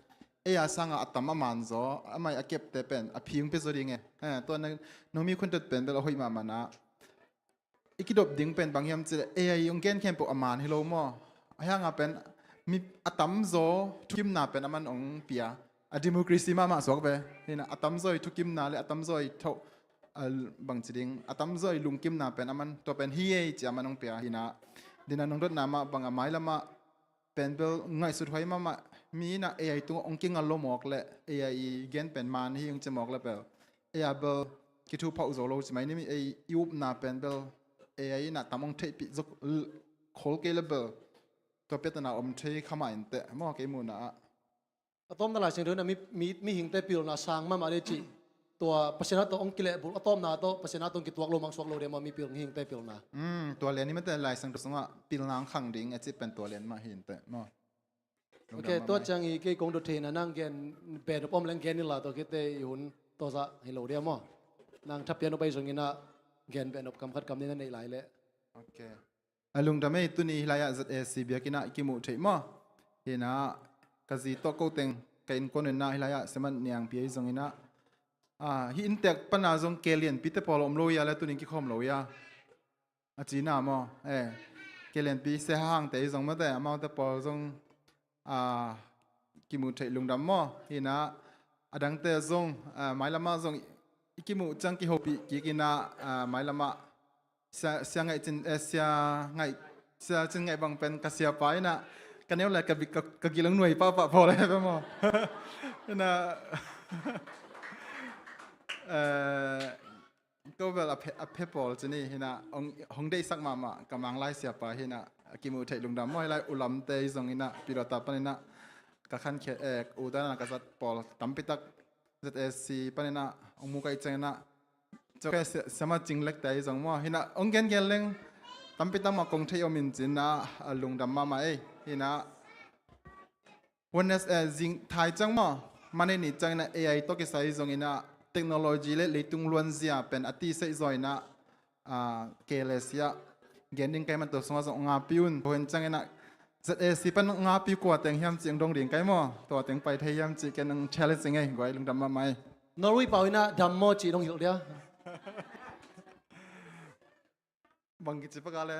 A I sangah a tam a man zaw, amai a kepte pen a phiyung pia zaw ding e. Eh, tua nang, nong mi khuntet pen bel a hoih mahmah na. I kidop ding pen bang hiam cih leh A I ong gen khempeuh a man hi lo maw. A hiangah pen mi a tamzaw thukimna pen a man ong pia. A democracy mahmah suak ve. Hinah a tamzaw i thukimna le a tamzaw i tho, a, bangci ding, a tamzaw i lungkimna pen a man tua pen hi ei ci a man ong pia. Hinah dina nong dotna mah bangah mailamah pen bel ngaihsut huai mahmah. Mi inah A I tungah ong kingal lo mawk le A I i gen pen man hi ong ci mawk le bel A I bel kithuphauh zo lo ci mai ni. Mi ei i upna pen bel A I inah tam ong theihpih zo khol kei le bel tua piatana om thei kha mah inteh maw, kei muhna ah. A tawpna Lai Siangtho inah mi, mi, mihingte pilna sang mahmah le cih tua Pasian a tawh ong kilehbulh a tawpna tawh Pasian a tawh ong kituak lo mang suak lo dia maw, mi pil, mihingte pilna. Mm, tua lian hi mate, Lai Siangtho sungah pilna ong khang ding a cih pen tua lian mah hi inteh maw. Ok, tua ciang i kei kong dot theihna nang gen behnop om leng gen inla, tua khite i hun tawzah hi lo dia maw. Nang thapian uh pai zonginah gen behnop kam khat kam nih na neih lai leh. Ok. A lungdam ei, tuni hih lai-ah Z A C biakinn ah i kimuh theih maw? Hi-in ah ka zi tawh ko teng ka innkuan uh in ah hih lai-ah Sia Man Niang Pi ei zong in ah, ah, hih inntek pan ah zong ke lianpite pawl om lo ia le tuni kikhawm lo ia. A ci-in ah maw? Eh, ke lianpi Sia Hang te ei zong mate, amaute pawl zong, ah, kimuh theih lungdam maw? Hi-in ah a dangte zong, ah, mailam ah zong i kimuh ciang kihopih kik in ah, ah, mailam ah Sia, Sia Ngaih Cin, eh, Sia Ngaih, Sia Cin Ngaih bang pen ka siapa in ah ka neu le ka bi-, ka, ka gil hong nuai pahpah pawl le pe maw? In ah, eh, ko bel a phe, a phe pawl ci ni hi-in ah hong, hong deihsak mahmah ka Manglai siapa hi-in ah a kimuh theih lungdam maw? Hih lai U Lam te ei zong in ah Pilota pan in ah ka khankhia, eh, u dan a ka zat pawl tampi tak Z A C pan in ah hong mu ka hih ciang in ah, cawke Sia, Sia Ma Cing Lek te ei zong maw? Hi-in ah hong gengen leng tampi tak mah kong theih om in ci-in ah a lungdam mahmah ei. Hi-in ah Wednesday, eh, zing thai ciang maw, Monday ni ciang in ah A I tawh kisai zong in ah technology le leitung luanzia pen a tiseih zaw in ah, ah, K L S ah gen ding ka hih man, tua sungah zong ngapi un. Tua hi-in ciang in ah Z A C pan ngapi kua teng hiam cih hong dong ding ka hih maw? Tua teng pai thei hiam cih ken hong challenge ing ei, guai, lungdam mahmah ei. Norway pau in ah dam maw cih dong hilh dia. Bang kici paka le.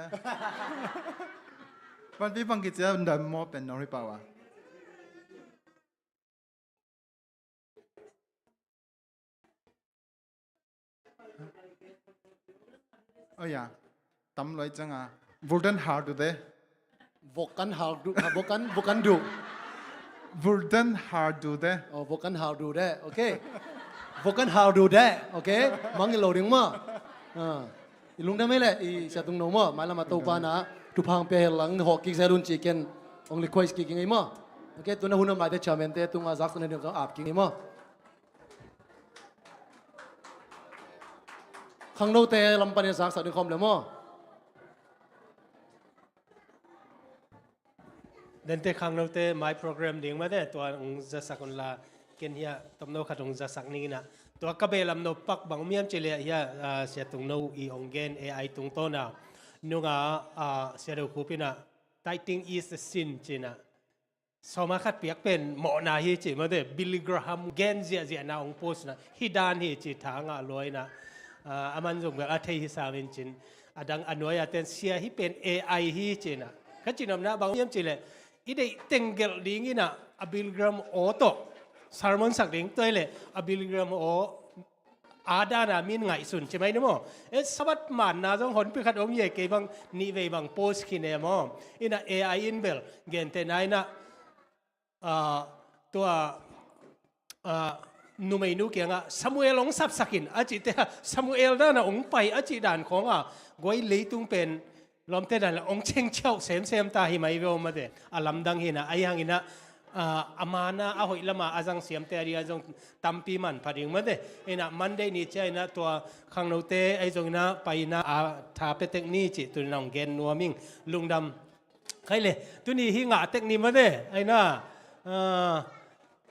Banpi bang kici a dam maw pen Norway pau ah? Oh ya, tam luai ciang a. Vuldan har du de. Vokan har du, ah, vokan, vokan du. Vuldan har du de. Oh, vokan har du de. Ok. Vokan har du de. Ok. Mangngilh lo ding maw? Ah. I lungdam ei le, i Sia Tung No maw, mailam a Topa in ah thupha hong pia hen lang, hawh kik zel un ci ken hong request kik ing ei maw. Ok, tu-in ah hun om laite chairman te tung a zaksak nading zong ap kik ing ei maw. Khangnote lam pan in zaksak ding khawm le maw. Dante khangnote, my program ding mate, tua hong zasak un la, ken hiah tomno khat hong zasak ning in ah. Tua ka behlap nop pak bang om hiam cih leh hiah, ah, Sia Tung No i hong gen A I tungtawn a. Nung a, ah, Sia Do Khup in ah, "Tithing is a sin," ci-in ah. Sawma khat piak pen mawhna hi ci mate, Billy Graham gen ziahziahna hong post na, hih dan hi ci tha ngah lua in ah, ah, aman zong bel a thei hi sam in cin, a dang a nuai a ten sia hih pen A I hi ci-in ah. Ka cinopna bang hiam cih leh, i deih teng gelh ding in ah, a Billy Graham aw tawh sermon sak ding, tua hi leh a Billy Graham aw a dan a min ngaihsun ci mai ni maw. E, Sabbath manna zong honpi khat om hi e, kei bang nih vei bang post khin e maw. In ah A I in bel gentehna in ah, ah, tua, ah, numeinu kiangah Samuel hong sapsak in a cihte, Samuel dan a hong pai a cih dan khawng a, guai, leitung pen lawmte dan le hong chengchiauh semsem ta hi mai ve aw mate. A lamdang hi in ah, ahi hangin ah, ah, a man a, a hoih lam a a zang siamte a ding ah zong tampi manpha ding mate. In ah Monday ni ciang in ah tua khangnote ahi zong in ah pai in ah a tha pia tek ni cih tu-in ah hong gen nuam ing. Lungdam. Khai le, tuni hih ngah tek ni mate. Ahi in ah, ah,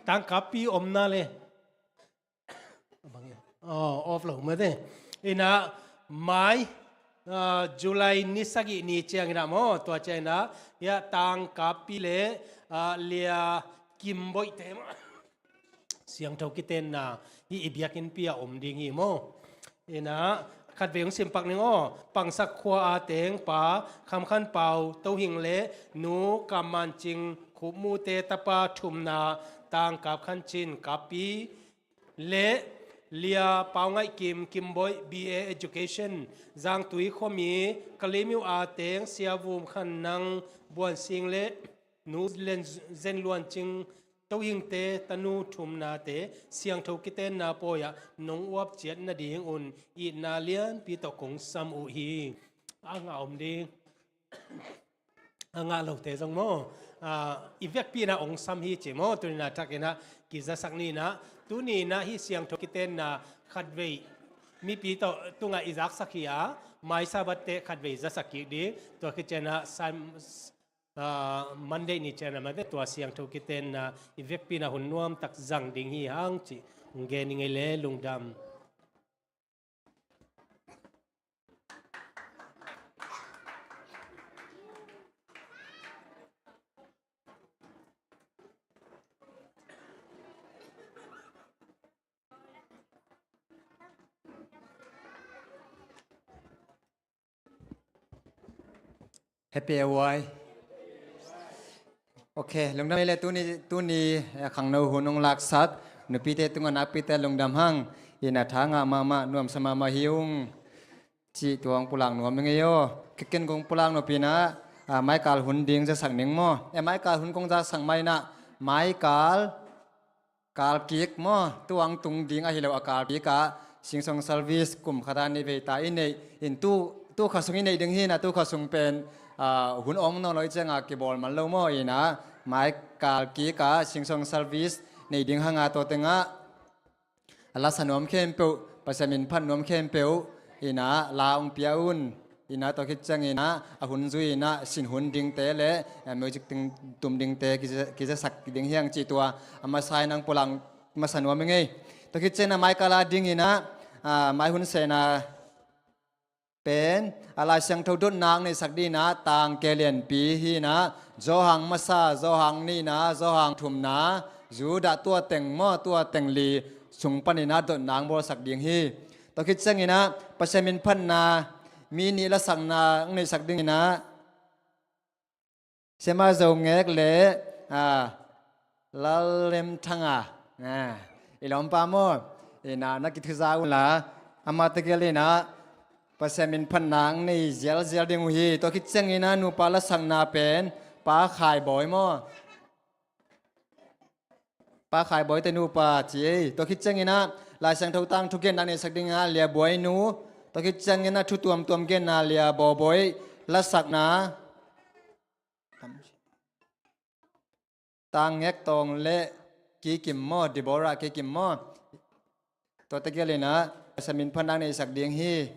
tangkappi omna le. Oh, off lo mate. In ah mai, ah, July ni sagih ni ciang in ah maw, tua ciang in ah, hiah tangkappi le, ah, Lia Kim Boih te maw, siangtho kitenna hih i biakinnpi ah om ding hi maw. In ah khatvei hong simpak ning aw. Pangsak khua a teng Pa Kham Khan Pau Tohing le Nu Kam Man Cing Khup Mu te tapa thumna, Tangkap Khan Cin Kappi le Lia Pau Ngaih Kim, Kim Boih, B A Education, Zangtui khuami Kalimyo a teng Sia Vum Khan Nang Buan Sing le Nu Len Zen Luan Cing Tohingte tanu thumnate siangtho kitenna pawi ah nong uap ciat nadingun itna lianpi tawh kong sam uh hi. A ngah om ding. A ngah lote zong maw, ah, i vekpi in ah hong sam hi ci maw. Tuni in ah thak in ah kizasak ni in ah, tuni in ah hih siangtho kitenna khatvei mipi tawh tungah i zaksak hi a, mai Sabbath teh khatvei zasak kik ding. Tua khit ciang ah Sam-, ah, Monday ni ciang ah mate, tua siangtho kitenna i vekpi in ah hun nuamtak zang ding hi hang cih hong gen ing ei le. Lungdam. Happy A Y. Ok, lungdam ei le tuni, tuni, eh, khangno hun hong laksak nupite tungah nakpite lungdam hang. Ina tha ngah mahmah, nuamsa mahmah hi ung. Cih tua hong pulak nuam ing ei aw. Kikin kong pulak nop ina, ah, maikal hun ding zasak ning maw? Eh, maikal hun kong zasak mai ina, maikal kal kik maw, tu ang tung ding ahi lo a kal kik ah, Sing Song service kum khat a ni vei ta i neih in tu, tu kha sung i neih ding hi ina, tu kha sung pen, ah, hun om nawn lo i ciangah kibawl man lo maw ina, maikal kik ah Sing Song service neih ding hang a tua tengah a lasa nuam khempeuh, Pasian min phat nuam khempeuh ina la hong pia un. Ina tua khit ciang ina a hun zui ina sin hun dingte le, eh, music ting tum dingte kiza, kizasak ding hi hang cih tua a masa ina hong pulak masa nuam ing ei. Tua khit ciang ina maikal a ding ina, ah, mai hun sena pen a Lai Siangtho dotna hong neihsak ding ina tangke lianpi hi ina, Johan masa, Johan nihna, Johan thumna, Judah tua teng maw, tua teng li sung pan ina dotna hong bawlsak ding hi. Tua khit ciang ina Pasian min phatna mi nih lasakna hong neihsak ding ina Siama Zo Ngek le, ah, Lal Lem Thang a, ah, i lawmpa maw, ina na kithuza un la, amah tegel ina Pasian min phatna hong nei zialzial ding uh hi. Tua khit ciang ina nupa lasakna pen Pa Khai Bawi maw? Pa Khai Bawi te nupa ci ei. Tua khit ciang ina Lai Siangtho tangthu genna neihsak ding ina Lia Bawi nu. Tua khit ciang ina thu tuamtuam genna Lia Baw Bawi lasakna Tang Ngek Tawng le Ki Kim maw, Deborah Ki Kim maw? Tua tegel ina Pasian min phatna hong neihsak ding hi.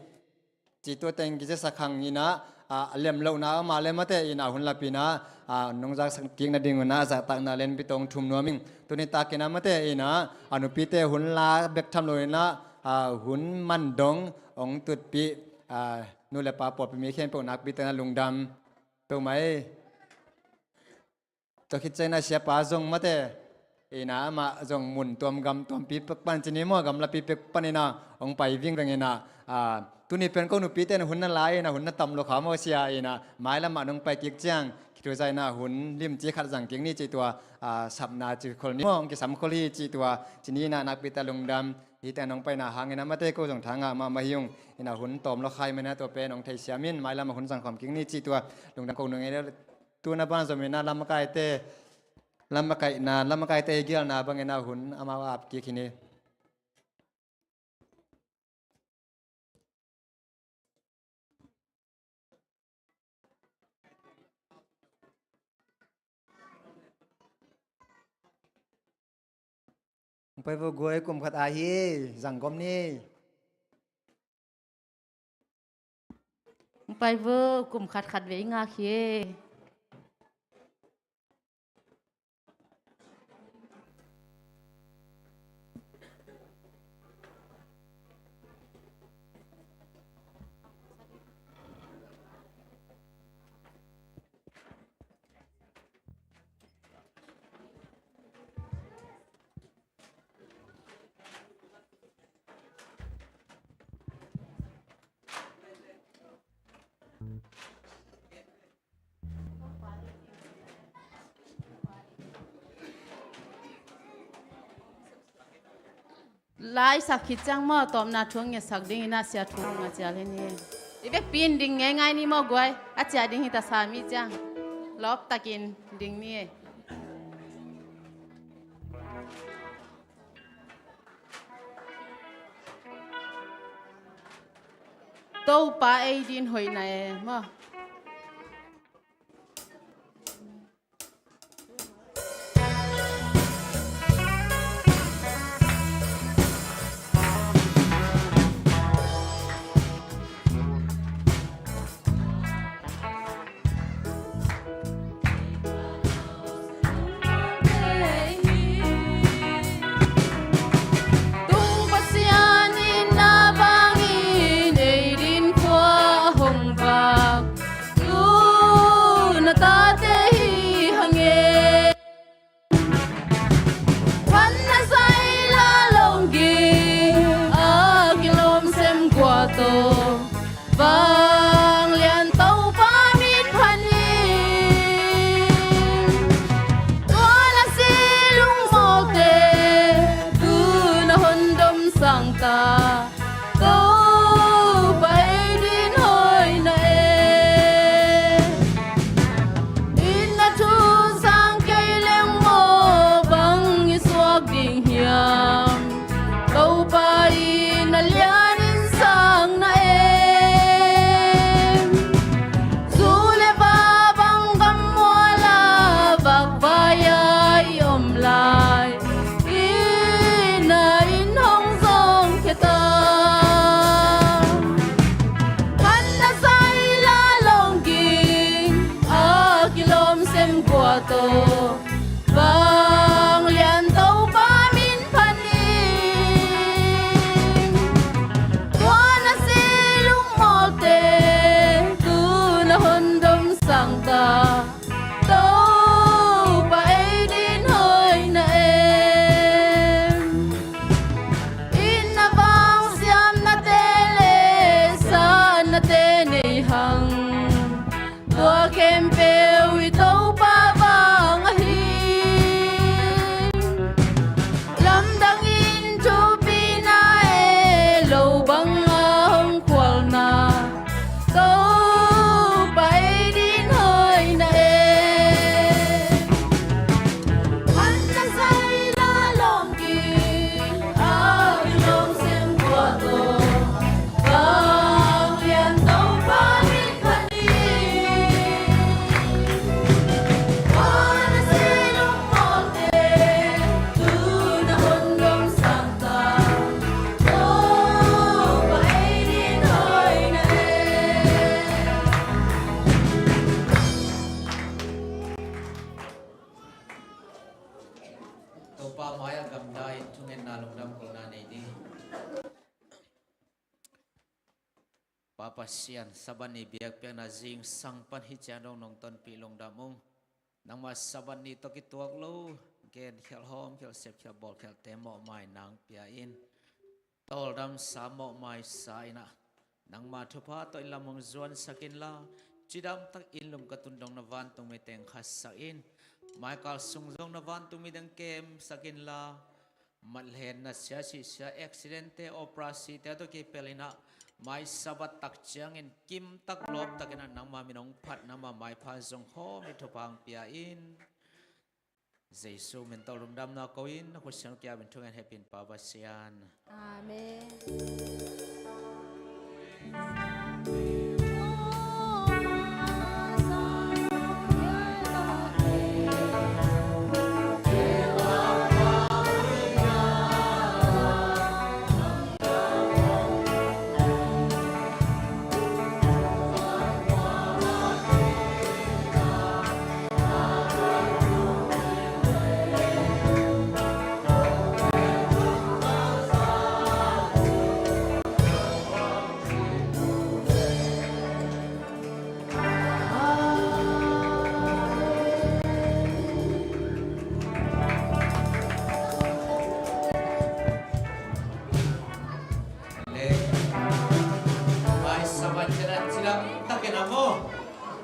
Cih tua teng kizasak hang ina, ah, a lem lohna amah le mate ina hun lap ina, ah, nong zaksak kik nading ina zahtakna lianpi tawh hong thum nuam ing. Tuni tak ina mate ina a nupite hun la bek tham lo ina, ah, hun man dong hong tutpih, ah, nu le pa pawlpi mi khempeuh nakpite na lungdam peuhmah ei. Tua khit ciang ina siapa zong mate ina amah zong mun tuam gam tuampi pek pan ci ni maw, gamlapi pek pan ina hong pai vingveng ina, ah, tuni pen ko nupite na hun na la ina hun na tam lo kha maw sia ina mailam ah nong pai kik ciang kithuza ina hun limci khat zang kik ni cih tua, ah, sapna ci khol ni maw, hong kisam khol hi cih tua ci ni ina nakpite lungdam. Hihte nong paina hang ina mate ko zong tha ngah mahmah hi ung. Ina hun tawm lo khai mena tua pen hong theisiam in mailam ah hun zang khawm kik ni cih tua lungdam ko nung ei. Tu na ban zom ina lamakaite, lamakaina, lamakaite i gialna bang ina hun amau ap kik hi ni. Hong pai vo guai, kum khat a hi, zang gom ni. Hong pai vo, kum khat khat vei ngak hi. Lai sap khit ciang maw, tawpna thu hong ngetsak ding ina sia thu hong a cial hi ni. I vekpi in ding ngeingai ni maw guai, a ciah ding hi ta sa mi ciang. Lawp takin ding ni. Topa ei din hoihna e maw. Tung Pasian in na bangin ei din khua hong vak. kua tawh vanglian Topa min phat ning. Tua na si lungmawlte tu na hon dong sangta, Topa ei din hoih na em. Inn a vang siamnate le satnate nei hang, tua khempeuh i Topa vang ahi. Lamdangin thupina e lo banga hong khualna, Topa ei din hoih na e. Hanna zaila lawng kik a kilawm sem kua tawh vanglian Topa min phat ning. Tua na si lungmawlte tu na hon dong sangta, Topa ei din hoih na e. Topa mai-ah gamdai in thungetna lungdam kulna nei ni. Pa Pasian, Sabbath ni biakpiakna zingsang pan hih ciang dong nong tonpih lungdam ung. Nangma Sabbath ni tawh kituak lo genkhial, hawmkhial, sepkhial, bawlkhialte mawhmai nang pia in, tawldamsa mawhmaisa in ah, nangma thupha tawh inn lam hong zuansak inla, cidamtak inn lum ka tun dong na vantungmi teng khatsak in, maikal sung zong na vantungmi teng kemsak inla, matlenna, siasihsia, accidentte, operasite a tawh kipelh in ah, mai Sabbath tak ciangin kimtak lawptak in ah nangma min hong phat, nangma maipha zong khawm ding thupha hong pia in. Jesu min tawh lungdamna ko in, na khut siang kiap in thungen hehpih in Pa Pasian. Amen. Mai Sabbath ciang a cidamtak in ah maw,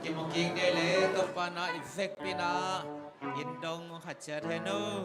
kimu kik ding le Topa na i vekpi in ah inn dong khat ciat hen uh.